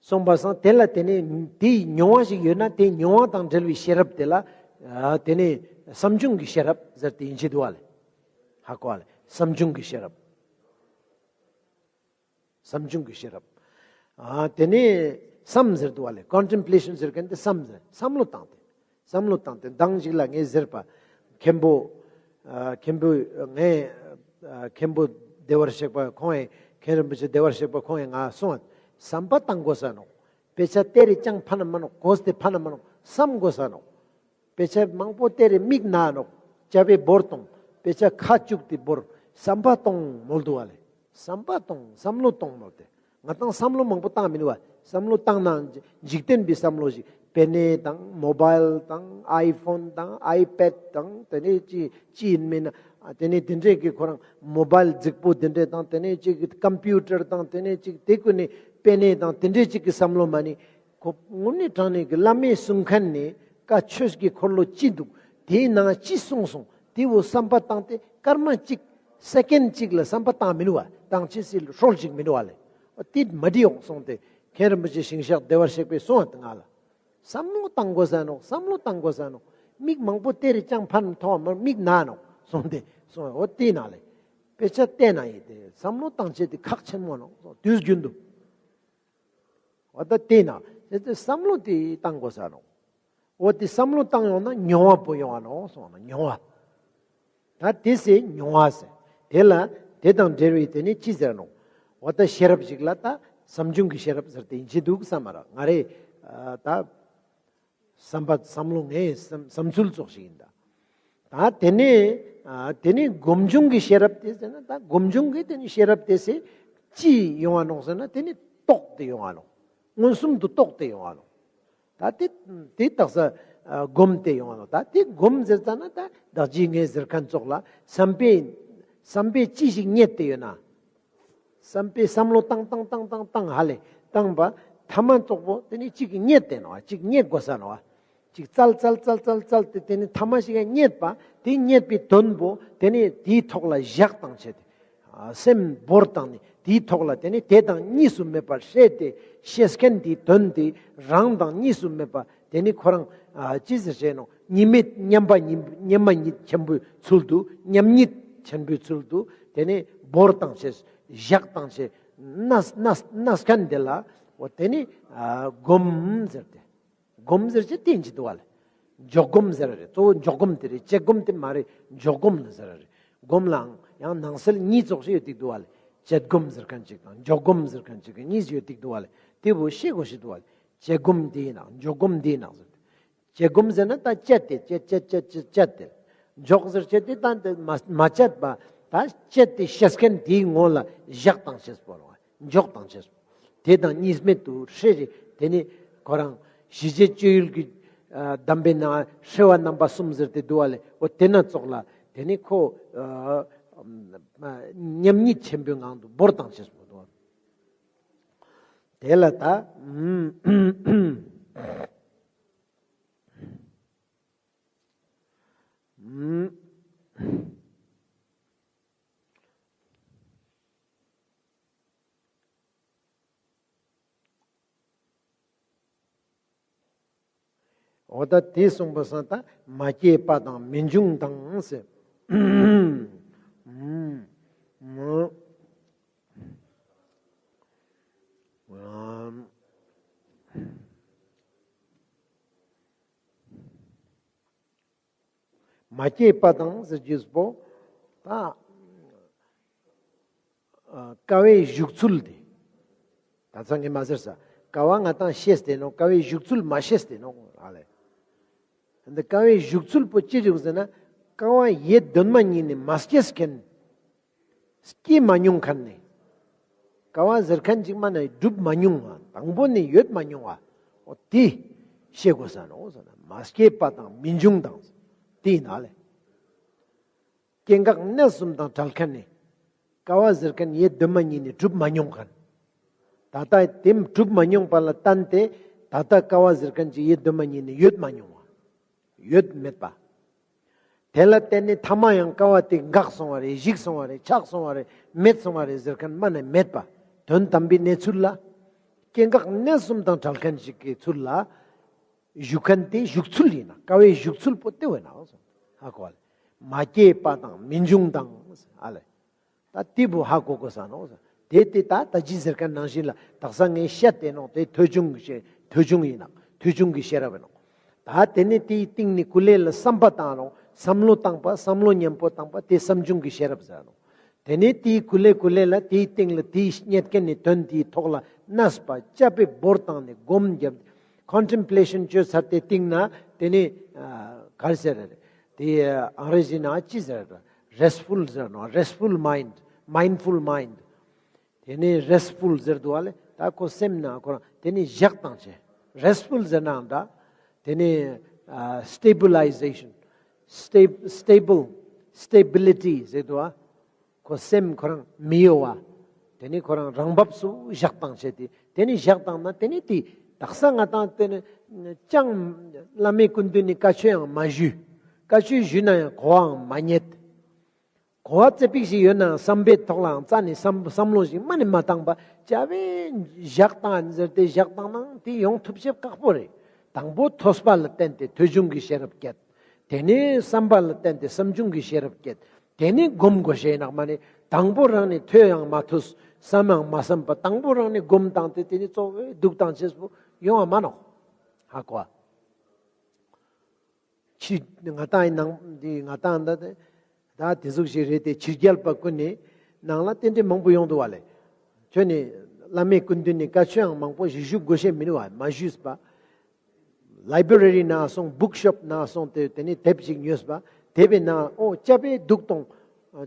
སོང་པ་སང་དེ་ལ་དེ་ནས་དེའི་མྱོང་བ་ཞིག་ཡོད་ན་དེའི་མྱོང་བ་དང་འབྲེལ་བའི་ཤེས་རབ་དེ་ལ་ཨ་དེ་ནས་བསམ་བྱུང་གི་ཤེས་རབ་ཟེར་ཏེ་ཡིན་གྱི་འདུག་བ་ལེ། ཧ་གོ་བ་ལེ། བསམ་བྱུང་གི་ཤེས་རབ། བསམ་བྱུང་གི་ཤེས་རབ། ཨ་དེ་ནས་བསམ་ཟེར་འདུག་བ་ལེ། ཀོན་ཊེམ་པི་ལེ་ཤན་ཟེར་མཁན་དེ་བསམ་ཟེར་བསམ་བློ་བཏང་སྟེ། བསམ་བློ་བཏང་སྟེ་མདང་ཞིག་ལ་ངས་ཟེར་པ། མཁན་པོ་ཨ་མཁན་པོ་ངས་ཨ་མཁན་པོ་བདེ་བར་གཤེགས་པ་ཁོང་ངི་མཁན་རིན་པོ་ཆེ་བདེ་བར་གཤེགས་པ་ཁོང་ངི་ང་སོང་བ། བསམ་པ་བཏང་དགོས་ས་ནོག། དཔེ་ཆ་བལྟས་རེ་ཅང་ཕན་མ་ནོག། གོ་སྟེ་ཕན་མ་ནོག། བསམ་དགོས་ས་ནོག། དཔེ་ཆ་མང་པོ་བལྟས་རེ་མིག་ན་ནོག། ཅ་བའི་བོར་གཏོང་། དཔེ་ཆ་ཁ་བཅུག་སྟེ་བོར། བསམ་པ་གཏོང་མོལ་འདུག་བ་ལེ། བསམ་པ་གཏོང་བསམ་བློ་གཏོང་མོལ་ཏེ། ང་ཏང་བསམ་བློ་མང་པོ་བཏང་མི་འདུག་བ། བསམ་བློ་བཏང་ན་འཇིག་རྟེན་པའི་བསམ་བློ་ཞིག། པེ་ནེ་དང་མོ་བཱའིལ་དང་ཨའི་ཕོན་དང་ཨའི་པེཌ་དང་དེ་ནས་ཅི་ཅི་ཡིན་མིན་ན་དེ་ནས་དེ་འདྲས་ཀྱི་ཁོ་རང་མོ་བཱའིལ་རྫིག་པོ་དེ་འདྲས་དང་དེ་ནས་ཅིག་ཀམ་པིའུ་ཊར་དང་དེ་ནས་ཅིག་དེ་ཀུན་ནི་པེ་ནེ་དང་དེ་འདྲས་ཅིག་གི་བསམ་བློ་མ་ནི། ཁོ་དངོས་གནས་དྲང་གནས་ཀྱི་བླ་མའི་གསུང་མཁན་ནི་བཀའ་ཆོས་ཀྱི་འཁོར་ལོ་ཅི་འདུག། དེའི་ནང་ཅི་གསུངས་སོང་། དེ་བོ་བསམ་པ་བཏང་སྟེ་སྐར་མ་གཅིག་སེ་ཀེན་གཅིག་ལ་བསམ་པ་བཏང་མི་འདུག་བ། བཏང་ཅི་སྲིད་ཧྲོལ་ཅིག་མི་འདུག་བ་ལེ། དེ་མ་འགྲིག་ཡོང་སོང་སྟེ་མཁན་རིན་པོ་ཆེ་ཞིང་གཤེགས་བདེ་བར་གཤེགས་པས་གསུངས་བ་ང་ལ། བསམ་བློ་བཏང་དགོས་ས་ནོག། བསམ་བློ་བཏང་དགོས་ས་ནོག། མིག་མང་པོ་བལྟས་རེ་ཅང་ཕན་ཐོགས་མ་མིག་ན་ནོག་སོང་སྟེ་སོང་། འོ་དེ་ན་ལེ། དཔེ་ཆ་བལྟས་ན་ཡིན་ཏེ་བསམ་བློ་བཏང་ཆེད་དེ་ཁག་ཆེན་མོ་ནོག་དུས་རྒྱུན་དུ། འོ་ད་དེ་ན་དེ་དེ་བསམ་བློ་དེ་བཏང་དགོས་ས་ནོག། འོ་དེ་བསམ་བློ་བཏང་ཡོང་ན་མྱོང་བ་པོ་ཡོང་བ་ནོག་སོང་ན་མྱོང་བ། ད་དེ་སེ་མྱོང་བ་ཟེར། དེ་ལ་དེ་དང་འབྲེལ་བའི་དེ་ནི་ཅི་ཟེར་ནོག། འོ་ད་ཤེས་རབ་ཞིག་ལ་ད་ བསམ་བྱུང་གི་ཤེས་རབ་ཟེར་ཏེ་ཡིན་ཅི་འདུག་བསམ་མ་རག་ང་རེ་ཨ་ད་བསམ་པ་བསམ་བློ་ངའི་བསམ་བསམ་ཚུལ་ཙོགས་ཤིག་ཡིན་ད། ད་དེ་ནས་ཨ་དེ་ནས་སྒོམ་བྱུང་གི་ཤེས་རབ་དེ་ཟེར་ན་ད་སྒོམ་བྱུང་གི་དེ་ནས་ཤེས་རབ་དེ་སེ་ཅི་ཡོང་བ་ནོག་ཟེར་ན་དེ་ནས་རྟོགས་ཏེ་ཡོང་བ་ནོག་མངོན་སུམ་དུ་རྟོགས་ཏེ་ཡོང་བ་ནོག་ད་དེ་དེ་དག་ས་ཨ་སྒོམ་སྟེ་ཡོང་བ་ནོག་ད་དེ་སྒོམ་ཟེར་ཙ་ན་ད་བདག་ཅི་ངས་ཟེར་མཁན་ཙོགས་ལ་བསམ་པས་བསམ་པས་ཅི་ཞིག་རྙེད་དེ་ཡོད་ན། བསམ་པའི་བསམ་བློ་བཏང་བཏང་བཏང་བཏང་ཧ་ལས་བཏང་པ་ཐ་མ་ཙོགས་པོ་དེ་ནི་གཅིག་རྙེད་དེ་ནོག་གཅིག་རྙེད་དགོས་ས་ནོག་གཅིག་བཙལ་བཙལ་བཙལ་བཙལ་བཙལ་ཏེ་དེ་ནི་ཐ་མ་ཞིག་རྙེད་པ་དེ་རྙེད་པའི་དོན་པོ་དེ་ནི་དེའི་ཐོག་ལ་བཞག་བཏང་བྱས་ཏེ་ཨ་སེམས་བོར་བཏང་ནས་དེའི་ཐོག་ལ་དེ་ནི་དེ་དང་གཉིས་སུ་མེད་པར་ཧྲལ་ཏེ་ཤེས་མཁན་དེའི་དོན་དེ་རང་དང་གཉིས་སུ་མེད་པ་དེ་ནི་ཁོ་རང་ཨ་ཅི་ཟེར་བྱས་ནོག་གཉིས་མེད་མཉམ་པ་ཉིད་མཉམ་པ་ཉིད་ཆེན་པོའི་ཚུལ་དུ་མཉམ་ཉིད་ཆེན་པོའི་ཚུལ་དུ་དེ་ནི་བོར་བཏང་བྱས། བཞག་བཏང་བྱས་གནས་གནས་གནས་མཁན་དེ་ལ་འོ་དེ་ནི་ཨ་སྒོམ་ཟེར་ཏེ། སྒོམ་ཟེར་ཅེས་དེ་ཅི་འདུག་བ་ལེ། འཇོག་སྒོམ་ཟེར་རེ། གཙོ་བོ་འཇོག་སྒོམ་དེ་རེ། བྱེད་སྒོམ་དེ་མ་རེ། འཇོག་སྒོམ་ལ་ཟེར་རེ། སྒོམ་ལའང་ཡང་ནང་གསེས་གཉིས་ཙོགས་ཤིག་ཡོད་དེ་འདུག་བ་ལེ། བྱེད་སྒོམ་ཟེར་མཁན་ཅིག་དང་འཇོག་སྒོམ་ཟེར་མཁན་ཅིག་གི་གཉིས་ཡོད་དེ་འདུག་བ་ལེ། དེ་བོ་ཤེས་དགོས་ཤིག་འདུག་བ་ལེ། བྱེད་སྒོམ་དེ་ཡིན་ནག་འཇོག་སྒོམ་དེ་ཡིན་ནག་ཟེར་ཏེ། བྱེད་སྒོམ་ཟེར་ན་ད་བཅད་དེ་བཅད་བཅད་བཅད་བཅད་བཅད་དེ། འཇོག་ཟེར་བཅད་དེ་ད་འདི་མ་མ་བཅད་པ་ད་བཅད་དེ་ཤེས་མཁན་དེའི་ངོ་ལ་བཞག་བཏང་ཤེས་པོ་རོ། འཇོག་བཏང་ཤེས་པོ། དེ་དང་གཉིས་མེད་དུ་ཧྲེ་རེ་དེ་ནི་ཁོ་རང་ཞི་བྱེད་སྤྱོད་ཡུལ་གྱི་ཨ་གདམས་པའི་ནང་ཧྲེ་བ་རྣམ་པ་གསུམ་ཟེར་ཏེ་འདུག་བ་ལེ། འོ་དེ་ན་ཙོགས་ལ་དེ་ནི་ཁོ་ཨ་མཉམ་ཉིད་ཆེན་པོའི་ངང་དུ་བོར་བཏང་ཤེས་པོ་འདུག་དེ་ལ་ད། འོ་ད་དེ་གསུངས་པ་སང་ད་མ་སྐྱེས་པ་དང་མི་འབྱུང་དང་ཟེར། མ་སྐྱེས་པ་དང་ཟེར་རྒྱུ་པོ་ད་ཨ་ཀ་བའི་བཞུགས་ཚུལ་དེ། ད་ཚང་གི་མ་ཟེར་ས། ཀ་བ་ང་དང་ཤེས་ཏེ་ནོག་ཀ་བའི་བཞུགས་ཚུལ་མ་ཤེས་ཏེ་ནོག་ཨ་ལེ། འདི་ཀ་བའི་བཞུགས་ཚུལ་པོ་ཅི་རིགས་ཟེར་ན་ཀ་བ་ཡེ་གདོད་མ་ཉིད་ནས་མ་སྐྱེས་མཁན། སྐྱེས་མ་མྱོང་མཁན་ནི། ཀ་བ་ཟེར་མཁན་ཅིག་མ་ནས་གྲུབ་མ་མྱོང་བ། དང་པོ་ནས་ཡོད་མ་མྱོང་བ། འོ་དེ་ཤེས་དགོས་ས་ནོག་ཟེར་ན་མ་སྐྱེས་པ་དང་མི་འབྱུང་དང་། དེ་ཡིན་ན་ལེ། སྐྱེ་འགག་གནས་གསུམ་དང་བྲལ་མཁན་ནི། ཀ་བ་ཟེར་མཁན་ཡེ་གདོད་མ་ཉིད་ནས་གྲུབ་མ་མྱོང་མཁན། ད་ལྟ་དེ་གྲུབ་མ་མྱོང་པ་ལ་བརྟེན་ཏེ་ད་ལྟ་ཀ་བ་ཟེར་མཁན་ཅིག་ཡེ་གདོད་མ་ཉིད་ནས་ཡོད་མ་མྱོང་བ། ཡོད་མེད་པ། དེ་ལ་བརྟེན་ནས་ཐ་མ་ཡང་ཀ་བ་དེ་འགག་སོང་བ་རེད། ཞིག་སོང་བ་རེད། ཆག་སོང་བ་རེད། མེད་སོང་བ་རེད་ཟེར་མཁན་མ་ནས་མེད་པ། དོན་དམ་པའི་གནས་ཚུལ་ལ། སྐྱེ་འགག་གནས་གསུམ་དང་བྲལ་མཁན་ཞིག་གི་ཚུལ་ལ། བཞུགས་མཁན་དེ་བཞུགས་ཚུལ་ཡིན་ན། ཀ་བའི་བཞུགས་ཚུལ་པོ་དེ་བས་ན། ཧ་གོ་བ་ལེ། མ་སྐྱེས་པ་དང་མི་འབྱུང་དང་། ཨ་ལེ། ད་དེ་བོ་ཧ་གོ་དགོས་ས་ནོག་དེ་དེ་ད་ད་ཅི་ཟེར་མཁན་ནང་བཞིན་ལ་དག་ས་ངས་བཤད་དེ་ནོག་དེ་ཐོས་བྱུང་གི་ཤེས་ཐོས་བྱུང་ཡིན་ནོག་ཐོས་བྱུང་གི་ཤེས་རབ་ཡིན་ནོག་ད་དེ་ནས་དེའི་སྟེང་ནས་ཀུ་ལེ་ལ་བསམ་པ་བཏང་རོགས། བསམ་བློ་བཏང་པ། བསམ་བློ་ཉམ་པོ་བཏང་པ། དེ་བསམ་བྱུང་གི་ཤེས་རབ་ཟེར་ནོག་དེ་ནས་དེའི་ཀུ་ལེ་ཀུ་ལེ་ལ་དེའི་སྟེང་ལ་དེའི་རྙེད་མཁན་ནི་དོན་དེའི་ཐོག་ལ་གནས་པ་དཔྱད་པའི་བོར་བཏང་ནས་སྒོམ་བརྒྱབ། ཀོན་ཊེམ་པ་ལེ་ཤན་བཅོས་ཚར་ཏེ་སྟེང་ན་དེ་ནས་ཨ་ག་རེ་ཟེར་རེད། དེ་ཨང་རེ་ཟི་ནང་ཅི་ཟེར་རེད། རེསཊ་ཕུལ་ཟེར་ནོག་རེསཊ་ཕུལ་མའིན་ཌ། མའིན་ཌ་ཕུལ་མའིན་ཌ། དེ་ནས་རེསཊ་ཕུལ་ཟེར་འདུག་བ་ལེ། ད་ཁོ་སེམས་ནང་ཁོ་རང་དེ་ནས་བཞག་བཏང་བྱས། རེསཊ་ཕུལ་ཟེར་ནའང་འདྲ། དེ་ནས་ཨ་སི་ཊེ་བི་ལའི་ཟེ་ཤན། སི་ཊེ་སི་ཊེ་བི་ལ། སི་ཊེ་བི་ལི་ཊི་ཟེར་འདུག་བ། ཁོ་སེམས་ཁོ་རང་མི་གཡོ་བ། དེ་ནས་ཁོ་རང་རང་བབས་སུ་བཞག་བཏང་བྱས་ཏེ། དེ་ནས་བཞག་བཏང་ན་དེ་ནས་དེ་དག་ས་ང་དང་དེ་ནས་ཅང་བླ་མའི་སྐུ་མདུན་ནས་བཀའ་ཆོས་ཡང་མ་ཞུས། བཀའ་ཆོས་ཞུས་ན་ཡང་གོ་བའང་མ་རྙེད། གོ་བ་ཙེ་པིག་ཞིག་ཡོད་ནའང་བསམ་པའི་ཐོག་ལའང་རྩ་ནས་བསམ་བསམ་བློ་ཞིག་མ་ནས་མ་བཏང་པ་བྱས་བཞག་བཏང་ཟེར་ཏེ་བཞག་བཏང་ནའང་དེ་ཡོང་ཐུབ་ཤེས་ཁག་པོ་རེད། དང་པོ་ཐོས་པ་ལ་བརྟེན་ཏེ་ཐོས་བྱུང་གི་ཤེས་རབ་སྐྱེད། དེ་ནས་བསམ་པ་ལ་བརྟེན་ཏེ་བསམ་བྱུང་གི་ཤེས་རབ་སྐྱེད། དེ་ནས་སྒོམ་དགོས་ཤེས་ནག་མ་ནི་དང་པོ་རང་ནས་ཐོས་ཡང་མ་ཐོས། བསམ་ཡང་མ་བསམ་པ་དང་པོ་རང་ནས་སྒོམ་བཏང་སྟེ་དེ་ནས་གཙོ་བོའི་འདུག་བཏང་ཅེས་པོ་ཡོང་བ་མ་ནོག་ཧ་གོ་བ། ཕྱི་ང་དང་ཡི་ནང་འདི་ང་དང་ད་ད་དེ་ཟུག་ཞིག་རེད་དེ་ཕྱི་རྒྱལ་པ་ཀུན་ནི་ནང་ལ་རྟེན་འབྲེལ་མང་པོ་ཡོང་འདུག་བ་ལེ། ཁྱོད་ནི་ བླ་མའི་སྐུ་མདུན་ནི་བཀའ་ཆོས་ཡང་མང་པོ་ཞིག་ཞུ་དགོས་ཤེས་མི་འདུག་བ། མ་ཞུས་པ། ལའི་བྲེ་རི་ནང་སོང་། བུག་ཤོབ་ནང་སོང་སྟེ་དེ་ནི་དེབ་ཅིག་ཉོས་པ། དེབ་པའི་ནང་ཨོ་ཅ་པེ་འདུག་ཏོང་།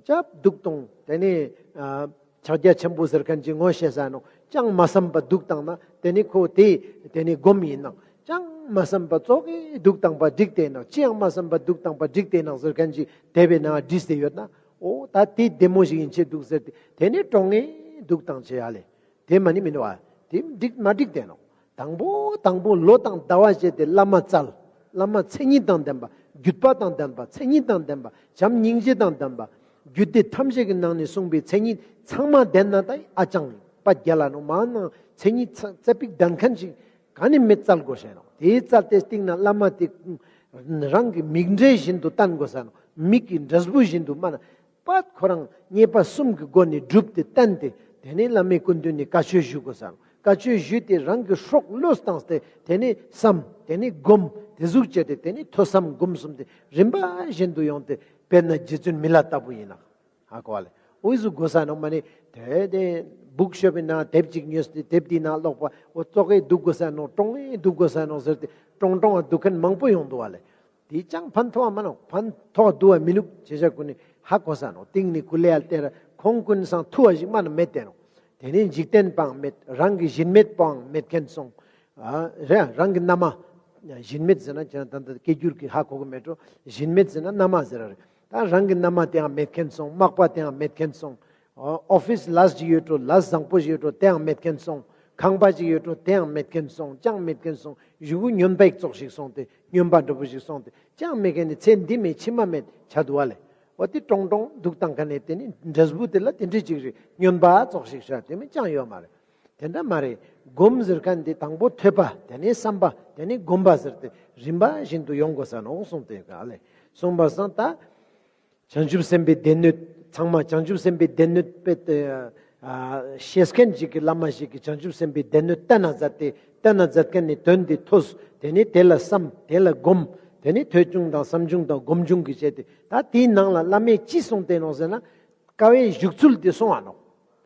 ཅབ་འདུག་ཏོང་། དེ་ནི་ཨ་ཕྱག་རྒྱ་ཆེན་པོ་ཟེར་མཁན་ཅིག་ངོ་ཤེས་ས་ནོག། ཅང་མ་བསམ་པ་འདུག་བཏང་ན་དེ་ནི་ཁོ་དེ་དེ་ནི་སྒོམ་ཡིན་ནོག། ཅང་མ་བསམ་པ་ཙོགས་ཀྱི་འདུག་བཏང་པ་འགྲིག་སྟེ་ནོག། ཅི་ཡང་མ་བསམ་པ་འདུག་བཏང་པ་འགྲིག་སྟེ་ནོག་ཟེར་མཁན་ཅིག་དེབ་པའི་ནང་བྲིས་ཏེ་ཡོད་ན། ཨོ་ད་དེ་བདེ་མོ་ཞིག་ཡིན་ཆེ་འདུག་ཟེར་ཏེ་དེ་ནི་ཀྲོང་ངེ་འདུག་བཏང་ཆེ་ཡ་ལེ། དེ་མ་ནི་མི་འདུག་བ། དེ་འགྲིག་མ་འགྲིག་དེ་ནོག། དང་པོ་དང་པོ་ལོ་དང་ཟླ་བ་བྱས་ཏེ་བླ་མ་བཙལ། བླ་མ་མཚན་ཉིད་དང་ལྡན་པ། བརྒྱུད་པ་དང་ལྡན་པ། མཚན་ཉིད་དང་ལྡན་པ། བྱམས་སྙིང་རྗེ་དང་ལྡན་པ། རྒྱུད་སྡེ་ཐམས་ཅད་ཀྱི་ནང་ནས་གསུངས་པའི་མཚན་ཉིད་ཚང་མ་ལྡན་ན་ད་ཨ་ཅང་པ་རྒྱལ་ལ་ནོག། མ་ནང་མཚན་ཉིད་ཙ་ཙ་པིག་ལྡན་མཁན་ཞིག་ག་ནི་མེད་བཙལ་དགོས་ཤེས་ནོག། དེ་བཙལ་ཏེ་སྟེང་ན་བླ་མ་དེ་རང་གི་མིག་འབྲས་བཞིན་དུ་བསྟན་དགོས་ས་ནོག། མིག་གི་འབྲས་བུ་བཞིན་དུ་མ་ན། པད་ཁོ་རང་མཉེས་པ་གསུམ་གྱི་སྒོ་ནས་བསྒྲུབས་ཏེ་བསྟན་ཏེ་དེ་ནས་བླ་མའི་སྐུ་མདུན་ནས་བཀའ་ཆོས་ཞུ་དགོས་ས་ནོག། བཀའ་ཆོས་ཞུས་ཏེ་རང་གི་སྲོག་བློས་བཏང་སྟེ་དེ་ནས་བསམ། དེ་ནས་སྒོམ། དེ་ཟུག་བྱས་ཏེ་དེ་ནས་ཐོས་བསམ་སྒོམ་གསུམ་དེ་རིམ་པ་བཞིན་དུ་ཡོང་སྟེ་དཔེར་ན་རྗེ་བཙུན་མི་ལ་ལྟ་བུ་ཡིན་ན། ཧ་གོ་བ་ལེ། འོ་ཟུག་དགོས་ས་ནོག། མ་ནི་དེ་དེ་བུག་ཤོབ་པའི་ནང་དེབ་ཅིག་ཉོས་ཏེ་དེབ་དེའི་ནང་ཀློག་པ་འོ་ཙོགས་ཀྱི་འདུག་དགོས་ས་ནོག། ཀྲོང་ངེ་འདུག་དགོས་ས་ནོག་ཟེར་ཏེ་ཀྲོང་ཀྲོང་འདུག་མཁན་མང་པོ་ཡོང་འདུག་བ་ལེ། དེ་ཅང་ཕན་ཐོགས་མ་ནོག། ཕན་ཐོགས་འདུག་བ་མི་ནུག། ཅེས་བྱ་ཀུན་ནི་ཧ་གོ་ས་ནོག། ཏིང་ནི་ཀུ་ལེ་ཡ་ལྟེ་ར་ཁོང་ཀུན་སང་ཐུ་བ་ཞིག་མ་ནོག་མེད་དེ་ནོག། དེ་ནི་འཇིག་རྟེན་པའང་མེད། རང་གི་གཞིན་མེད་པའང་མེད་མཁན་སོང་། ཨ་རེད། རང་གི་མནའ་མ། གཞིན་མེད་ཟེར་ན་ཅང་ད་ལྟ་སྐད་སྒྱུར་གྱི་ཧ་གོ་གི་མེད་འགྲོ། གཞིན་མེད་ཟེར་ན་མནའ་མ་ཟེར་ར་རེད། ད་རང་གི་མནའ་མ་དེའང་མེད་མཁན་སོང་། མག་པ་དེའང་མེད་མཁན་སོང་། ཨོ་ཨོ་ཕིས་ལས་ཅིག་ཡོད་འགྲོ། ལས་བཟང་པོ་ཞིག་ཡོད་འགྲོ། དེའང་མེད་མཁན་སོང་། ཁང་པ་ཅིག་ཡོད་འགྲོ། དེའང་མེད་མཁན་སོང་། ཅང་མེད་མཁན་སོང་། གཞུག་གུ་སྨྱོན་པ་ཡིག་ཙོགས་ཤིག་སོང་སྟེ་སྨྱོན་པ་འདྲ་པོ་ཞིག་སོང་སྟེ་ཅང་མེད་མཁན་ནི་ཚེ་འདི་མེད་ཕྱི་མ་མེད་ཆ་འདུག་བ་ལེ། འོ་དེ་ཀྲོང་ཀྲོང་འདུག་བཏང་མཁན་ནི་དེ་ནི་འབྲས་བུ་དེ་ལ་དེ་འདྲ་ཅིག་རེད། སྨྱོན་པ་ཙོགས་ཤིག་ཤ་དེ་མིན་ཅང་ཡོད་མ་རེད། དེ་འདྲ་མ་རེད། སྒོམ་ཟེར་མཁན་དེ་དང་པོ་ཐོས་པ། དེ་ནས་བསམ་པ། དེ་ནས་སྒོམ་པ་ཟེར་ཏེ་རིམ་པ་བཞིན་དུ་ཡོང་དགོས་ས་ནོག་གསུངས་ཏེ་ག་ལེ། གསུངས་པ་སང་ད། བྱང་ཆུབ་སེམས་དཔའི་སྡེ་སྣོད་ཚང་མ་བྱང་ཆུབ་སེམས་དཔའི་སྡེ་སྣོད་པའི་ཨ་ཤེས་མཁན་ཞིག་གི་བླ་མ་ཞིག་གིས་བྱང་ཆུབ་སེམས་དཔའི་སྡེ་སྣོད་བསྟན་ན་མཛད་དེ་བསྟན་ན་མཛད་མཁན་ནི་དོན་དེ་ཐོས། དེ་ནས་དེ་ལ་བསམ། དེ་ལ་སྒོམ། དེ་ནས་ཐོས་བྱུང་དང་བསམ་བྱུང་དང་སྒོམ་བྱུང་གི་བྱས་ཏེ་ད་དེའི་ནང་ལ་བླ་མས་ཅི་གསུངས་ཏེ་ནོག་ཟེར་ན། དཀའ་བའི་བཞུགས་ཚུལ་དེ་གསུང་བ་ནོག།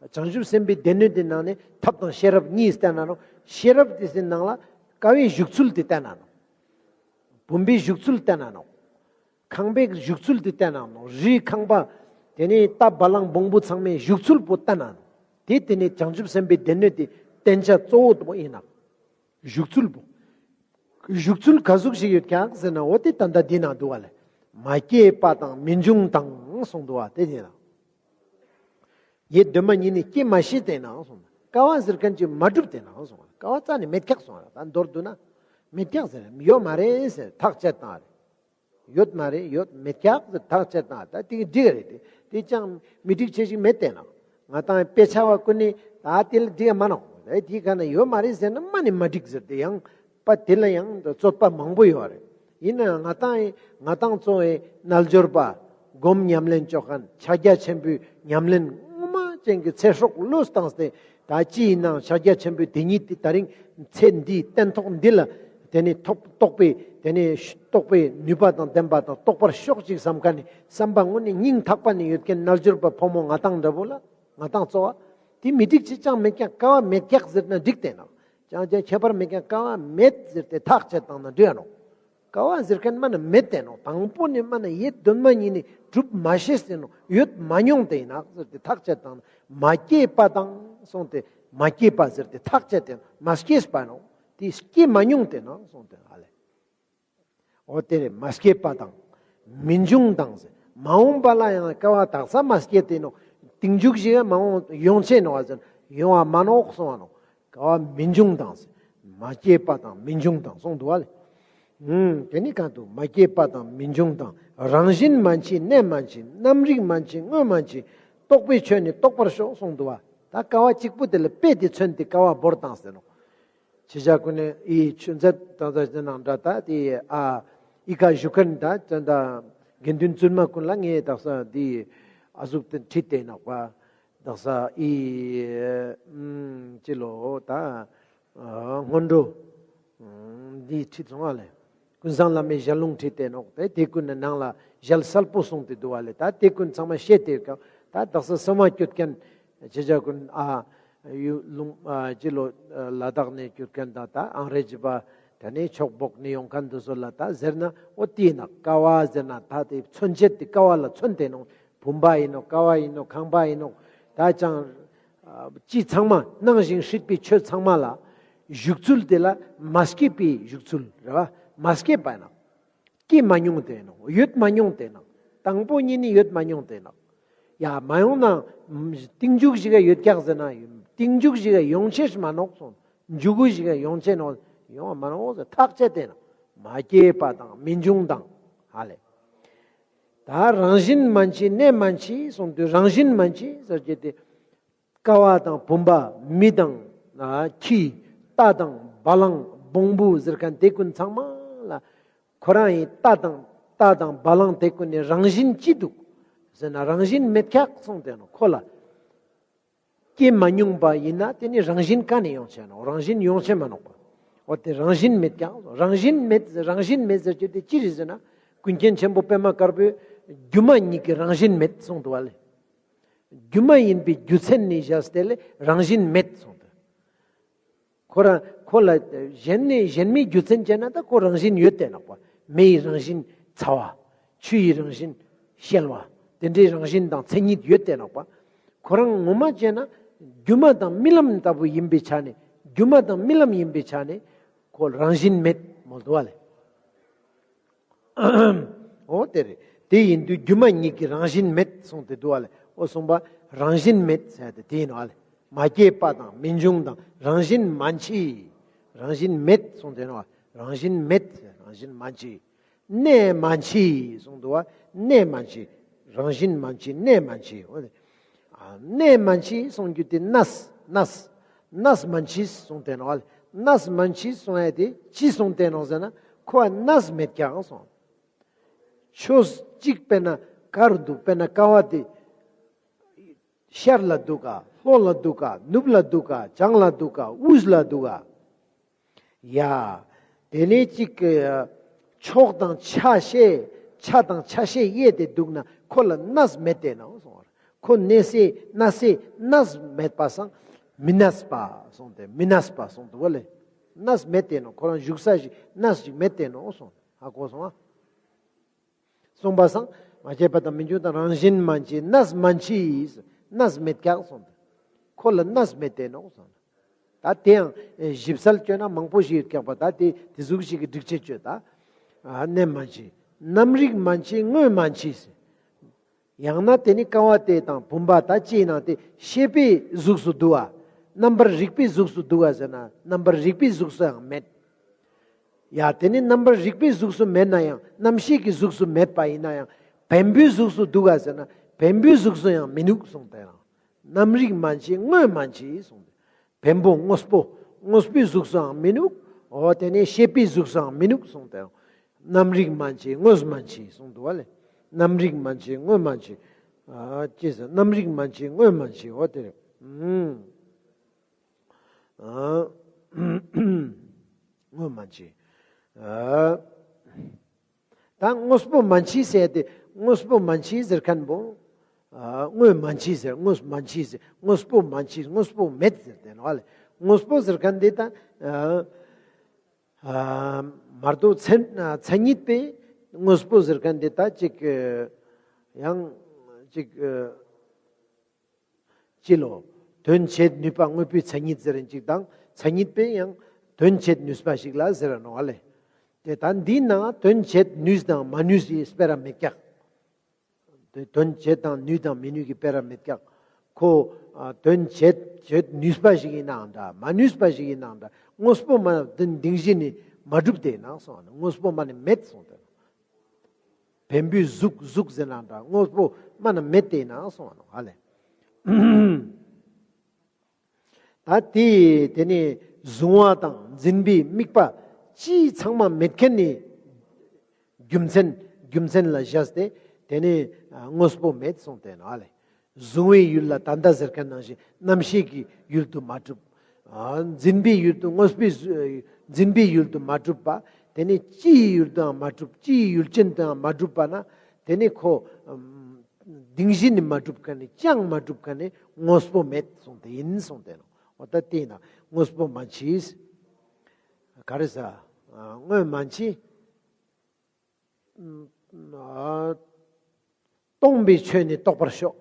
བྱང་ཆུབ་སེམས་དཔའི་སྡེ་སྣོད་དེ་ནང་ནས་ཐབས་དང་ཤེས་རབ་གཉིས་བསྟན་ན་ནོག། ཤེས་རབ་དེ་སི་ནང་ལ་དཀའ་བའི་བཞུགས་ཚུལ་དེ་བསྟན་ན་ནོག། བུམ་པའི་བཞུགས་ཚུལ་བསྟན་ན་ནོག། ཁང་པའི་བཞུགས་ཚུལ་དེ་བསྟན་ན་ནོག། རིའི་ཁང་པ། དེ་ནས་རྟ་བ་ལང་བོང་བུ་ཚང་མའི་བཞུགས་ཚུལ་པོ་བསྟན་ན་ནོག། དེ་དེ་ནས་བྱང་ཆུབ་སེམས་དཔའི་སྡེ་སྣོད་དེ་བསྟན་བྱ་གཙོ་བོ་དེ་མོ་ཡིན་ནོག། བཞུགས་ཚུལ་པོ། བཞུགས་ཚུལ་ག་ཟུག་ཞིག་ཡོད་ཀྱག་ཟེར་ན་འོ་དེ་ད་ལྟ་འདི་ན་འདུག་བ་ལེ། མ་སྐྱེས་པ་དང་མི་འབྱུང་དང་གསུངས་འདུག་བ་དེ་དེ་ན། ཡེ་གདོད་མ་ཉིད་ནི་སྐྱེ་མ་ཤེས་ཏེ་ན་གསུངས། དཀའ་བ་ཟེར་མཁན་ཅིག་མ་གྲུབ་སྟེ་ན་གསུངས། དཀའ་བ་རྩ་ནས་མེད་ཀྱག་གསུངས། ད་མདོར་བསྡུ་ན། མེད་ཀྱག་ཟེར་ཡོད་མ་རེད་ཟེར་ཐག་བཅད་བཏང་རེད། ཡོད་མ་རེད། ཡོད་མེད་ཀྱག་ཟེར་ཐག་བཅད་བཏང་ད་དེ་གི་འགྲིག་རེད་དེ། དེ་ཅང་མི་འགྲིག་ཆེ་ཞིག་མེད་དེ་ན། ང་དང་དཔེ་ཆ་བ་ཀུན་ནི་ད་དེ་ལ་འགྲིག་མ་ནོག། དེ་ག་ན་ཡོད་མ་རེད་ཟེར་ན་མ་ནི་མ་འགྲིག་ཟེར་ཏེ་ཡང་། པ་དེ་ལ་ཡང་རྩོད་པ་མང་པོ་ཡོད་རེད། ཡིན་ནའང་ང་དང་ང་དང་གཙོ་བོའི་རྣལ་འབྱོར་པ། སྒོམ་ཉམས་ལེན་ཅོ་མཁན་ཕྱག་རྒྱ་ཆེན་པོའི་ཉམས་ལེན་ངོ་མ་ཅན་གྱི་ཚེ་སྲོག་བློས་བཏང་སྟེ་ད་ཅི་ཡིན་ནའང་ཕྱག་རྒྱ་ཆེན་པོའི་དེ་ཉིད་དེ་ད་རིང་ཚེ་འདིའི་སྟན་ཐོག་འདི་ལ་དེ་ནི་ཐོག་རྟོགས་པའི་དེ་ནི་རྟོགས་པའི་ནུས་པ་དང་ལྡན་པ་དང་རྟོགས་པར་ཤོག་ཅིག་བསམ་མཁན་ནི་བསམ་པ་དངོས་ནི་སྙིང་ཐག་པ་ནས་ཡོད་མཁན་རྣལ་འབྱོར་པ་ཕོ་མོ་ང་དང་འདྲ་པོ་ལ། ང་དང་གཙོ་བོ། དེ་མི་འགྲིག་ཅི་ཅང་མེད་ཀྱག། དཀའ་བ་མེད་ཀྱག་ཟེར་ན་འགྲིག་སྟེ་ན། ཅང་ཅང་ཁྱད་པར་མེད་ཀྱག། དཀའ་བ་མེད་ཟེར་ཏེ་ཐག་བཅད་བཏང་ན་འགྲིག་ཡ་ནོག། དཀའ་བ་ཟེར་མཁན་མ་ན་མེད་དེ་ནོག། དང་པོ་ནས་མ་ན་ཡེ་གདོད་མ་ཉིད་ནས་གྲུབ་མ་ཤེས་ཏེ་ནོག། ཡོད་མ་མྱོང་སྟེ་ཡིན་ནོག་ཟེར་ཏེ་ཐག་བཅད་བཏང་ན་མ་སྐྱེས་པ་དང་གསུངས་ཏེ་མ་སྐྱེས་པ་ཟེར་ཏེ་ཐག་བཅད་དེ་མ་སྐྱེས་པ་ནོག། དེ་སྐྱེ་མ་མྱོང་སྟེ་ནོག་གསུངས་ཏེ་ཨ་ལེ། འོ་དེ་རེད། མ་སྐྱེས་པ་དང་། མི་འབྱུང་དང་ཟེར། མ་འོངས་པ་ལ་ཡང་དཀའ་བ་དག་ས་མ་སྐྱེས་ཏེ་ནོག། དིང་འཇུག་ཞིག་མ་འོངས་ཡོང་ཆེ་ནོག་ཟེར། ཡོང་བ་མ་ནོག་གསུང་བ་ནོག། དཀའ་བ་མི་འབྱུང་དང་ཟེར། མ་སྐྱེས་པ་དང་མི་འབྱུང་དང་གསུངས་འདུག་བ་ལེ། ཨུམ། དེ་ནི་གང་དུ་མ་སྐྱེས་པ་དང་མི་འབྱུང་དང་། རང་བཞིན་མན་ཆད་གནས་མན་ཆད། རྣམ་རིག་མན་ཆད་དངོས་མན་ཆད། རྟོག་པའི་ཆོས་ནི་རྟོགས་པར་ཤོག་གསུངས་འདུག་བ། ད་དཀའ་བ་གཅིག་པུ་དེ་ལ་དཔེ་དེ་མཚོན་ཏེ་དཀའ་བ་བོར་བཏང་ཟེར་ནོག། ཅི་བྱ་ཀུན་ནི་ཨི་ཆུ་མཛད་དང་ཟེར་ནང་འདྲ་ད་དེ་ཨ་ཨི་ཀ་ཞུ་མཁན་ད་ཙན་ད་དགེ་འདུན་བཙུན་མ་ཀུན་ལ་ངས་དག་ས་དེ་ཨ་ཟུག་དེ་ཁྲིད་དེ་ནོག་པ། དག་ས་ཨི་ཨམ་ཅི་ལོ་ད་ཨ་སྔོན་འགྲོ་ཨམ་འདི་ཁྲིད་སོང་ཨ་ལེ། ཀུན་བཟང་བླ་མའི་ཞལ་ལུང་ཁྲིད་དེ་ནོག། དེ་དེ་ཀུན་ནི་ནང་ལ་ཞལ་གསལ་པོ་གསུངས་ཏེ་འདུག་བ་ལེ། ད་དེ་ཀུན་ཚང་མ་ཤེས་ཏེ་ཀ་ད་དག་ས་སེམས་བསྐྱོད་མཁན་ཅི་བྱ་ཀུན་ཨ། ཡུལ་ལུང་ཨ་ཅི་ལོ་ཨ་ལ་དྭགས་ནེ་སྐྱོད་ཁན་དང་ད་ཨང་རེ་ཇི་པ་ཏེ་ནེ་ཕྱོགས་བོག་ནེ་ཡོང་ཁན་དུ་སོ་ལ་ད་ཟེར་ན་འོ་ཏེ་ན་ཀ་བ་ཟེར་ན་ད་ཏེ་མཚོན་བྱེད་ཏེ་ཀ་བ་ལ་མཚོན་ཏེ་ནོག། བུམ་པ་ཨིན་ནོག། ཀ་བ་ཨིན་ནོག། ཁང་པ་ཨིན་ནོག། ད་ཅང་ཨ་ཅི་ཚང་མ་སྣང་ཞིང་སྲིད་པའི་ཆོས་ཚང་མ་ལ་བཞུགས་ཚུལ་ཏེ་ལ་མ་སྐྱེས་པའི་བཞུགས་ཚུལ་རེད་བ། མ་སྐྱེས་པ་ན། སྐྱེས་མ་མྱོང་ཏེ་ནོག། ཡོད་མ་མྱོང་ཏེ་ནོག། དང་པོ་ཉིད་ནེ་ཡོད་མ་མྱོང་ཏེ་ནོག། ཡ་མ་ཡོང་ན་གཏིང་མཇུག་ཞིག་ག་ཡོད་ཀྱག་ཟེར་ན་གཏིང་མཇུག་ཞིག་ག་ཡོང་ཅེས་མ་ནོག་སོང་། མཇུག་གུ་ཞིག་ག་ཡོང་ཅེས་ནོག། ཡོང་བ་མ་ནོག་ཟེར་ཐག་བཅད་དེ་ནོག། མ་སྐྱེས་པ་དང་མི་འབྱུང་དང་ཧ་ལེ། ད་རང་བཞིན་མན་ཆད་གནས་མན་ཆད་སོང་དུས་རང་བཞིན་མན་ཆད་ཟེར་གྱི་ཏེ། ཀ་བ་དང་བུམ་པ་མི་དང་ཨ་ཁྱི་རྟ་དང་བ་ལང་བོང་བུ་ཟེར་ཁན་ཏེ་ཀུན་ཚང་མ་ལ་ཁོ་རང་ཨིན། རྟ་དང་རྟ་དང་བ་ལང་ཏེ་ཀུན་ནི་རང་བཞིན་ཅི་འདུག་ཟེར་ན་རང་བཞིན་མེད་ཀྱག་སོང་ཏེ་ནོག། ཁོ་ལ་སྐྱེས་མ་མྱོང་པ་ཨིན་ན་ཏེ་ནི་རང་བཞིན་ཀ་ནེ་ཡོང་ཅེས་ནོག། རང་བཞིན་ཡོང་ཅེས་མ་ནོག་པ། འོ་ཏེ་རང་བཞིན་མེད་ཀྱག། རང་བཞིན་མེད་རང་བཞིན་མེད་ཟེར་རྒྱུ་ཏེ་ཅི་རེད་ཟེར་ན་ཀུན་མཁྱེན་ཆེན་པོ་པདྨ་དཀར་པོའི་སྒྱུ་མ་ཉིད་ཀྱི་རང་བཞིན་མེད་སོང་འདུག་བ་ལེ། སྒྱུ་མ་ཡིན་པའི་རྒྱུ་མཚན་ནི་བཞག་སྟེ་ལས་རང་བཞིན་མེད་གསུངས་ཏེ། ཁོ་རང་ཁོ་ལ་གཞན་ནི་གཞན་མའི་རྒྱུ་མཚན་བྱས་ན་ད་ཁོ་རང་བཞིན་ཡོད་དེ་ནོག་པ། མེ་ཡི་རང་བཞིན་ཚ་བ། ཆུ་ཡི་རང་བཞིན་བཤལ་བ། དེ་འདྲའི་རང་བཞིན་དང་མཚན་ཉིད་ཡོད་དེ་ནོག་པ། ཁོ་རང་ངོ་མ་བྱས་ན་སྒྱུ་མ་དང་རྨི་ལམ་ལྟ་བུ་ཡིན་པའི་ཆ་ནས་སྒྱུ་མ་དང་རྨི་ལམ་ཡིན་པའི་ཆ་ནས་ཁོ་རང་བཞིན་མེད་མོལ་འདུག་བ་ལེ། འོ་དེ་རེད། དེ་ཡིན་དུས་སྒྱུ་མ་ཉིད་ཀྱི་རང་བཞིན་མེད་གསུངས་ཏེ་འདུག་བ་ལེ། འོ་གསུངས་པ་རང་བཞིན་མེད་ཟེར་ཏེ་དེ་ཡིན་ནོག་བ་ལེ། མ་སྐྱེས་པ་དང་མི་འབྱུང་དང་རང་བཞིན་མན་ཆད། རང་བཞིན་མེད་གསུངས་ཏེ་ནོག་བ། རང་བཞིན་མེད་རང་བཞིན་མན་ཆད། གནས་མན་ཆད་གསུངས་འདུག་བ། གནས་མན་ཆད། རང་བཞིན་མན་ཆད་གནས་མན་ཆད། འོ་དེ། ཨ་གནས་མན་ཆད་གསུངས་རྒྱུ་དེ་གནས་གནས་གནས་མན་ཆད་གསུངས་ཏེ་ནོག་ཨ་ལེ། གནས་མན་ཆད་གསུངས་ཡ་དེ་ཅི་གསུངས་ཏེ་ནོག་ཟེར་ན་ཁོ་གནས་མེད་ཀྱག་གསུངས། ཆོས་གཅིག་དཔེར་ན་ག་རུ་འདུག། དཔེར་ན་ཀ་བ་དེ་ཤར་ལ་འདུག་ག། ལྷོ་ལ་འདུག་ག། ནུབ་ལ་འདུག་ག། བྱང་ལ་འདུག་ག། དབུས་ལ་འདུག་ག། ཡ། དེ་ནས་ཅིག་གི་ཕྱོགས་དང་ཆ་ཤས། ཆ་དང་ཆ་ཤས་དབྱེ་སྟེ་འདུག་ན་ཁོ་ལ་གནས་མེད་དེ་ནོག་གསུངས་པ། ཁོ་གནས་སའི་གནས་སའི་གནས་མེད་པ་སང་མི་གནས་པ་གསུངས་ཏེ་མི་གནས་པ་གསུངས་འདུག་བ་ལེ། གནས་མེད་དེ་ནོག། ཁོ་རང་བཞུགས་ས་ཞིག་གནས་ཞིག་མེད་དེ་ནོག་གསུངས། ཧ་གོ་སོང་ཨ། གསུངས་པ་སང་མ་སྐྱེས་པ་དང་མི་འབྱུང་དང་རང་བཞིན་མན་ཆད། གནས་མན་ཆད། གནས་མེད་ཀྱག་གསུངས་ཏེ། ཁོ་ལ་གནས་མེད་དེ་ནོག་གསུངས། ད་དེ་ཡང་ཨེ་ཞིབ་གསལ་བཅོས་ན་མང་པོ་ཞིག་ཡོད་ཀྱག་པ། ད་དེ་དེ་ཟུག་ཞིག་གི་སྒྲིག་ཆས་བཅོས་ད། ཨ་གནས་མན་ཆད། རྣམ་རིག་མན་ཆད་དངོས་མན་ཆད་ཟེར། ཡང་ན་དེ་ནི་ཀ་བ་དེ་དང་བུམ་པ་ད་ཅི་ཡིན་ན་དེ་ཤེས་པའི་གཟུགས་སུ་འདུ་བ། རྣམ་པར་རིག་པའི་གཟུགས་སུ་འདུ་བ་ཟེར་ན་རྣམ་པར་རིག་པའི་གཟུགས་སུ་ཡང་མེད། ཡ་དེ་ནི་རྣམ་པར་རིག་པའི་གཟུགས་སུ་མེད་ན་ཡང་རྣམ་ཤེས་ཀྱི་གཟུགས་སུ་མེད་པ་ཡིན་ན་ཡང་བེམ་པོའི་གཟུགས་སུ་འདུག་ག་ཟེར་ན་བེམ་པོའི་གཟུགས་སུ་ཡང་མི་ནུག་གསུངས་ཏེ་རང་། རྣམ་རིག་མན་ཆད་དངོས་མན་ཆད་གསུངས་ཏེ། བེམ་པོ་དངོས་པོ་དངོས་པོའི་གཟུགས་སུའང་མི་ནུག། འོ་དེ་ནས་ཤེས་པའི་གཟུགས་སུའང་མི་ནུག་གསུངས་ཏེ། རྣམ་རིག་མན་ཆད་དངོས་མན་ཆད་གསུངས་འདུག་བ་ལེ། རྣམ་རིག་མན་ཆད་དངོས་མན་ཆད། ཨ་ཅི་ཟེར་རྣམ་རིག་མན་ཆད་དངོས་མན་ཆད། འོ་དེ་རེད། ཨུམ། ཨ་དངོས་མན་ཆད། ཨ་ད་དངོས་པོ་མན་ཆད་ཟེར་ཏེ་དངོས་པོ་མན་ཆད་ཟེར་མཁན་པོ། ཨ་དངོས་མན་ཆད་ཟེར་དངོས་མན་ཆད་ཟེར་དངོས་པོ་མན་ཆད་དངོས་པོ་མེད་ཟེར་ཏེ་ནོག་ལེ། དངོས་པོ་ཟེར་མཁན་དེ་ད་ཨ་ཨ་མ་གཏོགས་མཚན་མཚན་ཉིད་པའི་དངོས་པོ་ཟེར་མཁན་དེ་ད་ཅིག་ཡང་ཅིག་ཅི་ལོ། དོན་བྱེད་ནུས་པ་དངོས་པོའི་མཚན་ཉིད་ཟེར་རིན་ཅིག་དང་མཚན་ཉིད་པས་ཡང་དོན་བྱེད་ནུས་པ་ཞིག་ལ་ཟེར་ར་ནོག་ལེ། དེ་ད་འདི་ན་དོན་བྱེད་ནུས་དང་མ་ནུས་ཀྱི་སྤེ་ར་མེད་ཀྱག། དེ་དོན་བྱེད་དང་ནུས་དང་མི་ནུས་ཀྱི་སྤེ་ར་མེད་ཀྱག། ཁོ་ཨ་དོན་བྱེད་བྱེད་ནུས་པ་ཞིག་ཡིན་ནའང་འདྲ་མ་ནུས་པ་ཞིག་ཡིན་ནའང་འདྲ་དངོས་པོ་མ་དེ་འདིང་བཞིན་ནི་མ་གྲུབ་དེ་ན་སོང་དངོས་པོ་མ་ནི་མེད་སོང་དེ། བེམ་པོའི་གཟུགས་གཟུགས་ཟེར་ན་འདྲ་དངོས་པོ་མ་ན་མེད་དེ་ན་སོང་བ་ནོ་ཧ་ལེ། ད་དེ་དེ་ནི་གཟུང་བ་དང་འཛིན་པའི་དམིགས་པ་ཅི་ཚང་མ་མེད་མཁན་ནི་རྒྱུ་མཚན་རྒྱུ་མཚན་ལ་བཞག་སྟེ་དེ་ནི་དངོས་པོ་མེད་སོང་དེ་ནོ་ཧ་ལེ། གཟུང་བའི་ཡུལ་ལ་ད་ལྟ་ཟེར་མཁན་ནང་བཞིན་རྣམ་ཤེས་ཀྱི་ཡུལ་དུ་མ་གྲུབ། ཨ་འཛིན་པའི་ཡུལ་དུ་དངོས་པོའི་གཟུ་འཛིན་པའི་ཡུལ་དུ་མ་གྲུབ་པ། དེ་ནི་ཅིའི་ཡུལ་དུའང་མ་གྲུབ། ཅིའི་ཡུལ་ཅན་དུའང་མ་གྲུབ་པ་ན་དེ་ནི་ཁོ་ཨམ་འདིང་བཞིན་ནི་མ་གྲུབ་མཁན་ནི་ཅང་མ་གྲུབ་མཁན་ནི་དངོས་པོ་མེད་གསུངས་ཏེ་ཡིན་གསུངས་ཏེ་ནོ། འོ་ད་དེ་ན་དངོས་པོ་མ་མཆིས། ག་རེ་ཟ། ཨ། དངོས་མ་མཆིས། ཨ། སྟོང་པའི་ཆོས་ནི་རྟོགས་པར་ཤོག་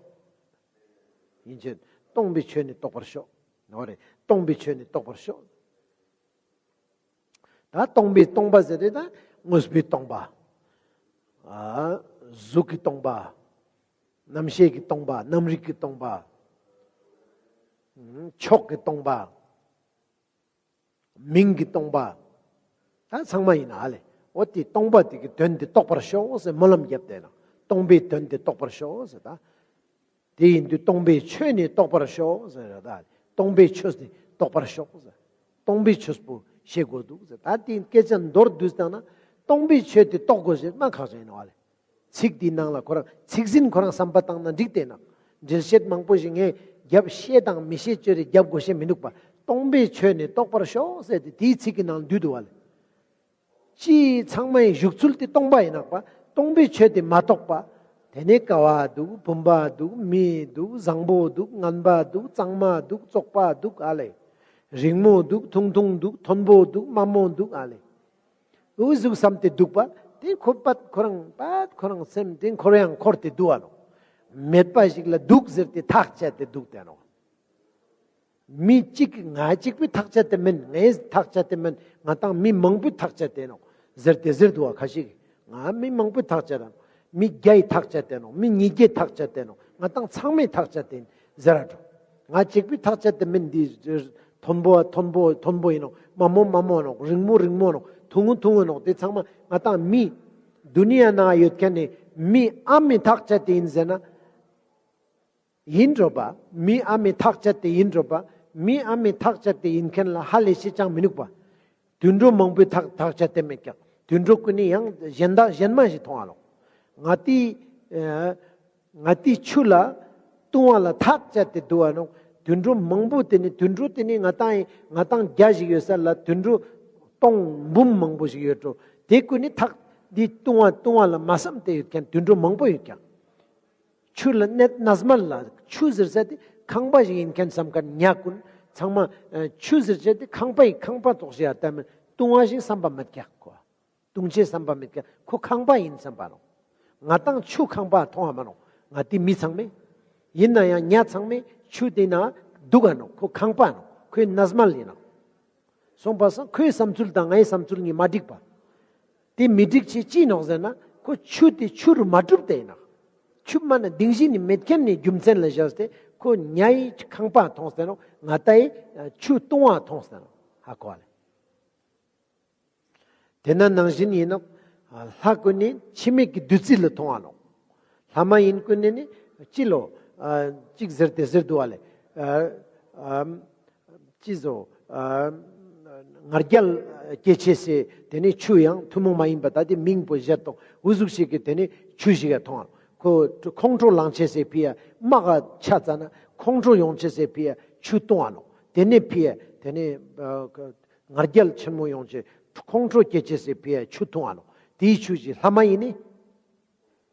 ཡིན་ཕྱིར་སྟོང་པའི་ཆོས་ནི་རྟོགས་པར་ཤོག་འོ་རེད། སྟོང་པའི་ཆོས་ནི་རྟོགས་པར་ཤོག་ད་སྟོང་པའི་སྟོང་པ་ཟེར་ཏེ་ད་དངོས་པོའི་སྟོང་པ། ཨ། གཟུགས་ཀྱི་སྟོང་པ། རྣམ་ཤེས་ཀྱི་སྟོང་པ། རྣམ་རིག་གི་སྟོང་པ། ཨ། ཕྱོགས་ཀྱི་སྟོང་པ། མིང་གི་སྟོང་པ། ད་ཚང་མ་ཡིན་ན་ཨ་ལེ། འོ་དེ་སྟོང་པ་དེ་གི་དོན་དེ་རྟོགས་པར་ཤོག་ཟེར་སྨོན་ལམ་བརྒྱབ་སྟེ་ན། སྟོང་པའི་དོན་དེ་རྟོགས་པར་ཤོག་ཟེར་ད། དེ་ཡིན་དུས་སྟོང་པའི་ཆོས་ནི་རྟོགས་པར་ཤོག་ཟེར་ད། སྟོང་པའི་ཆོས་ནི་རྟོགས་པར་ཤོག་ཟེར། སྟོང་པའི་ཆོས་པོ་ཤེས་དགོས་འདུག་ཟེར། ད་དེ་སྐད་ཆ་མདོར་བསྡུས་བཏང་ན། སྟོང་པའི་ཆོས་དེ་རྟོགས་དགོས་ཟེར་མ་ཁག་ཅན་ཡིན་ནོག་ཨ་ལེ། ཚིག་དེའི་ནང་ལ་ཁོ་རང་ཚིག་ཟིན་ཁོ་རང་བསམ་པ་བཏང་ན་འགྲིག་སྟེ་ན། འགྲེལ་བཤད་མང་པོ་ཞིག་ངས་རྒྱབ་ཤེས་དང་མི་ཤེས་ཅོ་རེ་རྒྱབ་དགོས་ཤེས་མི་འདུག་པ། སྟོང་པའི་ཆོས་ནི་རྟོགས་པར་ཤོག་ཟེར་ཏེ་དེའི་ཚིག་གི་ནང་འདུས་འདུག་བ་ལེ། ཅི་ཚང་མའི་བཞུགས་ཚུལ་དེ་སྟོང་པ་ཡིན་ནོག་པ། སྟོང་པའི་ཆོས་དེ་མ་རྟོགས་པ། དེ་ནས་ཀ་བ་འདུག་བུམ་པ་འདུག་མི་འདུག་བཟང་པོ་འདུག་ངན་པ་འདུག་གཙང་མ་འདུག་བཙོག་པ་འདུག་ཨ་ལེ། རིང་མོ་འདུག་ཐུང་ཐུང་འདུག་མཐོན་པོ་འདུག་དམའ་མོ་འདུག་ཨ་ལེ། འུ་ཟུག་བསམ་སྟེ་འདུག་པ། དེ་ཁོ་པད་ཁོ་རང་པད་ཁོ་རང་སེམས་དེ་འཁོར་ཡང་འཁོར་ཏེ་འདུག་ཨ་ནོག་མེད་པ་ཞིག་ལ་འདུག་ཟེར་ཏེ་ཐག་བཅད་དེ་འདུག་སྟེ་ནོག་མི་གཅིག་གི་ང་གཅིག་པོའི་ཐག་བཅད་དེ་མིན། ངའི་ཐག་བཅད་དེ་མིན། ང་དང་མི་མང་པོའི་ཐག་བཅད་དེ་ནོག་ཟེར་ཏེ་ཟེར་འདུག་བ། ཁ་ཤས་ཀྱིས་ང་མི་མང་པོའི་ཐག་བཅད་དེ་ནོག་མི་བརྒྱའི་ཐག་བཅད་དེ་ནོག་མི་ཉིས་བརྒྱའི་ཐག་བཅད་དེ་ནོག་ང་དང་ཚང་མའི་ཐག་བཅད་དེ་ཟེར་ར་འགྲོ། ང་གཅིག་པོའི་ཐག་བཅད་དེ་མིན། འདི་མཐོན་པོ་མཐོན་པོ་མཐོན་པོ་ཡིན་ནོག་མ་མོ་མ་མོ་ནོག་རིང་མོ་རིང་མོ་ནོག་ཐུང་ངུ་ཐུང་ངུ་ནོག་དེ་ཚང་མ་ང་དང་མི་དུ་ནི་ཡ་ན་ཡོད་མཁན་ནི་མི་ཨ་མའི་ཐག་བཅད་དེ་ཡིན་ཟེར་ན། ཡིན་འགྲོ་པ། མི་ཨ་མའི་ཐག་བཅད་དེ་ཡིན་འགྲོ་པ། མི་ཨ་མའི་ཐག་བཅད་དེ་ཡིན་མཁན་ལ་ཧ་ལས་ཤེས་ཅང་མི་ནུག་པ། དུད་འགྲོ་མང་པོའི་ཐག་ཐག་བཅད་དེ་མེད་ཀྱག་དུད་འགྲོ་ཀུན་ནི་ཡང་གཞན་དག་གཞན་མ་ཞིག་མཐོང་ང་ནོག་ང་ཏི་ཨ་ང་ཏི་ཆུ་ལ་བཏུང་བ་ལ་ཐག་བཅད་དེ་འདུག་ང་ནོག་དུད་འགྲོ་མང་པོ་དེ་ནི་དུད་འགྲོ་དེ་ནི་ང་དང་ང་དང་བརྒྱ་ཞིག་ཡོད་ས་ལ་དུད་འགྲོ་སྟོང་འབུམ་མང་པོ་ཞིག་ཡོད་འགྲོ། དེ་ཀུན་ནི་ཐག་འདི་བཏུང་བ་བཏུང་བ་ལ་མ་བསམ་སྟེ་ཡོད་མཁན་དུད་འགྲོ་མང་པོ་ཡོད་ཀྱག་ཆུ་ལ་གནས་གནས་མལ་ལ་ཆུ་ཟེར་ས་དེ་ཁང་པ་ཞིག་ཡིན་མཁན་བསམ་མཁན་ཉ་ཀུན་ཚང་མ་ཨ་ཆུ་ཟེར་ས་དེ་ཁང་པ་ཡི་ཁང་པ་ཐོག་ཞིག་ཡ་ལྟ་མིན་བཏུང་བ་ཞིག་བསམ་པ་མེད་ཀྱག་ཁོ། བཏུང་ཅེས་བསམ་པ་མེད་ཀྱག་ཁོ་ཁང་པ་ཡིན་བསམ་པ་ནོག་ང་དང་ཆུ་ཁང་པ་མཐོང་བ་མ་ནོག་ང་ཏི་མི་ཚང་མས། ཡིན་ན་ཡང་ཉ་ཚང་མས་ཆུ་དེ་ན་འདུག་ག་ནོག་ཁོ་ཁང་པ་ནོག་ཁོའི་གནས་མལ་ཡིན་ནོག་སོང་པ་སང་ཁོའི་བསམ་ཚུལ་དང་ངའི་བསམ་ཚུལ་གཉིས་མ་འགྲིག་པ། དེ་མི་འགྲིག་ཅེས་ཅི་ནོག་ཟེར་ན་ཁོ་ཆུ་དེ་ཆུ་རུ་མ་གྲུབ་སྟེ་ཡིན་ནོག་ཆུ་མ་ན་གཏིང་ཤིང་ནི་མེད་མཁན་ནི་རྒྱུ་མཚན་ལ་བཞག་སྟེ་ཁོ་ཉའི་ཁང་པ་མཐོང་སྟེ་ནོག་ང་ཏའི་ཆུ་བཏུང་བ་མཐོང་སྟེ་ནོག་ཧ་གོ་བ་ལེ། དེ་ན་ནང་བཞིན་ཡིན་ནོག་ལྷ་ཀུན་ནི་འཆི་མེད་ཀྱི་བདུད་རྩི་ལ་མཐོང་ང་ནོག་ལྷ་མ་ཡིན་ཀུན་ནི་ནི་ཅི་ལོ། ཨ་ཅིག་ཟེར་ཏེ་ཟེར་འདུག་བ་ལེ། ཨ་ཨ་ཅི་ཟོ། ཨ་ང་རྒྱལ་སྐྱེ་ཅེས་སི་དེ་ནི་ཆུ་ཡང་ཐུན་མོང་མ་ཡིན་པ་ད་དེ་མིང་པོ་བཞེས་ཏོག་འུ་ཟུག་ཞིག་གི་དེ་ནི་ཆུ་ཞིག་ཡ་མཐོང་ང་ནོག་ཁོ་ཁོང་ཁྲོ་ལངས་ཅེས་སི་ཕི་ཡ་དམག་ག་ཆ་ཙ་ན་ཁོང་ཁྲོ་ཡོང་ཅེས་སི་ཕི་ཡ་ཆུ་བཏུང་ང་ནོག་དེ་ནི་ཕི་ཡ་དེ་ནི་ཨ་ང་རྒྱལ་ཆེན་མོ་ཡོང་ཅེས་ཁོང་ཁྲོ་སྐྱེ་ཅེས་སི་ཕི་ཡ་ཆུ་བཏུང་ང་ནོག་དེའི་ཆུ་ཞིག་ལྷ་མ་ཡིན་ནི།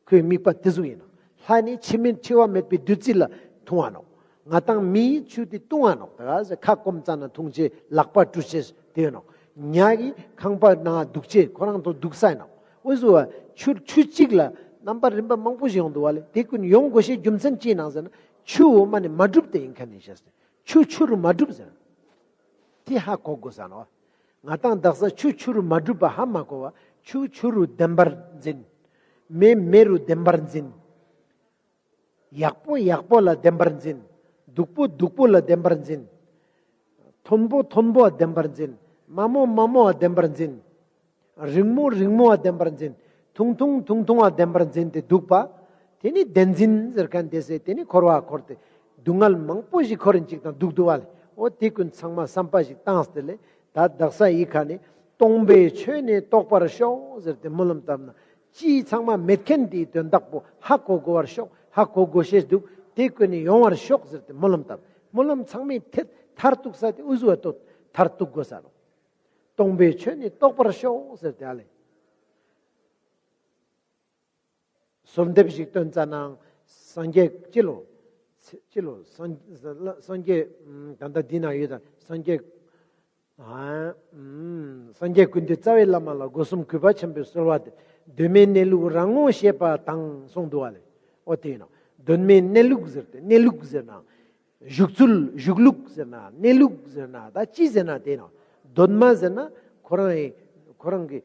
ཁོའི་དམིགས་པ་དེ་ཟུག་ཡིན་ནོག་ལྷ་ནི་འཆི་མེད་འཆི་བ་མེད་པའི་བདུད་རྩི་ལ་འཐུང་ང་ནོག་ང་དང་མིའི་ཆུ་དེ་བཏུང་ང་ནོག་ད་ག་ཟེ་ཁ་སྐོམ་ཙ་ན་འཐུང་ཅེས་ལག་པ་བཀྲུ་ཅེས་དེ་ཡོད་ནོག་ཉ་གི་ཁང་པ་ནང་འདུག་ཅེས་ཁོ་རང་དང་འདུག་ས་ཡིན་ནོག་འོ་ཟུག་བ་ཆུ་ཆུ་གཅིག་ལ་རྣམ་པ་རིམ་པ་མང་པོ་ཞིག་ཡོང་འདུག་བ་ལེ། དེ་ཀུན་ཡོང་དགོས་ཤེས་རྒྱུ་མཚན་ཅི་ཡིན་ནོག་ཟེར་ན་ཆུ་འོ་མ་ནི་མ་གྲུབ་སྟེ་ཡིན་མཁན་ནི་ཤེས་ཏེ་ཆུ་ཆུ་རུ་མ་གྲུབ་ཟེར། དེ་ཧ་གོ་དགོས་ས་ནོག་ང་དང་དག་ས་ཆུ་ཆུ་རུ་མ་གྲུབ་པ་ཧ་མ་གོ་བ། ཆུ་ཆུ་རུ་བདེན་པར་འཛིན། མེ་མེ་རུ་བདེན་པར་འཛིན། ཡག་པོ་ཡག་པོ་ལ་བདེན་པར་འཛིན། སྡུག་པོ་སྡུག་པོ་ལ་བདེན་པར་འཛིན། མཐོན་པོ་མཐོན་པོ་ལ་བདེན་པར་འཛིན། དམའ་མོ་དམའ་མོ་ལ་བདེན་པར་འཛིན། རིང་མོ་རིང་མོ་བ་བདེན་པར་འཛིན། ཐུང་ཐུང་ཐུང་ཐུང་བ་བདེན་པར་འཛིན་ཏེ་འདུག་པ། དེ་ནི་བདེན་འཛིན་ཟེར་མཁན་དེ་ཟེར་དེ་ནི་འཁོར་བ་འཁོར་ཏེ་སྡུག་བསྔལ་མང་པོ་ཞིག་འཁོར་རིན་ཅིག་དང་འདུག་འདུག་བ་ལེ། འོ་དེ་ཀུན་ཚང་མ་བསམ་པ་ཞིག་བཏང་སྟེ་ལེ། ད་དག་ས་ཡི་ཁ་ནི་སྟོང་པའི་ཆོས་ནི་རྟོགས་པར་ཤོག་ཟེར་ཏེ་སྨོན་ལམ་བཏབ་ན་ཅི་ཚང་མ་མེད་མཁན་དེའི་དོན་དག་པོ་ཧ་གོ་དགོས་པར་ཤོག་ཧ་གོ་དགོས་ཤེས་འདུག་དེ་ཀུན་ནི་ཡོང་བར་ཤོག་ཟེར་ཏེ་སྨོན་ལམ་བཏབ། སྨོན་ལམ་ཚང་མའི་ཐད་མཐར་གཏུགས་ས་དེ་འུ་ཟུག་བ་ཏོ་མཐར་གཏུགས་དགོས་ས་ནོག་སྟོང་པའི་ཆོས་ནི་རྟོགས་པར་ཤོག་ཟེར་ཏེ་ཨ་ལེ། གསོལ་འདེབས་ཤིག་བཏོན་ཙ་ནའང་སངས་རྒྱས་ཅི་ལོ། ཅི་ལོ། སངས་སངས་རྒྱས་ད་ལྟ་འདི་ན་ཡོད་ད། སངས་རྒྱས་ཨ་སངས་རྒྱས་ཀུན་འདུས་རྩ་བའི་བླ་མ་ལ། སྒོ་གསུམ་གུས་པ་ཆེན་པོས་གསོལ་བ་འདེབས། གདོད་མའི་གནས་ལུགས་རང་ངོ་ཤེས་པ་དང་གསུངས་འདུག་བ་ལེ། འོ་དེ་ཡིན་ནོག། གདོད་མའི་གནས་ལུགས་ཟེར་ཏེ། གནས་ལུགས་ཟེར་ན་བཞུགས་ཚུལ། བཞུགས་ལུགས་ཟེར་ན། གནས་ལུགས་ཟེར་ན་ད་ཅི་ཟེར་ན་དེ་ཡིན་ནོག། གདོད་མ་ཟེར་ན་ཁོ་རང་ཡི་ཁོ་རང་གི་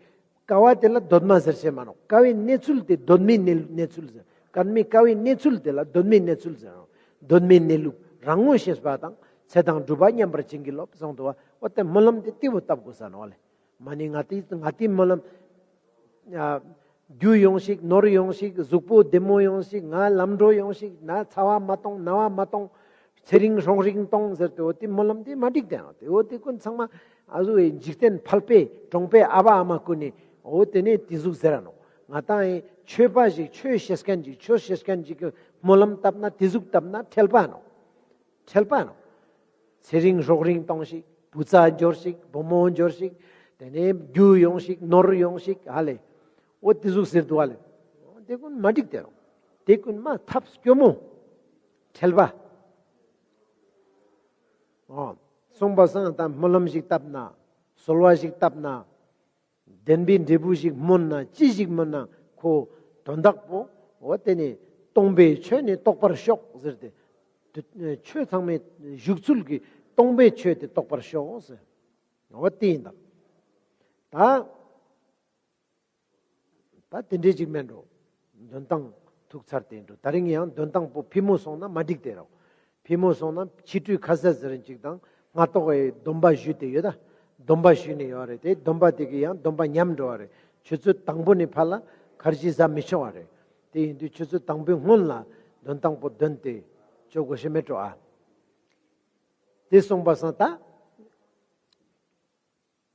ཀ་བ་དེ་ལ་གདོད་མ་ཟེར་ཤེས་མ་ནོག། ཀ་བའི་གནས་ཚུལ་དེ་གདོད་མའི་གནས་གནས་ཚུལ་ཟེར། ཀ་མའི་ཀ་བའི་གནས་ཚུལ་དེ་ལ་གདོད་མའི་གནས་ཚུལ་ཟེར་ནོག། གདོད་མའི་གནས་ལུགས་རང་ངོ་ཤེས་པ་དང་། ཚེ་དང་སྒྲུབ་པ་མཉམ་པར་བྱིན་གྱིས་རློབས་གསུངས་འདུག་བ། འོ་དེ་སྨོན་ལམ་དེ་དེ་བོ་བཏབ་དགོས་ས་ནོག་ལེ། མ་ནི་ང་དེ་ང་དེ་སྨོན་ལམ་ཨ་རྒྱུ་ཡོང་ཞིག། ནོར་ཡོང་ཞིག། གཟུགས་པོ་བདེ་མོ་ཡོང་ཞིག། ང་ལམ་འགྲོ་ཡོང་ཞིག། ན་ཚ་བ་མ་གཏོང་། ན་བ་མ་གཏོང་། ཚེ་རིང་སྲོག་རིང་གཏོང་ཟེར་ཏེ། འོ་དེ་སྨོན་ལམ་དེ་མ་འགྲིག་དེ་ནོག། དེ་འོ་དེ་ཀུན་ཚང་མ་ཨ་ཟུག་གི་འཇིག་རྟེན་ཕལ་པའི་གྲོང་པའི་ཨ་བ་ཨ་མ་ཀུན་ནི་འོ་དེ་ནི་དེ་ཟུག་ཟེར་ར་ནོག། ང་ཏང་ཡི་ཆོས་པ་ཞིག། ཆོས་ཤེས་མཁན་ཞིག། ཆོས་ཤེས་མཁན་ཞིག་གི་སྨོན་ལམ་བཏབ་ན། དེ་ཟུག་བཏབ་ན་ཁྲེལ་པ་ནོག། ཁྲེལ་པ་ནོག། ཚེ་རིང་སྲོག་རིང་གཏོང་ཞིག། བུ་ཚ་འབྱོར་ཞིག། བུ་མོ་འབྱོར་ཞིག། དེ་ནས་རྒྱུ་ཡོང་ཞིག། ནོར་ཡོང་ཞིག། ཧ་ལེ། འོ་དེ་ཟུག་ཟེར་འདུག་ཧ་ལེ། འོ་དེ་ཀུན་མ་འགྲིག་དེ་ནོག། དེ་ཀུན་མ་ཐབས་སྐྱོ་མོ། ཁྲེལ་པ། འོ། སོང་པ་སང་ད་སྨོན་ལམ་ཞིག་བཏབ་ན། གསོལ་བ་ཞིག་བཏབ་ན། བདེན་པའི་འབྲས་བུ་ཞིག་སྨོན་ན། ཅི་ཞིག་སྨོན་ན་ཁོ་དོན་དག་པོ་འོ་དེ་ནི་སྟོང་པའི་ཆོས་ནི་རྟོགས་པར་ཤོག་ཟེར་ཏེ། དེ་ཆོས་ཚང་མའི་བཞུགས་ཚུལ་གྱི་སྟོང་པའི་ཆོས་དེ་རྟོགས་པར་ཤོག་ཟེར། འོ་དེ་ཡིན་ད། ད་ད་དེ་འདྲའི་ཅིག་མེད་འགྲོ། འདོན་སྟངས་ཐུག་ཚར་ཏེ་འགྲོ། ད་རིང་ཡང་འདོན་སྟངས་པོ་ཕི་མོ་སོང་ན་མ་འགྲིག་དེ་རོ། ཕི་མོ་སོང་ན་ཕྱི་སྤྲོས་ཁ་ཟས་ཟེར་ཅིག་དང་སྔ་ཏོག་གི་སྡོམ་པ་ཞུས་ཏེ་ཡོད་ད། སྡོམ་པ་ཞུས་ནས་ཡོད་རེད་དེ། སྡོམ་པ་དེ་གི་ཡང་སྡོམ་པ་ཉམས་འགྲོ་བ་རེད། ཆུ་ཚོད་དང་པོ་ནས་ཕར་ལ་ཁར་ཇི་ཟ་མི་ཆོག་བ་རེད། དེ་ཡིན་དུས་ཆུ་ཚོད་དང་པོའི་སྔོན་ལ་འདོན་སྟངས་པོ་འདོན་ཏེ་ཆོག་གོ་ཤེས་མེད་འགྲོ་ཨ། དེ་སོང་པ་སང་ད།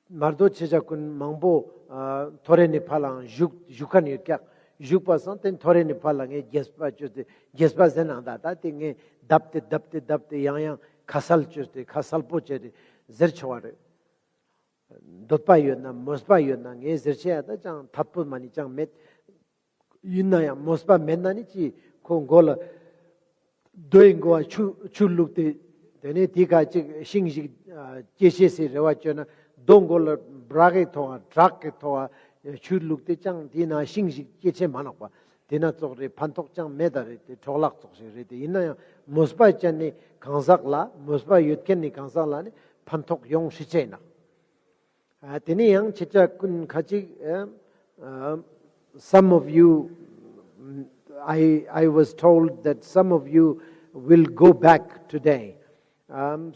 མར་དོ་ཆེ་ཆ་ཀུན་མང་པོ་ཨ་ཐོ་རེ་ནི་ཕ་ལའང་བཞུགས་བཞུགས་མཁན་ཡོད་ཀྱག། བཞུགས་པ་སང་དེ་ཐོ་རེ་ནི་ཕ་ལ་ངས་རྒྱས་པ་བཅོས་ཏེ་རྒྱས་པ་ཟེར་ནང་ད་ད་དེ་ངས་བརྡབས་ཏེ་བརྡབས་ཏེ་བརྡབས་ཏེ་ཡང་ཡང་ཁ་གསལ་བཅོས་ཏེ་ཁ་གསལ་པོ་བཅོས་ཏེ་ཟེར་ཆོག་བ་རེད། འདོད་པ་ཡོད་ན་མོས་པ་ཡོད་ན་ངས་ཟེར་ཆེ་ཡ་ད་ཅང་ཐད་པོ་མ་ནི་ཅང་མེད། ཡིན་ན་ཡང་མོས་པ་མེད་ན་ནི་ཅི་ཁོ་མགོ་ལ་རྡོའི་མགོ་བ་ཆུ་ཆུ་བླུགས་ཏེ་དེ་ནས་དེ་ཁ་ཅིག་ཤིང་ཞིག་ཨ་སྐྱེ་ཤེས་སི་རེ་བ་བཅོས་ན་རྡོ་མགོ་ལ་བྲག་གི་ཐོག་བ་བྲག་གི་ཐོག་བ་ཆུ་བླུགས་ཏེ་ཅང་དེ་ན་ཤིང་ཞིག་སྐྱེ་ཆེ་མ་ནོག་པ། དེ་ན་ཙོགས་རེ་ཕན་ཐོགས་ཅང་མེད་ད་རེད་དེ་འཕྲོ་བརླག་ཙོགས་ཤིག་རེད་དེ། ཡིན་ན་ཡང་མོས་པ་ཅན་ནི་གང་ཟག་ལ་མོས་པ་ཡོད་མཁན་ནི་གང་ཟག་ལ་ནི་ཕན་ཐོགས་ཡོང་ཧྲི་ཅེ་ན། ཨ་དེ་ནས་ཡང་ཁྱེད་ཅག་ཀུན་ཁ་ཅིག་ཨ་ཨ་some of you, I, I was told that some of you will go back today. Um,